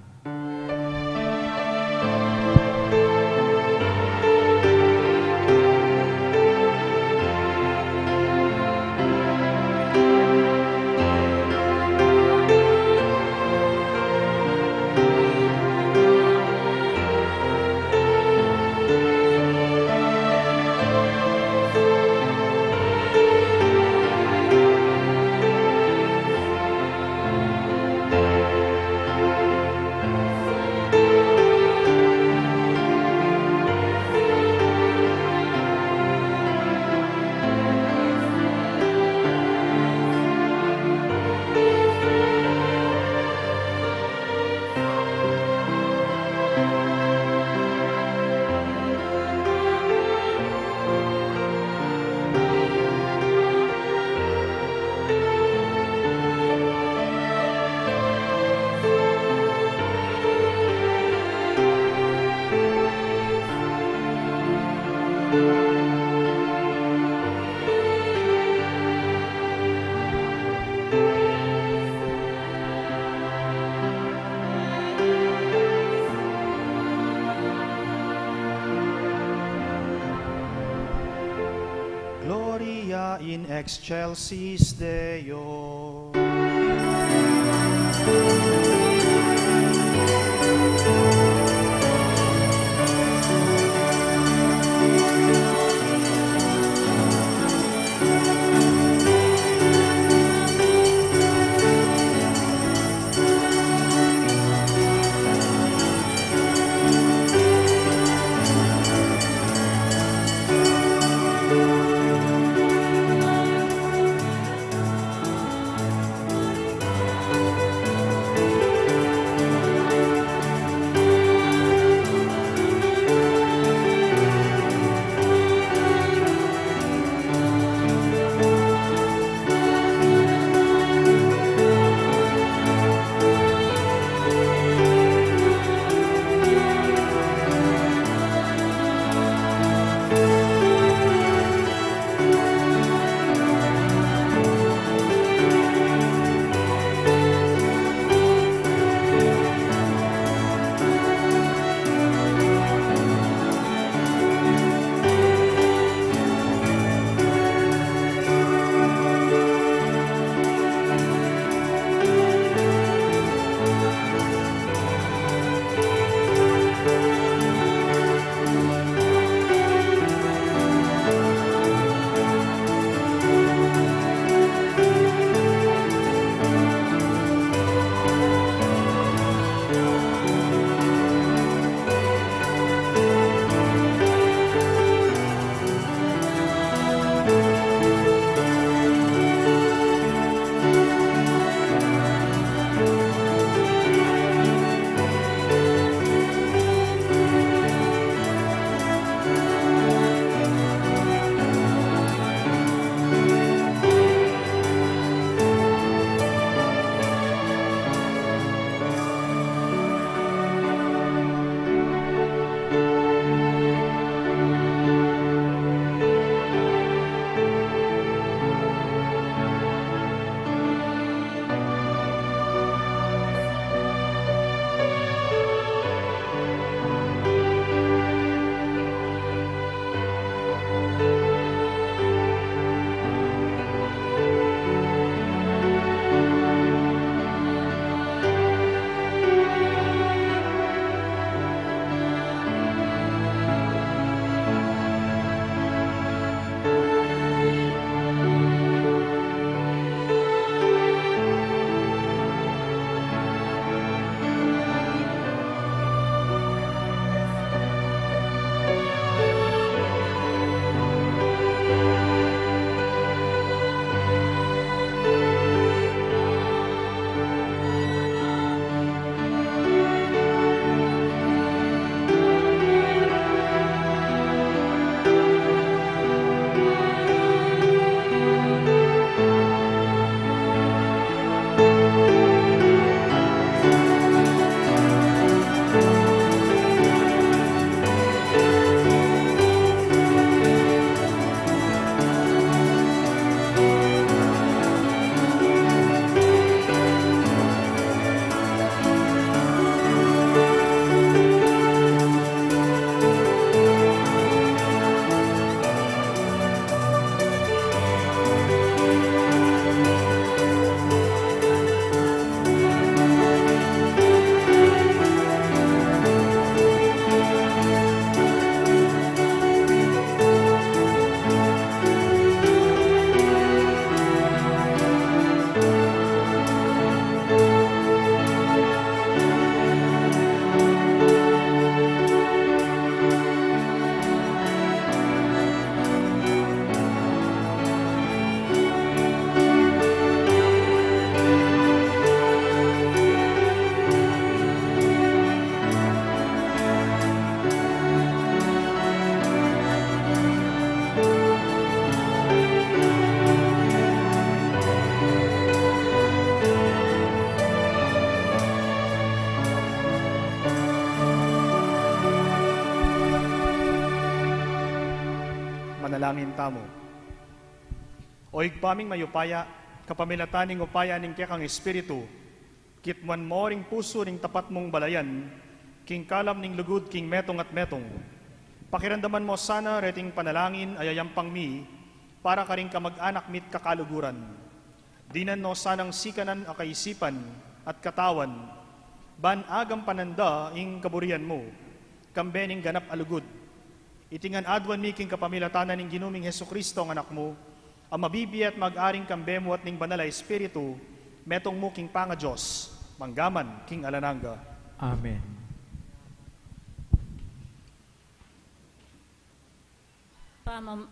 Gloria in excelsis Deo. Langin tamu. O Ibpa ming mayupaya, kapamilatan ning upaya ning kekang Espiritu, kitmuan mo ring pusu ning tapat mung balayan, king kalam ning lugud king metung at metung. Pakiramdaman mo sana reting panalangin a yayampang mi para karing kamag-anak mi't kakaluguran. Dinan no sanang sikanan a kaisipan at katawan, ban agampanan da ing kaburian mu, kambe ning ganap a lugud. Iti ngan aduan mi king kapamilatan na ning Ginu ming Jesucristo a Anak mu, a mabibie at mag-aring kambe mu at ning Banal a Espiritu, metung mu king pangaDios, manggaman king alang angga. Amen. Pamam-,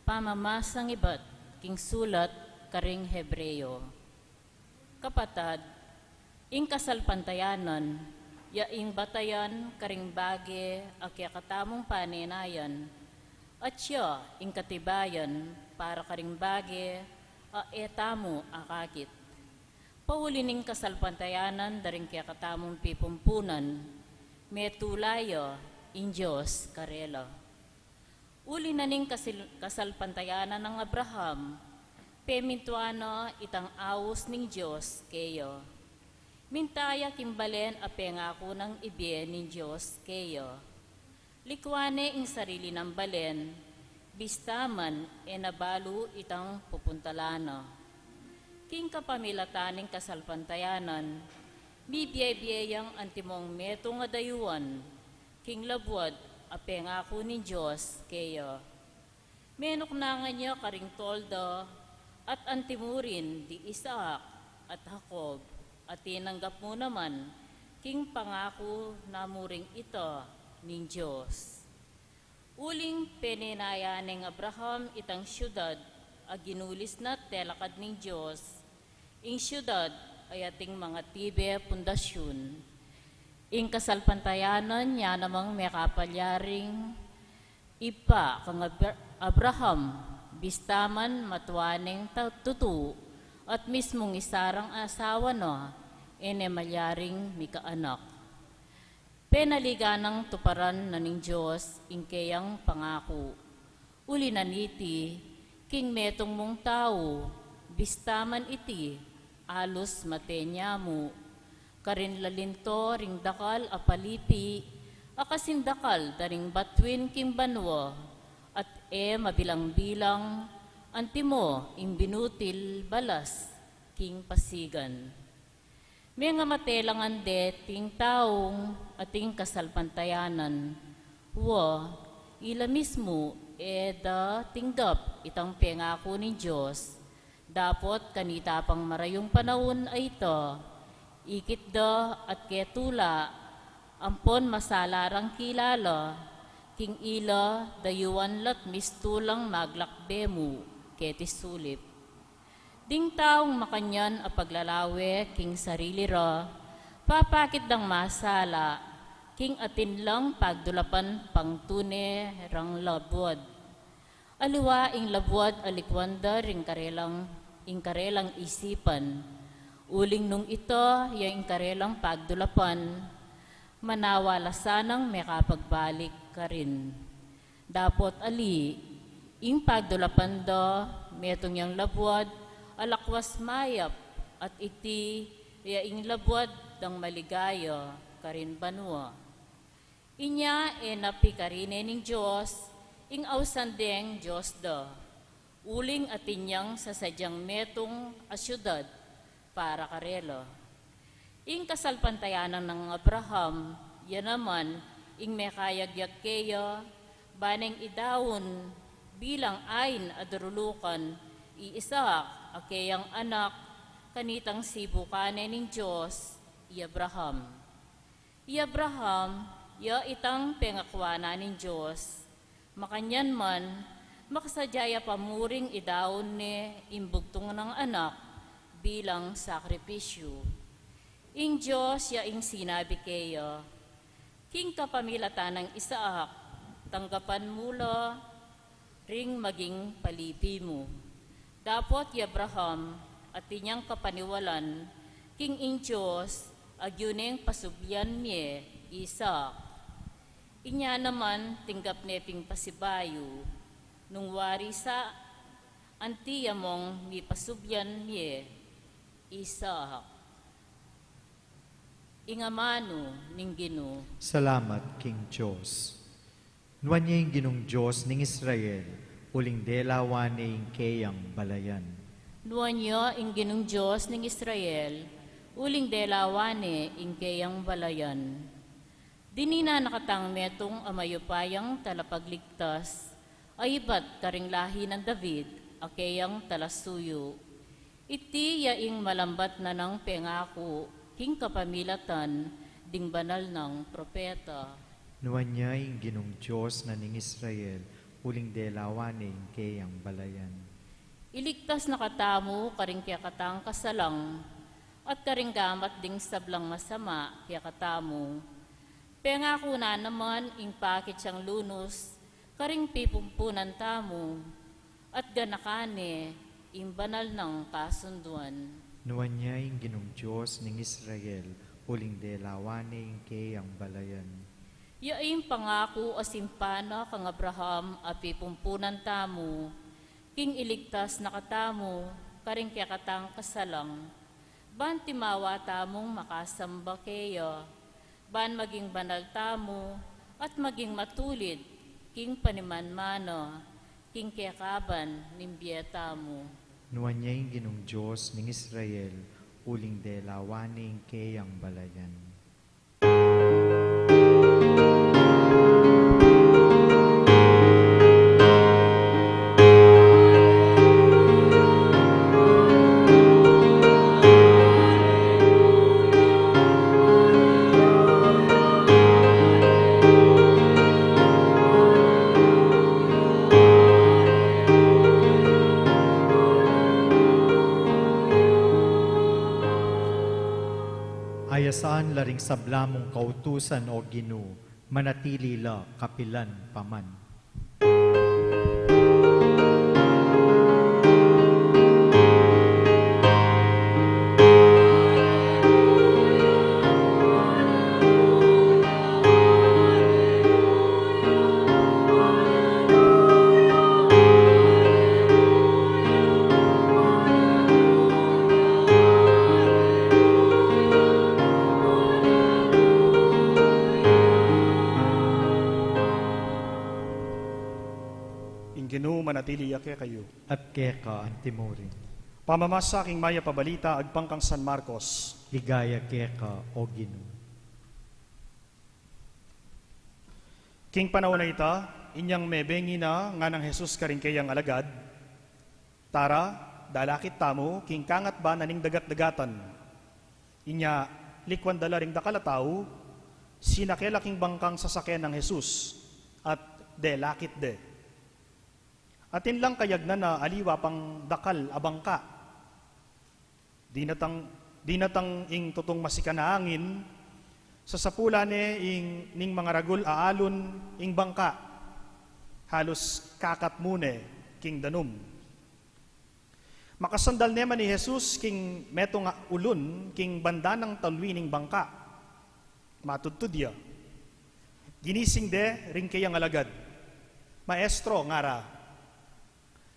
pamamasang ibat king sulat karing Hebreo. Kapatad, ing kasalpantayanan, ya ing batayan karing bage a kekatamung panenayan, at ya ing katibayan para karing bage a e tamu akakit. Pauli ning kasalpantayanan da ring kekatamung pipumpunan, metula ya ing Dios karela. Uli na ning kasil-, kasalpantayanan nang Abraham, pemintuan na itang aus ning Dios keya. Minta ya king balen a pengaku nang ibie ning Dios keya. Likuan ne ing sarili nang balen, bista man e na balu itang pupuntalan na. King kapamilatan ning kasalpantayanan, mibie-bie yang antimong metung a dayuan, king labuad a pengaku ning Dios keya. Menuknangan ya karing tolda, at antimu rin di Isaac at Jacob, a tinanggap mu naman king pangaku na mu ring ita ning Dios. Uling penenaya neng Abraham itang siudad a ginulis na telakad ning Dios, ing siudad a ating mangatibe pundasyun. Ing kasalpantayanan ya namang mekapalyaring ibpa kang Abra-, Abraham, bista man matua neng ta-, tutu, at mismung isarang asawa na, e ne malyaring mikaanak. Penaligan nang tuparan na ning Dios ing keyang pangaku. Uli na niti, king metung mung tau, bista man iti, alus mate nya mu, karin lalinto ring dakal a palipi, a kasindakal da ring batuin king banua, at e mabilang-bilang, antimo ing binutil balas king pasigan. Mengamate la ngan deting taung ating kasalpantayanan, wa, ila mismu e da tinggap itang pengaku ning Dios, dapot kanita pang marayung panaun a ita, ikit da at ketula, ampon masala rang kilala, king ila dayuan la't mistulang maglakbe mu keti sulip. Ding taung makanyan a paglalawe king sarili ra, papakit dang masala, king atin lang pagdulapan pangtune rang labuad. Aliwa ing labuad a likuan da ring karelang, ing karelang isipan. Uling nung ita ya ing karelang pagdulapan, manawa la sanang mekapagbalik karin. Dapot ali, ing pagdulapan da, metung yang labuad a lakwas mayap, at iti ya ing labuad dang maligaya karin banua. Inya e na pikarine ning Dios ing ausan deng Dios da, uling atin yang sasadyang metung a siudad para karela. Ing kasalpantayanan nang Abraham, ya naman ing mekayagyag keya, ba neng idaun bilang ain a darulukan i Isaac a keyang anak, kanitang sibukan ne ning Dios i Abraham. I Abraham, ya itang pengakua na ning Dios, makanyan man, makasadya ya pa muring idaun ne ing bugtung nang anak bilang sakripisyu. Ing Dios ya ing sinabi keya, king kapamilatan nang Isaac, tanggapan mu la ring maging palipi mu. Dapot i Abraham, atin yang kapaniwalan, king ing Dios, agyu neng pasublian mie i Isaac. Inya naman, tinggap ne pin pasibayu. Nung wari sa, anti ya mong mipasubyan mie, Isaac. Ing amanu ning Ginu. Salamat king Dios. Nuan ya ing Ginung Dios ning Israel, uling delawan ne ing keyang balayan. Nuan ya ing Ginung Dios ning Israel, uling delawan ne ing keyang balayan. Dinina na katang metung a mayupayang talapagligtas, a ibat karing lahi nang David, a keyang talasuyu. Iti ya ing malambat na nang pengaku, king kapamilatan ding banal nang propeta. Nuan ya ing Ginung Dios na ning Israel, uling delawan ne ing keyang balayan. Iligtas na katamu karing kekatang kasalang, at karing gamat ding sablang masama kekatamu. Pengaku na naman ing pakit yang lunus karing pipumpunan tamu, at ganakan ne ing banal nang kasunduan. Nuan ya ing Ginung Dios ning Israel, uling delawan ne ing keyang balayan. Ya ing pangaku a simpan na kang Abraham a pipumpunan tamu, king iligtas na katamu karing kekatang kasalang, ban timawa tamung makasamba keya, ban maging banal tamu, at maging matulid king panimanmana, king kekaban ning bie tamu. Nuan ya ing Ginung Dios ning Israel, uling delawan ne ing keyang balayan. Ayasaan la ring sabla mung kautusan, O Ginu, manatili la kapilan pa man. Ing Ginu manatili ya kekayu. At keka antimurin. Pamamasa king mayap a balita agpang kang San Marcos. Ligaya keka, O Ginu. King panaun a ita, inyang mebengi na nganang Jesus karing keyang alagad, "Tara, dalakit tamu king kangatban a ning dagat-dagatan." Inya, likuan da la ring dakal a tau, sinake la king bangkang sasake nang Jesus, at delakit de. Atin lang kayagnan a aliwa pang dakal a bangka. Dinatang, dinatang ing tutung masikan a angin, sasapulan ne ing ning mangaragul a alun ing bangka. Halus kakatmu ne king danum. Makasandal ne man i Jesus king metung a ulun king banda nang talwi ning bangka. Matudtud ya. Ginising de ring keyang alagad. "Maestro," ngara,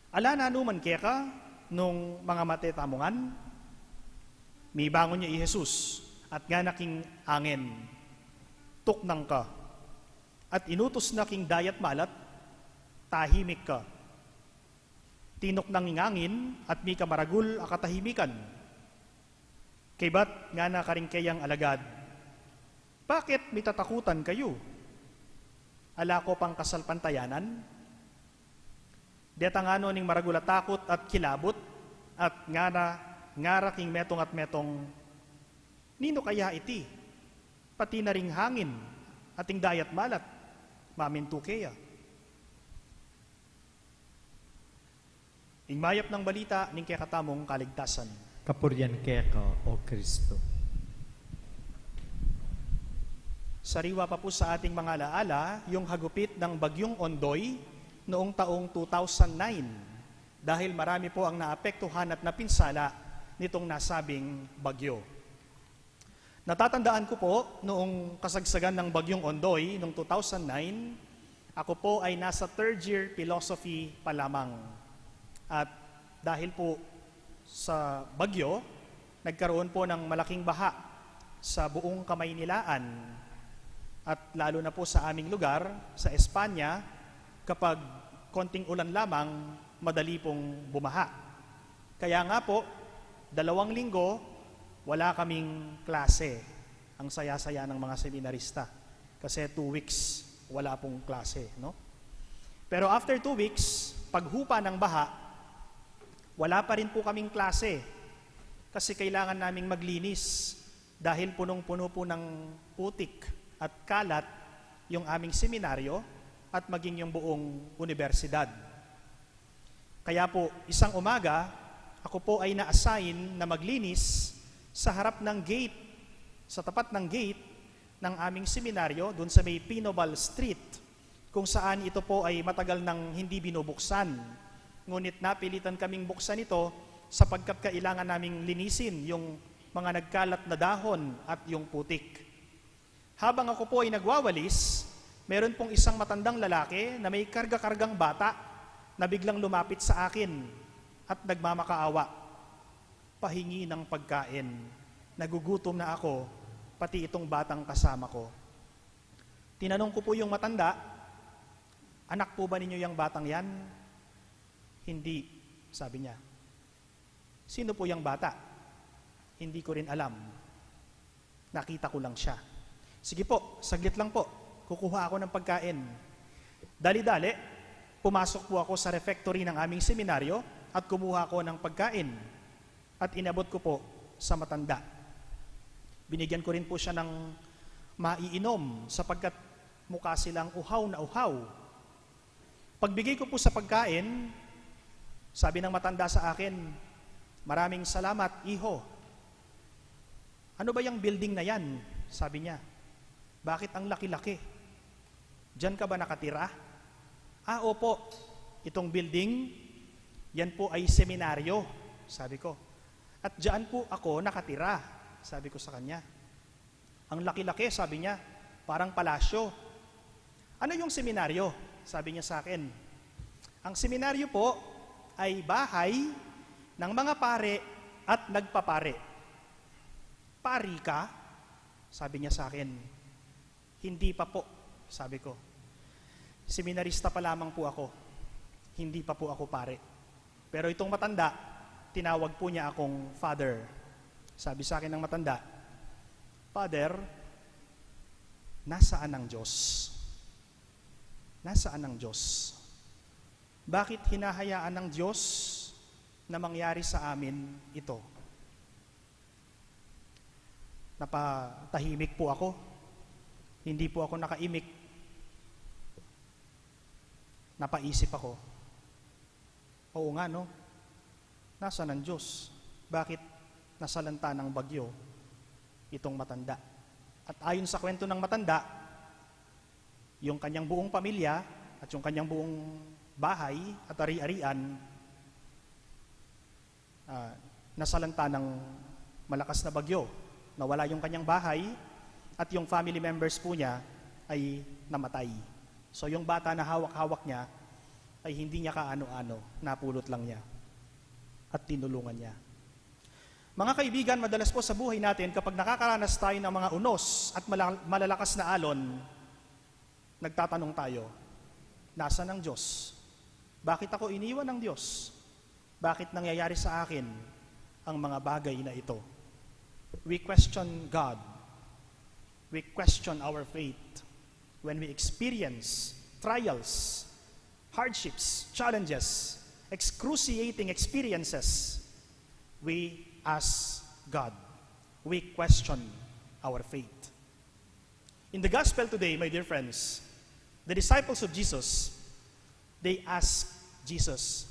"ala nanu man keka nung mangamate tamu ngan?" Mibangun ya i Jesus at ngana king angin, "Tuknang ka." At inutus na king dayat malat, "Tahimik ka." Tinuknang ing angin at mika maragul a katahimikan. Kaybat ngana karing keyang alagad, "Bakit mitatakutan kayu? Ala ko pang kasalpantayanan?" Detang ngana ning maragul a takut at kilabut, at ngana, ngara king metung at metung, "Ninu kaya iti? Pati na ring hangin at ing dayat malat mamintu keya." Ing mayap nang balita ning kekatamung kaligtasan. Kapurian keka, O Kristo. Sariwa pa po sa ating mga alaala yung hagupit ng Bagyong Ondoy noong taong two thousand nine, dahil marami po ang naapektuhan at napinsala nitong nasabing bagyo. Natatandaan ko po, noong kasagsagan ng Bagyong Ondoy noong two thousand nine, Ako po ay nasa third year philosophy pa lamang. At dahil po sa bagyo, nagkaroon po ng malaking baha sa buong Kamaynilaan at lalo na po sa aming lugar, sa Espanya, kapag konting ulan lamang, madali pong bumaha. Kaya nga po, dalawang linggo, wala kaming klase. Ang saya-saya ng mga seminarista. Kasi two weeks, wala pong klase, no? Pero after two weeks, paghupa ng baha, wala pa rin po kaming klase. Kasi kailangan naming maglinis dahil punong-puno po ng putik at kalat yung aming seminaryo at maging yung buong unibersidad. Kaya po, isang umaga, ako po ay na-assign na maglinis sa harap ng gate, sa tapat ng gate ng aming seminaryo, dun sa may Pinobal Street, kung saan ito po ay matagal nang hindi binubuksan. Ngunit napilitan kaming buksan ito sapagkat kailangan naming linisin yung mga nagkalat na dahon at yung putik. Habang ako po ay nagwawalis, meron pong isang matandang lalaki na may karga-kargang bata na biglang lumapit sa akin at nagmamakaawa. Pahingi ng pagkain. Nagugutom na ako, pati itong batang kasama ko. Tinanong ko po yung matanda, "Anak po ba ninyo yung batang yan?" "Hindi," sabi niya. "Sino po yung bata?" "Hindi ko rin alam. Nakita ko lang siya." "Sige po, saglit lang po. Kukuha ako ng pagkain." Dali-dali, pumasok po ako sa refectory ng aming seminaryo at kumuha ako ng pagkain. At inabot ko po sa matanda. Binigyan ko rin po siya ng maiinom sapagkat mukha silang uhaw na uhaw. Pagbigay ko po sa pagkain, sabi ng matanda sa akin, "Maraming salamat, iho. Ano ba yung building na yan?" sabi niya. "Bakit ang laki-laki? Diyan ka ba nakatira?" "Ah, opo. Itong building, yan po ay seminaryo," sabi ko. "At diyan po ako nakatira," sabi ko sa kanya. "Ang laki-laki," sabi niya, "parang palasyo." "Ano yung seminaryo?" sabi niya sa akin. "Ang seminaryo po ay bahay ng mga pare at nagpapare." "Pari ka?" sabi niya sa akin. "Hindi pa po," sabi ko. "Seminarista pa lamang po ako. Hindi pa po ako pare." Pero itong matanda, tinawag po niya akong father. Sabi sa akin ng matanda, "Father, nasaan ang Diyos? Nasaan ang Diyos? Bakit hinahayaan ng Diyos na mangyari sa amin ito?" Napatahimik po ako. Hindi po ako nakaimik. Napaisip ako. "Oo nga, no? Nasaan ang Diyos? Bakit nasalanta ng bagyo itong matanda?" At ayon sa kwento ng matanda, yung kanyang buong pamilya at yung kanyang buong bahay at ari-arian, ah, nasalanta ng malakas na bagyo. Nawala yung kanyang bahay at yung family members po niya ay namatay. So, yung bata na hawak-hawak niya ay hindi niya kaano-ano, napulot lang niya at tinulungan niya. Mga kaibigan, madalas po sa buhay natin, kapag nakakaranas tayo ng mga unos at mala-, malalakas na alon, nagtatanong tayo, "Nasaan ang Diyos? Bakit ako iniwan ng Diyos? Bakit nangyayari sa akin ang mga bagay na ito?" We question God. We question our faith. When we experience trials, hardships, challenges, excruciating experiences, we ask God. We question our faith. In the gospel today, my dear friends, the disciples of Jesus, they ask Jesus.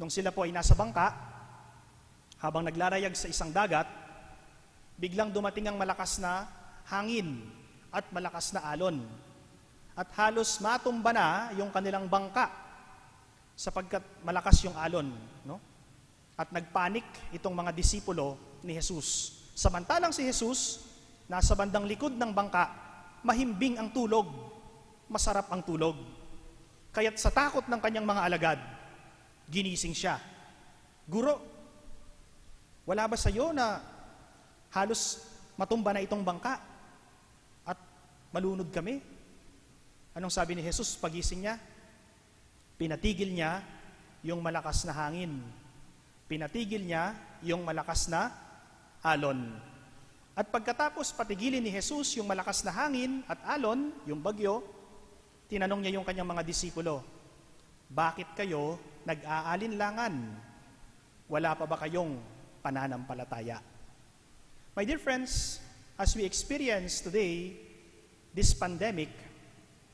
Nung sila po ay nasa bangka, habang naglarayag sa isang dagat, biglang dumating ang malakas na hangin at malakas na alon. At halos matumba na yung kanilang bangka sapagkat malakas yung alon, no? At nagpanik itong mga disipulo ni Jesus. Samantalang si Jesus, nasa bandang likod ng bangka, mahimbing ang tulog. masarap ang tulog. Kaya't sa takot ng kanyang mga alagad, ginising siya. "Guro, wala ba sayo na halos matumba na itong bangka at malunod kami?" Anong sabi ni Jesus pagising niya? Pinatigil niya yung malakas na hangin. Pinatigil niya yung malakas na alon. At pagkatapos patigilin ni Jesus yung malakas na hangin at alon, yung bagyo, tinanong niya yung kanyang mga disipulo, "Bakit kayo nag-aalinlangan? Wala pa ba kayong pananampalataya?" My dear friends, as we experience today this pandemic,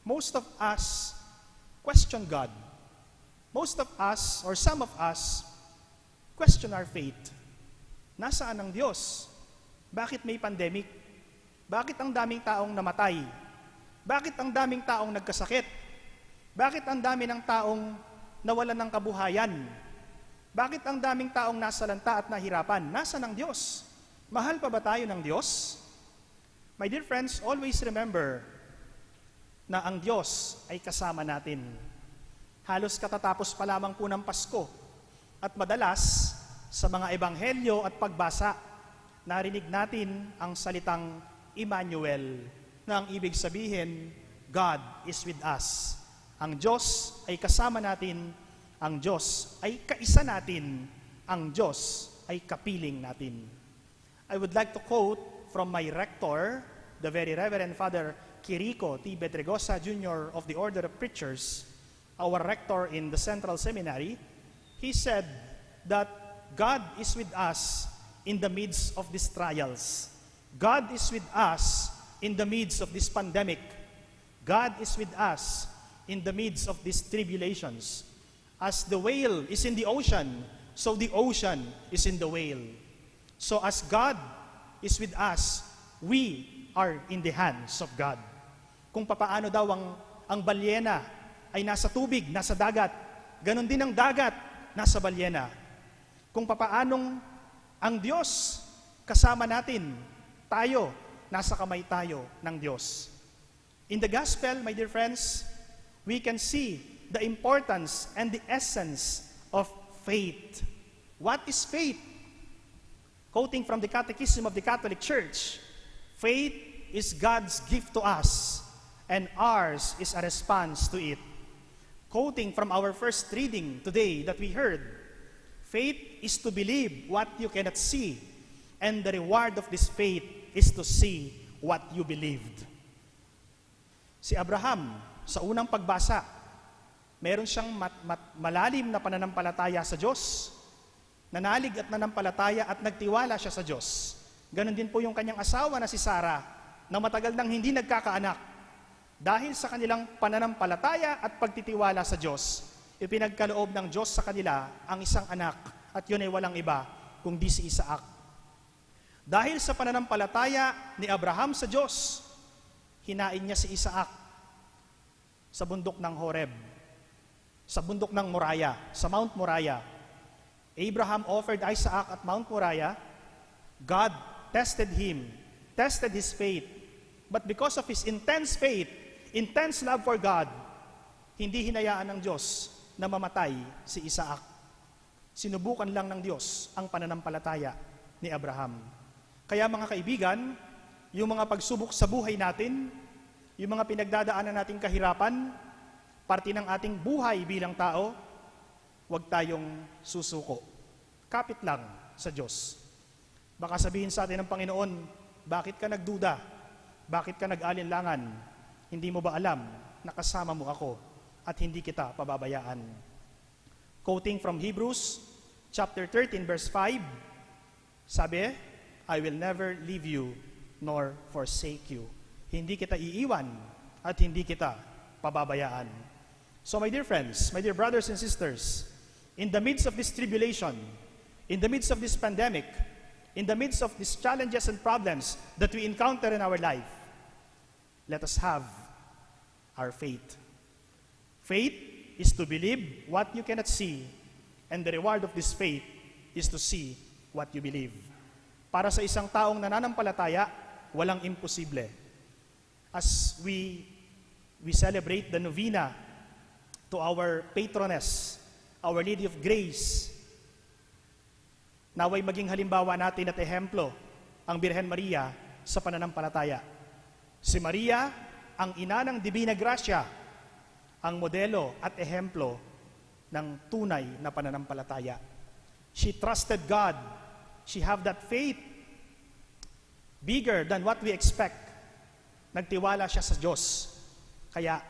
most of us question God. Most of us, or some of us, question our faith. Nasaan ang Diyos? Bakit may pandemic? Bakit ang daming taong namatay? Bakit ang daming taong nagkasakit? Bakit ang dami ng taong nawalan ng kabuhayan? Bakit ang daming taong nasalanta at nahirapan? Nasaan ang Diyos? Mahal pa ba tayo ng Diyos? My dear friends, always remember na ang Diyos ay kasama natin. Halos katatapos pa lamang po ng Pasko, at madalas sa mga ebanghelyo at pagbasa, narinig natin ang salitang Emmanuel, na ang ibig sabihin, "God is with us." Ang Diyos ay kasama natin, ang Diyos ay kaisa natin, ang Diyos ay kapiling natin. I would like to quote from my rector, the Very Reverend Father Quirico T. Bedregosa Junior of the Order of Preachers, our rector in the Central Seminary. He said that God is with us in the midst of these trials. God is with us in the midst of this pandemic. God is with us in the midst of these tribulations. As the whale is in the ocean, so the ocean is in the whale. So as God is with us, we are in the hands of God. Kung papaano daw ang, ang balyena ay nasa tubig, nasa dagat, ganun din ang dagat, nasa balyena. Kung papaanong ang Diyos kasama natin, tayo, nasa kamay tayo ng Diyos. In the gospel, my dear friends, we can see the importance and the essence of faith. What is faith? Quoting from the Catechism of the Catholic Church, "Faith is God's gift to us, and ours is a response to it." Quoting from our first reading today that we heard, "Faith is to believe what you cannot see, and the reward of this faith is to see what you believed." Si Abraham, sa unang pagbasa, meron siyang mat-, mat-, malalim na pananampalataya sa Diyos. Nanalig at nanampalataya at nagtiwala siya sa Diyos. Ganon din po yung kanyang asawa na si Sarah, na matagal nang hindi nagkakaanak. Dahil sa kanilang pananampalataya at pagtitiwala sa Diyos, ipinagkaloob ng Diyos sa kanila ang isang anak, at yun ay walang iba kundi si Isaac. Dahil sa pananampalataya ni Abraham sa Diyos, hinain niya si Isaac sa bundok ng Horeb, sa bundok ng Moriah, sa Mount Moriah. Abraham offered Isaac at Mount Moriah. God tested him, tested his faith. But because of his intense faith, intense love for God, hindi hinayaan ng Diyos na mamatay si Isaac. Sinubukan lang ng Diyos ang pananampalataya ni Abraham. Kaya, mga kaibigan, yung mga pagsubok sa buhay natin, yung mga pinagdadaanan nating kahirapan, parte ng ating buhay bilang tao, huwag tayong susuko. Kapit lang sa Diyos. Baka sabihin sa atin ng Panginoon, "Bakit ka nagduda? Bakit ka nag-alinlangan? Hindi mo ba alam na kasama mo ako at hindi kita pababayaan?" Quoting from Hebrews chapter thirteen, verse five, sabi, "I will never leave you nor forsake you." Hindi kita iiwan at hindi kita pababayaan. So, my dear friends, my dear brothers and sisters, in the midst of this tribulation, in the midst of this pandemic, in the midst of these challenges and problems that we encounter in our life, let us have our faith. Faith is to believe what you cannot see, and the reward of this faith is to see what you believe. Para sa isang taong nananampalataya, walang imposible. As we We celebrate the novena to our patroness, Our Lady of Grace. Nawa'y maging halimbawa natin at ehemplo ang Birhen Maria sa pananampalataya. Si Maria, ang ina ng Dibina Grasya, ang modelo at ehemplo ng tunay na pananampalataya. She trusted God. She have that faith bigger than what we expect. Nagtiwala siya sa Diyos. Kaya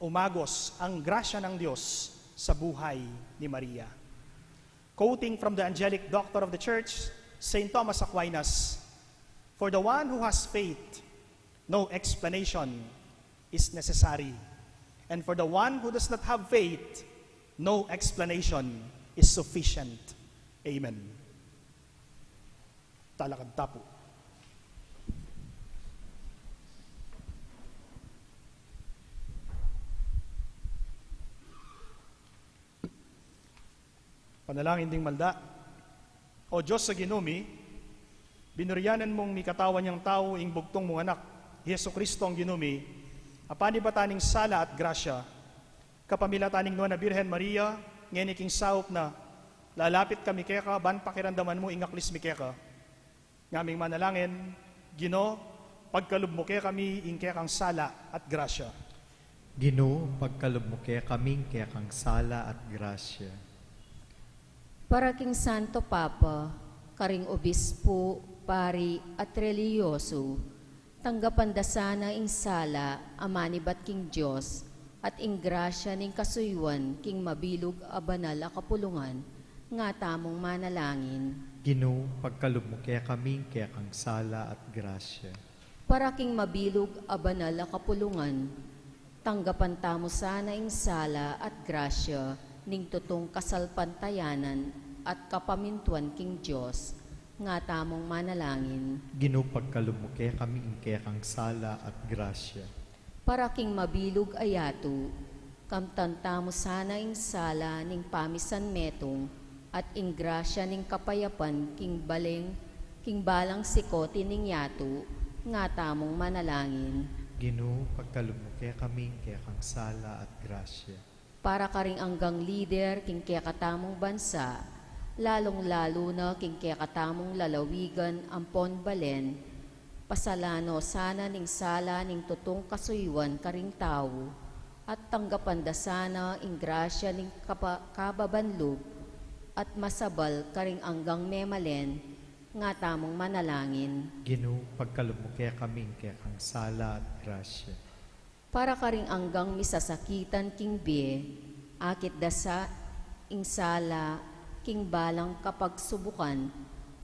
umagos ang grasya ng Diyos sa buhay ni Maria. Quoting from the Angelic Doctor of the Church, Saint Thomas Aquinas, "For the one who has faith, no explanation is necessary. And for the one who does not have faith, no explanation is sufficient." Amen. Talakad tamu pu. Panalangin ding malda. O Dios a Ginu mi, binurian mung mikatawan yang tau ing bugtung mung anak, i Jesucristo a Ginu mi, a panibatan ning sala at grasya, kapamilatan ning Nuan a Birhen Maria, ngeni king saup na, lalapit kami keka, ban pakiramdaman mu ing aklis mi keka. Ngaming manalangin, Ginu, pagkalub mu kekami ing kekang sala at grasya. Ginu, pagkalub mu kekami ing kekang sala at grasya. Para king Santo Papa, karing obispu, pari, at relihiyosu, tanggapan da sana ing sala a manibat king Dios, at ing grasya ning kasuyuan king mabilug a banal a kapulungan, nga tamung manalangin. Ginu, pagkalub mu kekami ing kekang sala at grasya. Para king mabilug a banal a kapulungan, tanggapan tamu sana ing sala at grasya ning tutung kasalpantayanan at kapamintuan king Dios, nga tamung manalangin. Ginu, pagkalub mu kekami ing kekang sala at grasya. Para king mabilug a yatu, kamtan tamu sana ing sala ning pamisan metung at ing grasya ning kapayapan king balang, king balang sikoti ning yatu, nga tamung manalangin. Ginu, pagkalub mu kekami ing kekang sala at grasya. Para karing anggang lider king kekatamung bansa, lalung-lalu na king kekatamung lalawigan ampon balen, pasalan no sana ning sala ning tutung kasuyuan karing tau, at tanggapan da sana ing grasya ning kapa-, kababan lub, at masabal karing anggang memalen, nga tamung manalangin. Ginu, pagkalub mu kekami ing kekang sala at grasya. Para karing anggang misasakitan king bie, akit da sa ing sala king balang kapagsubukan,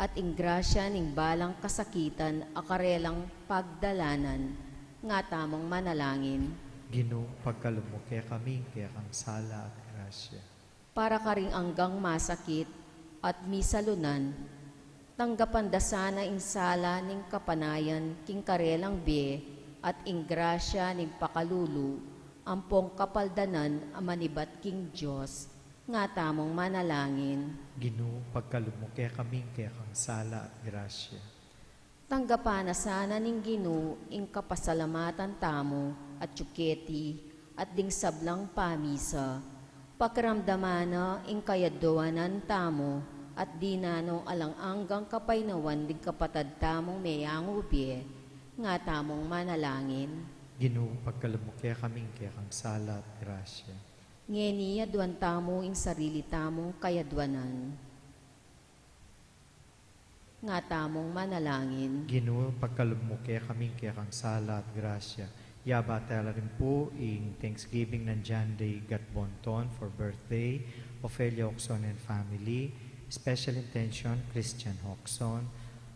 at ing grasya ning balang kasakitan a karelang pagdalanan, nga tamung manalangin. Ginu, pagkalub mu kekami ing kekang sala at grasya. Para karing anggang masakit at misalunan, tanggapan da sana ing sala ning kapanayan king karelang bie at ing grasya ning pakalulu ampong kapaldanan a manibat king Dios, nga tamung manalangin. Ginu, pagkalub mu kekami ing kekang sala at grasya. Tanggapan na sana ning Ginu ing kapasalamatan tamu at yuketi at ding sablang pamisa. Pakiramdaman na ing kayadwanan tamu at dinan nong alang anggang kapaynawan ding kapatad tamung meyangu bie, nga tamung manalangin. Ginu, pagkalub mu kekami ing kekang sala at grasya. Ngeni aduan tamu ing sarili tamung kayadwanan. Nga tamung manalangin. Ginu, pagkalub mu kekami ing kekang sala at grasya. Yabat tala rin pu ing Thanksgiving nang John Ray Gatbonton for birthday, Ofelia Hoxon and family, special intention, Christian Hoxon,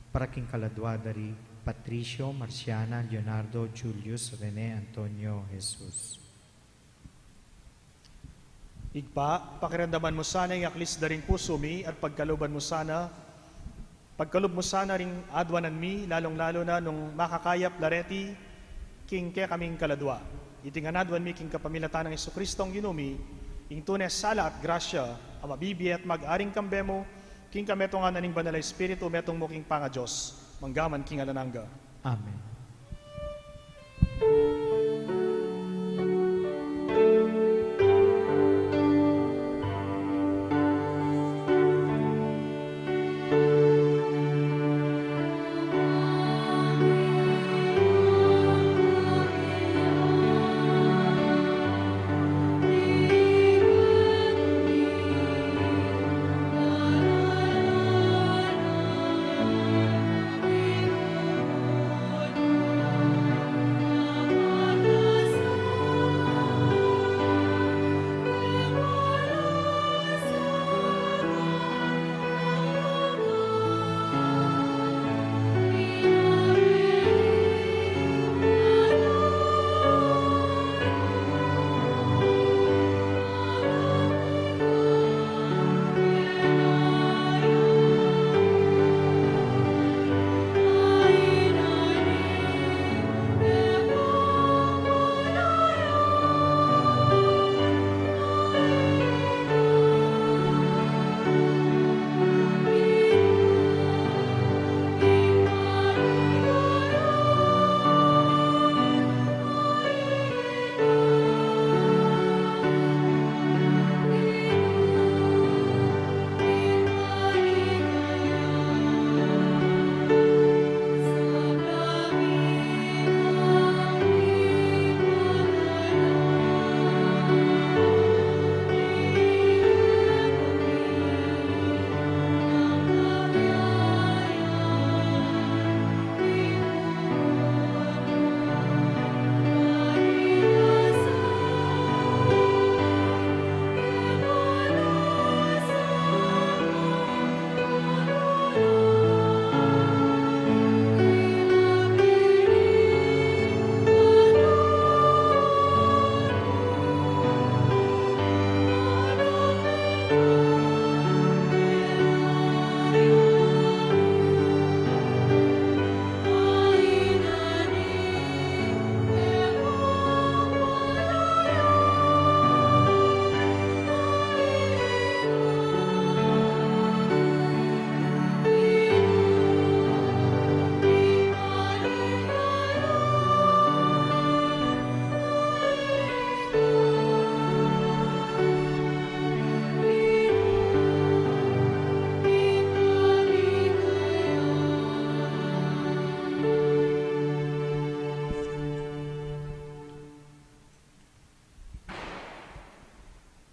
para king kaladwa da ri Patricio, Marciana, Leonardo, Julius, Rene, Antonio, Jesus. Ibpa, pakiramdaman mu sana ing aklis da ring pusu mi, at pagkaluban mu sana, pagkalub mu sana ring aduanan mi, lalung-lalu na nung makakayap la reti king kekaming kaladwa. Iti ngan aduan mi king kapamilatan nang Jesucristong Ginu mi, ing tune sala at grasya a mabibie at mag-aring kambe mu, king kametungan na ning Banal a Espiritu, metung mu king pangaDios, mangga man king alang angga. Amen.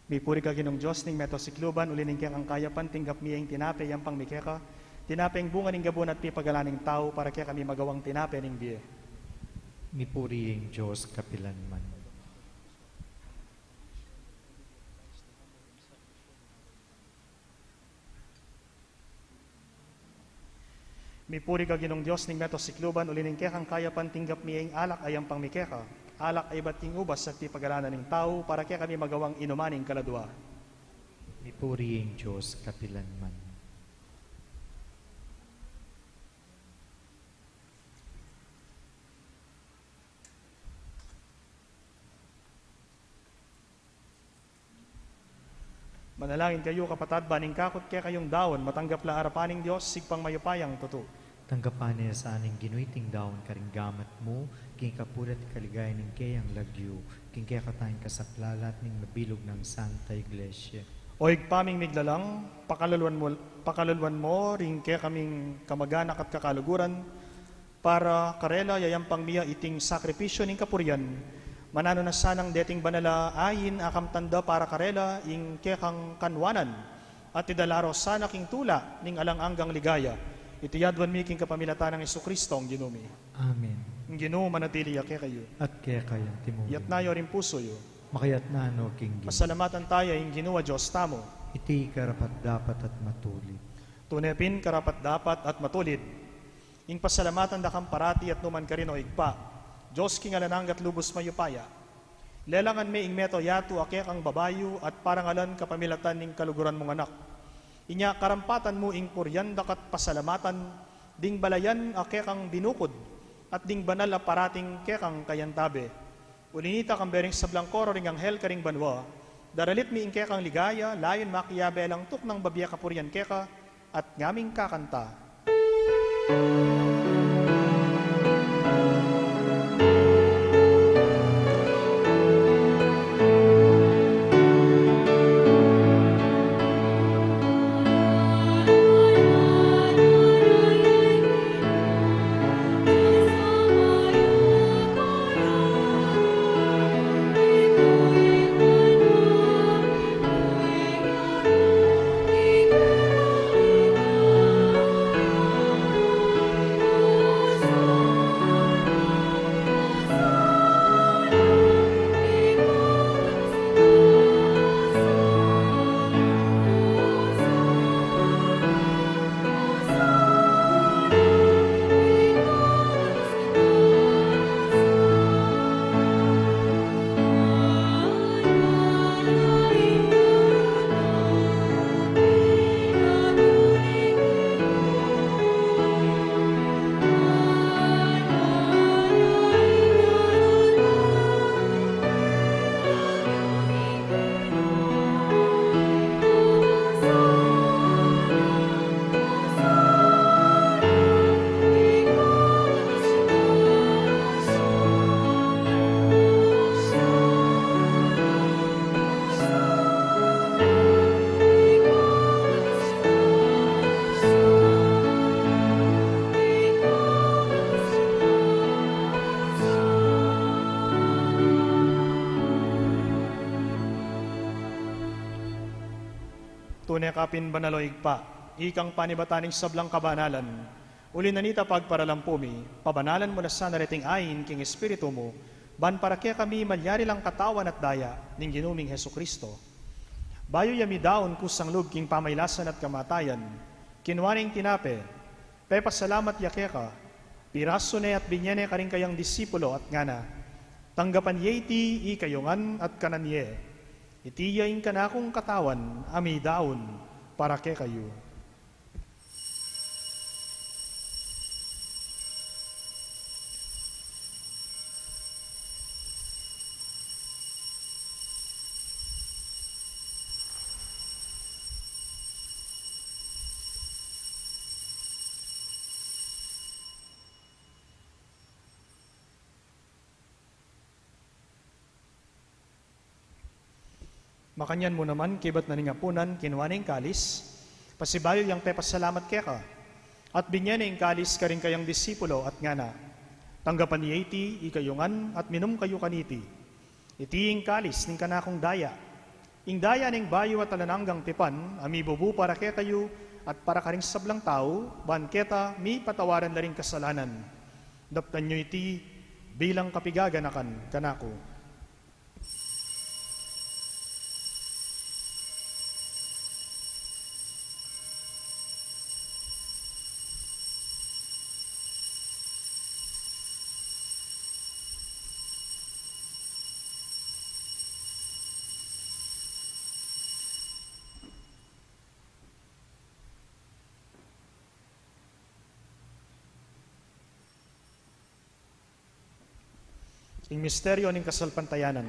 Mipuri ka Ginung Dios ning meto sikluban, uli ning kekang kayapan tinggap mi ing tinape, yampang mi keka, tinapeng bunga ning gabun at pipagalan ning tau, para kekami magawang tinape ning bie. Mipuri ing Dios kapilanman. Mipuri ka Ginung Dios ning meto sikluban, uli ning kekang kayapan tinggap mi ing alak a yampang mi keka, alak a ibat king ubas at pipagalan ning tau, para kekami magawang inuman ning kaladua. Mipuri ing Dios kapilanman. Manalangin kayu, kapatad, ban ing kakut kekayung daun matanggap la arapan ning Dios, Ibpang mayupayang tutu. Tanggapan na sa ning Ginu iting daun karing gamat mu, king kapurian at kaligayan ning keyang lagyu, king kekatamung kasaplalan at ning mabilug nang Santa Iglesia. O Ibpa ming miglalang, pakalaluan mu, pakalaluan mu ring kekaming kamaganak at kakaluguran, para karela yayampang mi ya iting sakripisyu ning kapurian. Mananu na sanang deting banal a ain a kamtan da para karela ing kekang kanwanan, at idala ro sana king tula ning alang anggang ligaya. Iti yaduan mi king kapamilatan nang Jesucristo, ing Ginu mi. Amen. Ing Ginu manatili ya kekayu. At keka naman. Itas yu ring pusu yu. Makatas na no king Ginu. Pasalamatan taya ing Ginu a Dios tamu. Iti karapat-dapat at matulid. Tune pin karapat-dapat at matulid ing pasalamatan da kang parati at nukarin man, O Ibpa, Dios king alang angga at lubus mayupaya. Lelangan me ing meto yatu a kekang babayu at parangalan kapamilatan ning kaluguran mung Anak. Inya karampatan mu ing purian da ka't pasalamatan ding balayan a kekang binukud at ding banal a parating kekang kayantabe. Uli na nita, kambe ring sablang koro ring anghel karing banua, daralit mi ing kekang ligaya, layun makiabe lang tuknang babie kapurian keka, at ngaming kakanta. Tune ka pin banal, o Ibpa, ikang panibatan ning sablang kabanalan. Uli na nita, pagparalampu mi, pabanalan mu na sana reting ain king Espiritu mu, ban para kekami malyari lang katawan at daya ning Ginu ming Jesucristo. Bayu ya midaun kusang lub king pamailasan at kamatayan, kinua ne ing tinape, pepasalamat ya keka, pirasu ne at binie ne karing kayang disipulo at ngana: Tanggapan ye iti ikayu ngan at kanan ye. Iti ya ing kanakung katawan a midaun para kekayu. Makanyan mu naman, kaybat na ning apunan, kinua ne ing kalis, pasibayu yang pepasalamat keka, at binie ne ing kalis karing kayang disipulo at ngana: Tanggapan ye iti ikayu ngan at minum kayu kaniti. Iti ing kalis ning kanakung daya, Ing daya ning bayu at alang anggang tipan, a mibubu para kekayu at para karing sablang tau, ban keta mipatawaran la ring kasalanan. Daptan yu iti bilang kapigaganakan kanaku. Ing misteryo ning kasalpantayanan.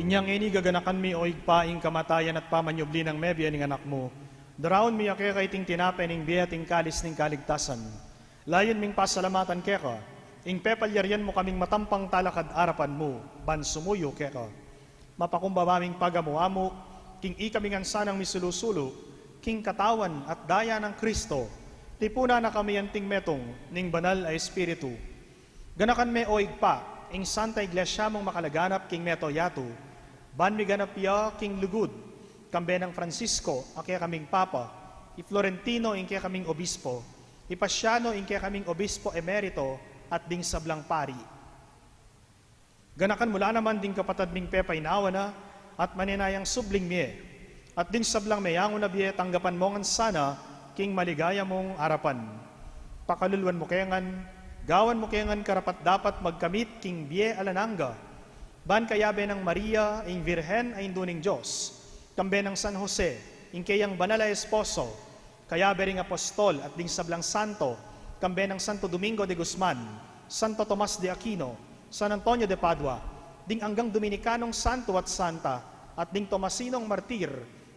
Inya ngeni gaganakan mi, o Ibpa, ing kamatayan at pamanyubli nang mebie ning Anak mu. Daraun mi ya keka iting tinape ning bie at ing kalis ning kaligtasan. Layun ming pasalamatan keka ing pepalyarian mu kaming matampang talakad arapan mu, ban sumuyu keka. Mapakumbaba ming pagamu-amu king ikami ngan sanang misulu-sulu king katawan at daya nang Kristo, tipunan na kami anting metung ning Banal a Espiritu. Ganakan me, o Ibpa, ing Santa Iglesia mung makalaganap king mabilug a yatu, ban miganap ya king lugud, kambe nang Francisco a kekaming Papa, i Florentino ing kekaming Obispo, i Pasiano ing kekaming Obispo Emerito, at ding sablang pari. Ganakan mu la naman ding kapatad ming pepaynawa na at manenayang subling mie, at ding sablang meyangu na bie tanggapan mu ngan sana king maligaya mung arapan. Pakaluluan mu ke ngan, gawan mu ke ngan karapat-dapat magkamit king bie alang angga, ban kayabe nang Maria ing Virgen a Indu ning Dios, kambe nang San Jose ing keyang banal a esposo, kayabe ring apostol at ding sablang santo, kambe nang Santo Domingo de Guzman, Santo Tomas de Aquino, San Antonio de Padua, ding anggang Dominikanong santo at santa, at ding Tomasinong martir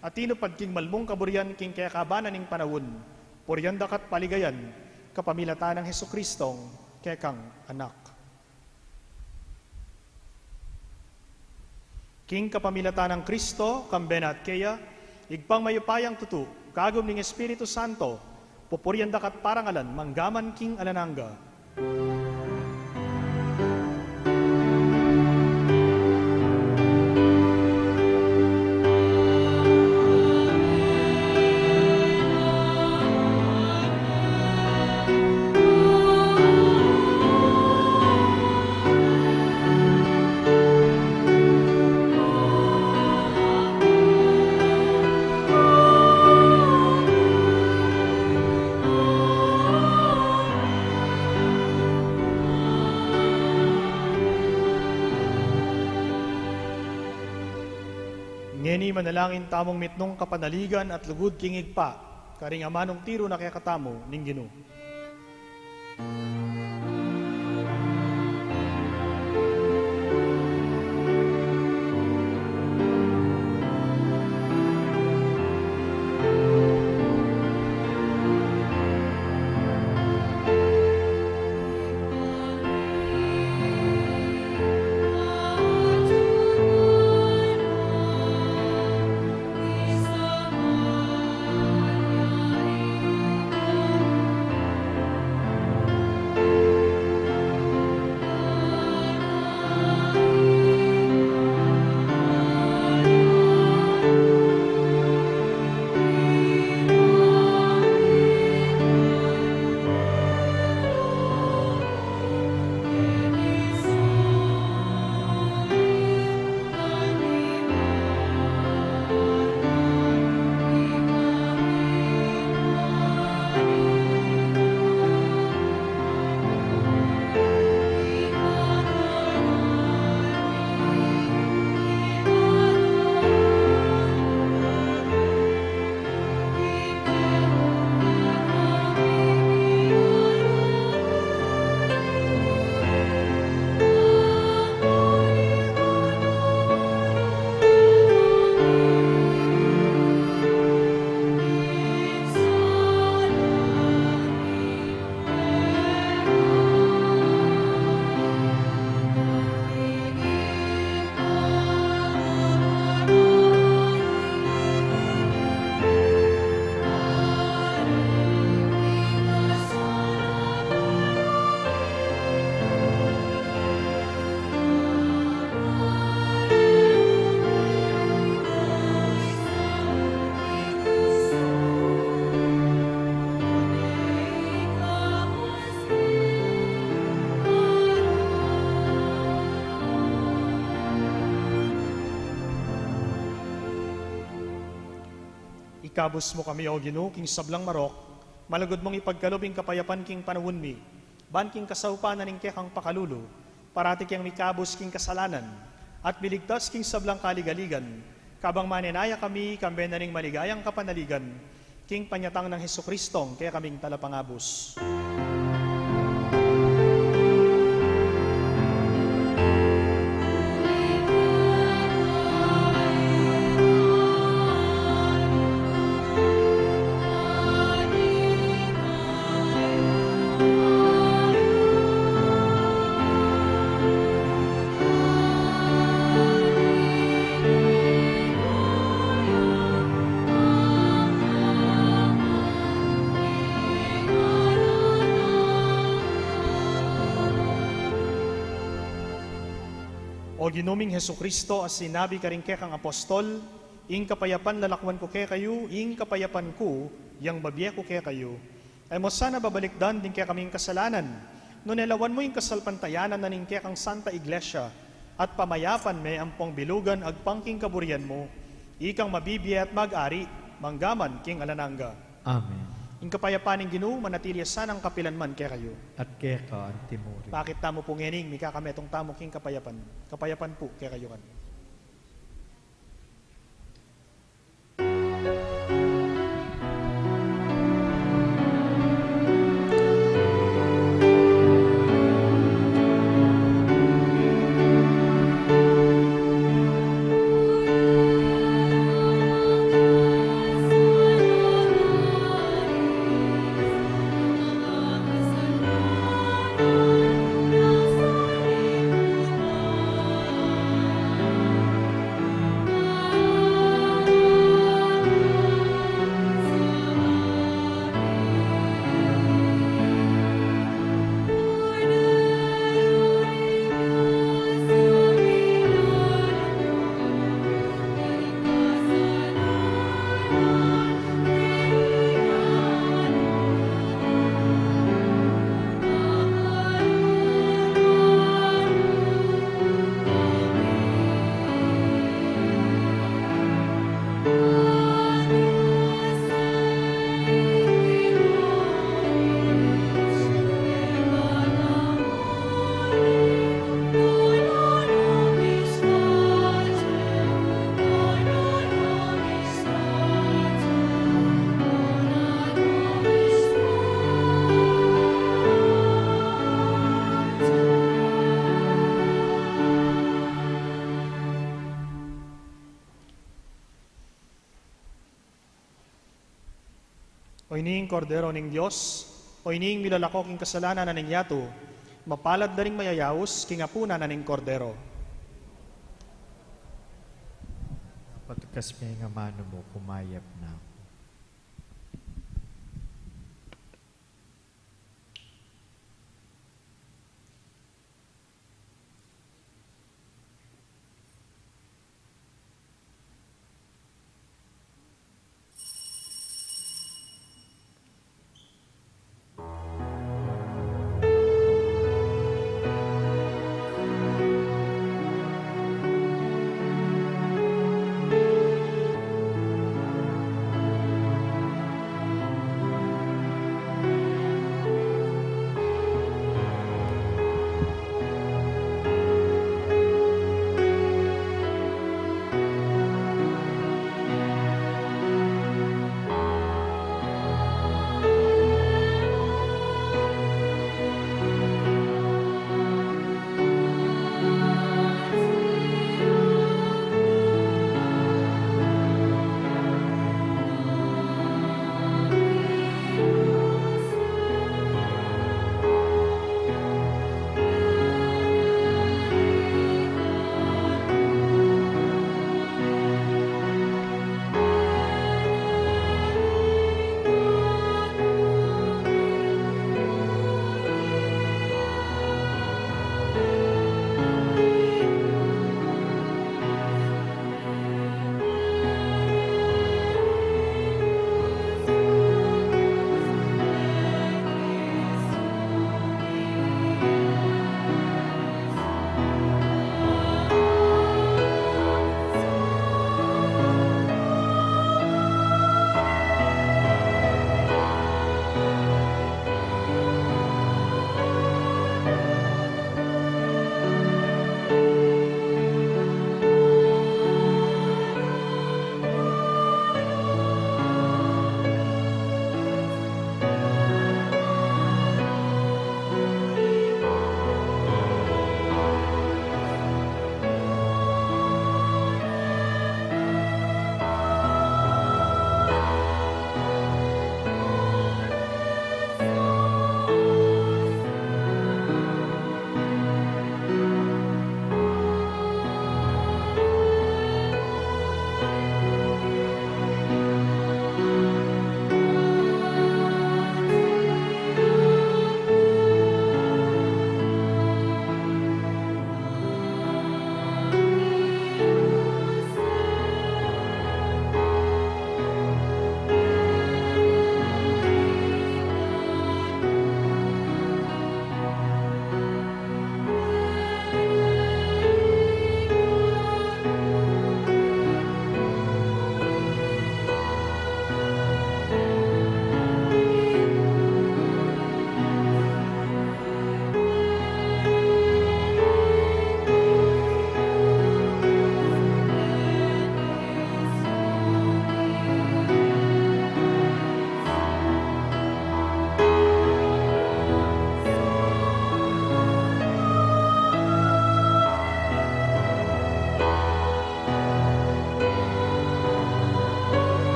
a tinupad king malmung kaburian king kekabanan ning panaun, purian da ka at paligayan kapamilatan nang Jesucristong kekang Anak. King kapamilatan nang Kristo, kambe na at keya, Ibpang mayupayang tutu, kagum ning Espiritu Santo, pupurian da ka at parangalan manggaman king alang angga. Ngeni manalangin tamung mitmung kapanaligan at lugud king Ibpa, karing amanung tiru na kekatamu ning Ginu. Ikabus mu kami, O Ginu, king sablang marok, malugud mung ipagkalub ing kapayapan king panaun mi, ban king kasaupan na ning kekang pakalulu, parati keng mikabus king kasalanan, at miligtas king sablang kaligaligan, kabang manenaya kami, kambe na ning maligayang kapanaligan, king panyatang nang Jesucristong kekaming Talapangabus. O Ginu ming Jesucristo, a sinabi karing kekang apostol, "Ing kapayapan lalakwan ku kekayu, ing kapayapan ku yang babie ku kekayu." E mu sana babalikdan ding kekaming kasalanan, nune lawan mu ing kasalpantayanan na ning kekang Santa Iglesia, at pamayapan me ampong bilugan agpang king kaburian mu, ikang mabibie at mag-ari, mangga man king alang angga. Amen. Ing kapayapan ning Ginu manatili ya sanang kapilan man kekayu. At keka antimurin. Pakit tamu pu ngening mikakametung tamu king kapayapan. Kapayapan pu kekayu ngan. O ini ing Kordero ning Dios, o ini ing milalako king kasalanan na ning yatu, mapalad la ring mayayaus king apunan na ning Kordero. Patukas me ing amanu mu, kumayap na ku.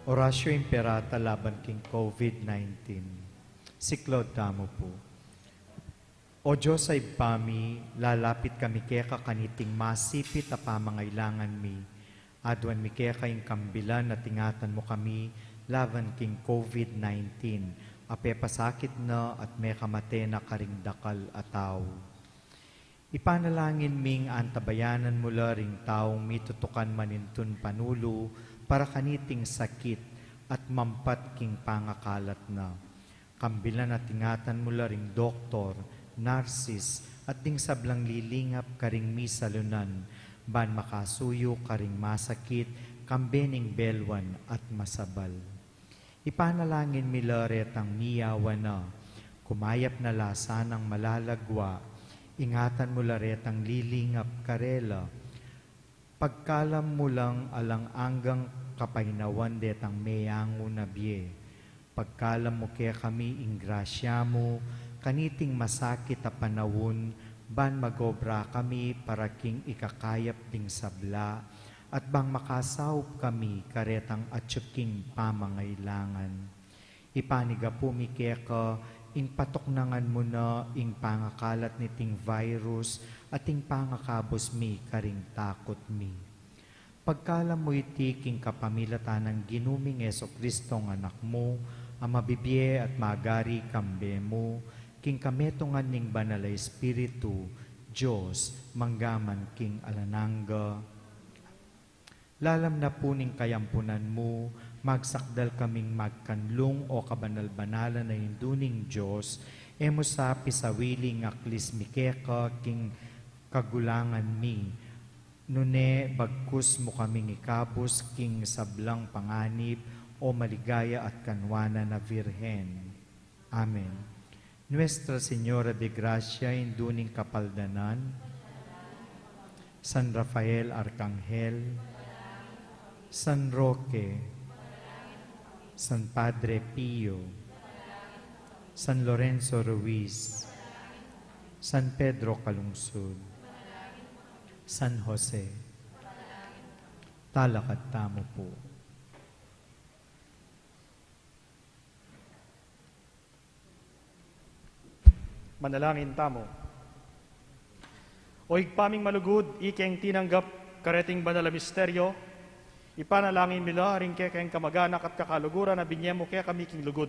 Oratio Imperata laban king COVID nineteen. Siklaud tamu pu. O Dios a Ibpa mi, lalapit kami keka kaniting masipit a pamangailangan mi. Aduan mi keka ing kambilan at ingatan mu kami laban king COVID nineteen, a pepasakit na at mekamate na karing dakal a tau. Ipanalangin ming antabayanan mu la ring taung mitutukan manintun panulu para kaniting sakit at mampat king pangakalat na. Kambilan at ingatan mu la ring doktor, narsis, at ding sablang lilingap karing misalunan, ban makasuyu karing masakit, kambe ning belwan at masabal. Ipanalangin mi la retang miyawan na, kumayap na la sanang malalagwa, ingatan mu la retang lilingap karela, pagkalam mu lang alang anggang kapaynawan detang meyangu na bie. Pagkalam mu kekami ing grasya mu, kaniting masakit a panaun, ban magobra kami para king ikakayap ding sabla, at bang makasaup kami karetang atyu king pamangailangan. Ipanigapu mi keka ing patuknangan mu na ing pangakalat niting virus at ing pangakabus mi karing takut mi. Pagkalam mu iti king kapamilatan nang Ginu ming Jesucristo a Anak mu, a mabibie at magari kambe mu, king kametungan ning Banal a Espiritu, Dios, mangga man king alang angga. Lalam na pu ning kayampunan mu, magsakdal kaming magkanlung, o kabanal-banalan a Indu ning Dios, e mu sa pisawili ing aklis mi keka king kagulangan mi, nune bagkus mu kaming ikabus king sablang panganib, o maligaya at kanwanan a Virgen. Amen. Nuestra Señora de Gracia, Indu ning Kapaldanan, San Rafael Arkanghel, San Roque, San Padre Pio, San Lorenzo Ruiz, San Pedro Calungsod, San Jose. Talakad tamu pu. Manalangin tamu. O Ibpa ming malugud, ikeng tinanggap kareting banal a misteryo, ipanalangin mi la ring kekeng kamaganak at kakaluguran a binye mu kekami king lugud.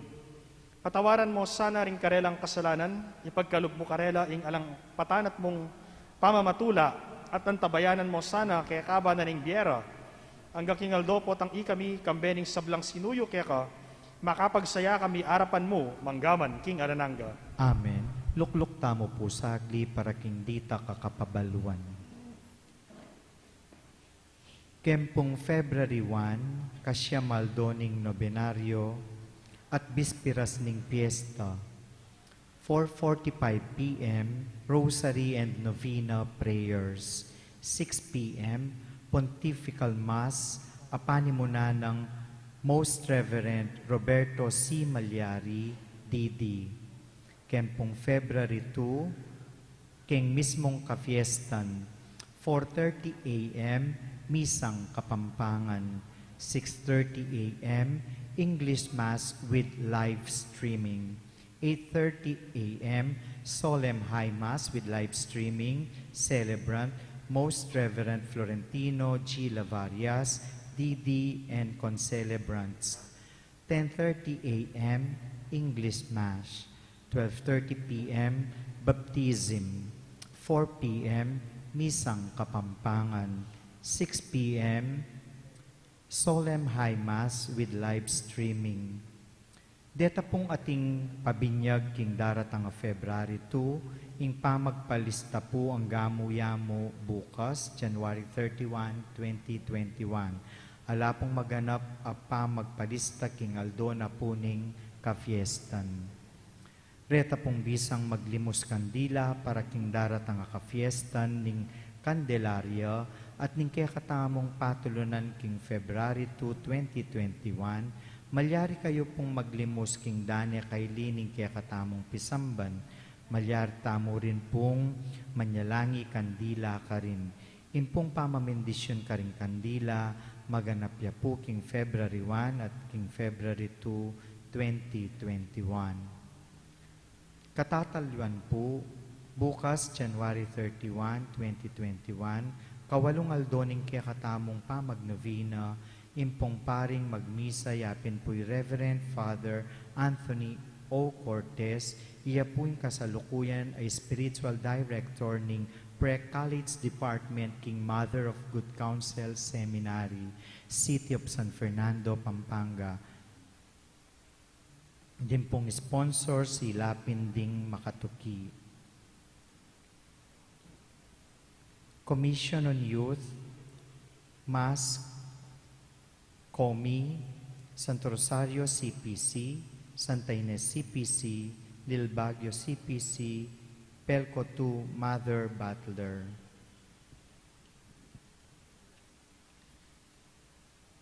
Patawaran mo sana ring karelang kasalanan, ipagkalub mu karela ing alang patanat mung pamamatula, at antabayanan mo sana kekaba na ning bie ra, angga king aldo potang ikami, kambe ning sablang sinuyu keka, makapagsaya kami arapan mu, mangga man king alang angga. Amen. Lukluk tamu pu sagli para king ditak a kapabaluan. Keng pung February one, kasyam aldo ning nobenaryo at bispiras ning piesta. Four forty-five P M, Rosary and Novena prayers. Six P M, Pontifical Mass, a panimunan nang Most Reverend Roberto C. Malyari, D D. Keng pung February two, keng mismung kafiestan, four thirty A M, Misang Kapampangan, six thirty A M, English Mass with live streaming, eight thirty A M, Solemn High Mass with live streaming, celebrant, Most Reverend Florentino G. Lavarias, D D, and concelebrants. Ten thirty A M, English Mass. Twelve thirty P M, Baptism. Four P M, Misang Kapampangan. Six P M, Solemn High Mass with live streaming. Deta pung ating pabinyag king daratang a February two, ing pamagpalista pu angga mu ya mu bukas, January thirty-one, twenty twenty-one. Ala pung maganap a pamagpalista king aldo na pu ning kafiestan. Reta pung bisang maglimus kandila para king daratang a kafiestan ning Candelaria at ning kekatamung patulunan king February two, twenty twenty-one, malyari kayu pung maglimus king dane kaili ning kekatamung pisamban. Malyari tamu rin pung manyalangi kandila karin. Ing pung pamamindisyun karing kandila, Maganap ya pu king February one at king February two, twenty twenty-one. Katatalyuan pu, bukas, January thirty-one, twenty twenty-one, kawalung aldo ning kekatamung pamagnovena, ing pung paring magmisa ya pin pu i Reverend Father Anthony O. Cortez, iya pu ing kasalukuyan a spiritual director ning Pre-College Department king Mother of Good Counsel Seminary, City of San Fernando, Pampanga. Ding pung sponsor, ila pin ding makatuki. Commission on Youth, MASC, COMI, Santo Rosario C P C, Santa Ines C P C, Del Baguio C P C, Pelco two, Mother Butler.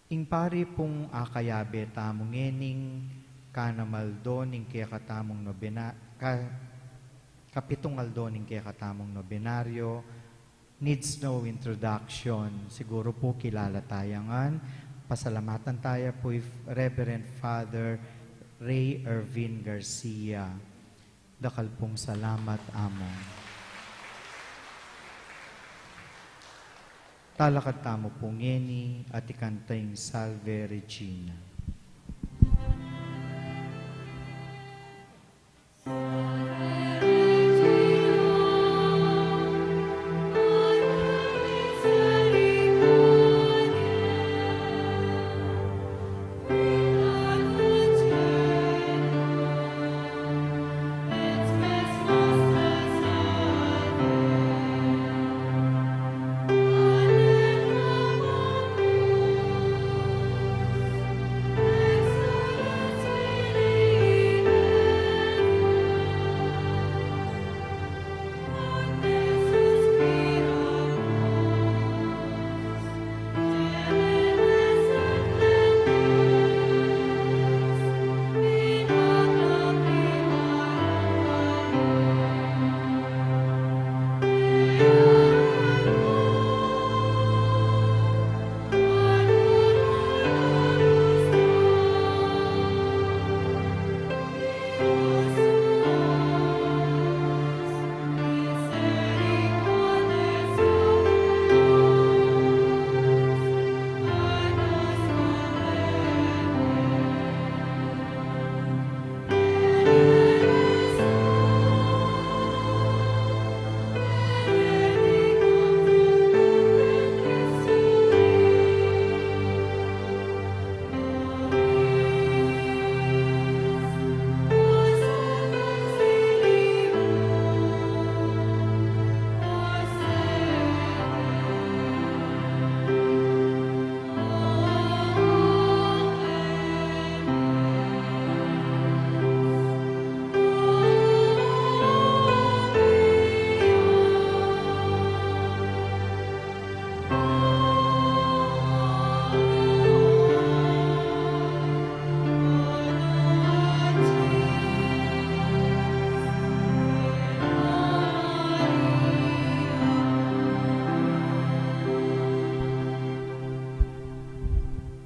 Ing pari pung akayabe tamu ngening kanam aldo ning kekatamung nobena-, ka-, kapitung aldo ning kekatamung nobenaryo needs no introduction. Siguru pu kilala taya ngan. Pasalamatan taya pu i Reverend Father Ray Ervin Garcia. Dakal pung salamat, Among. Talakad tamu pu ngeni at ikanta ing Salve Regina.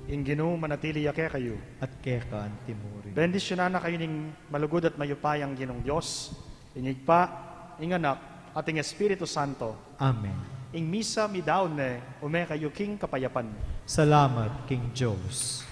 Ing Ginu manatili ya kekayu. At keka antimurin. Bendisyunan na kayu ning malugud at mayupayang Ginung Dios, ing Ibpa, ing Anak, at ing Espiritu Santo. Amen. Ing misa midaun ne, ume kayu king kapayapan. Salamat king Dios.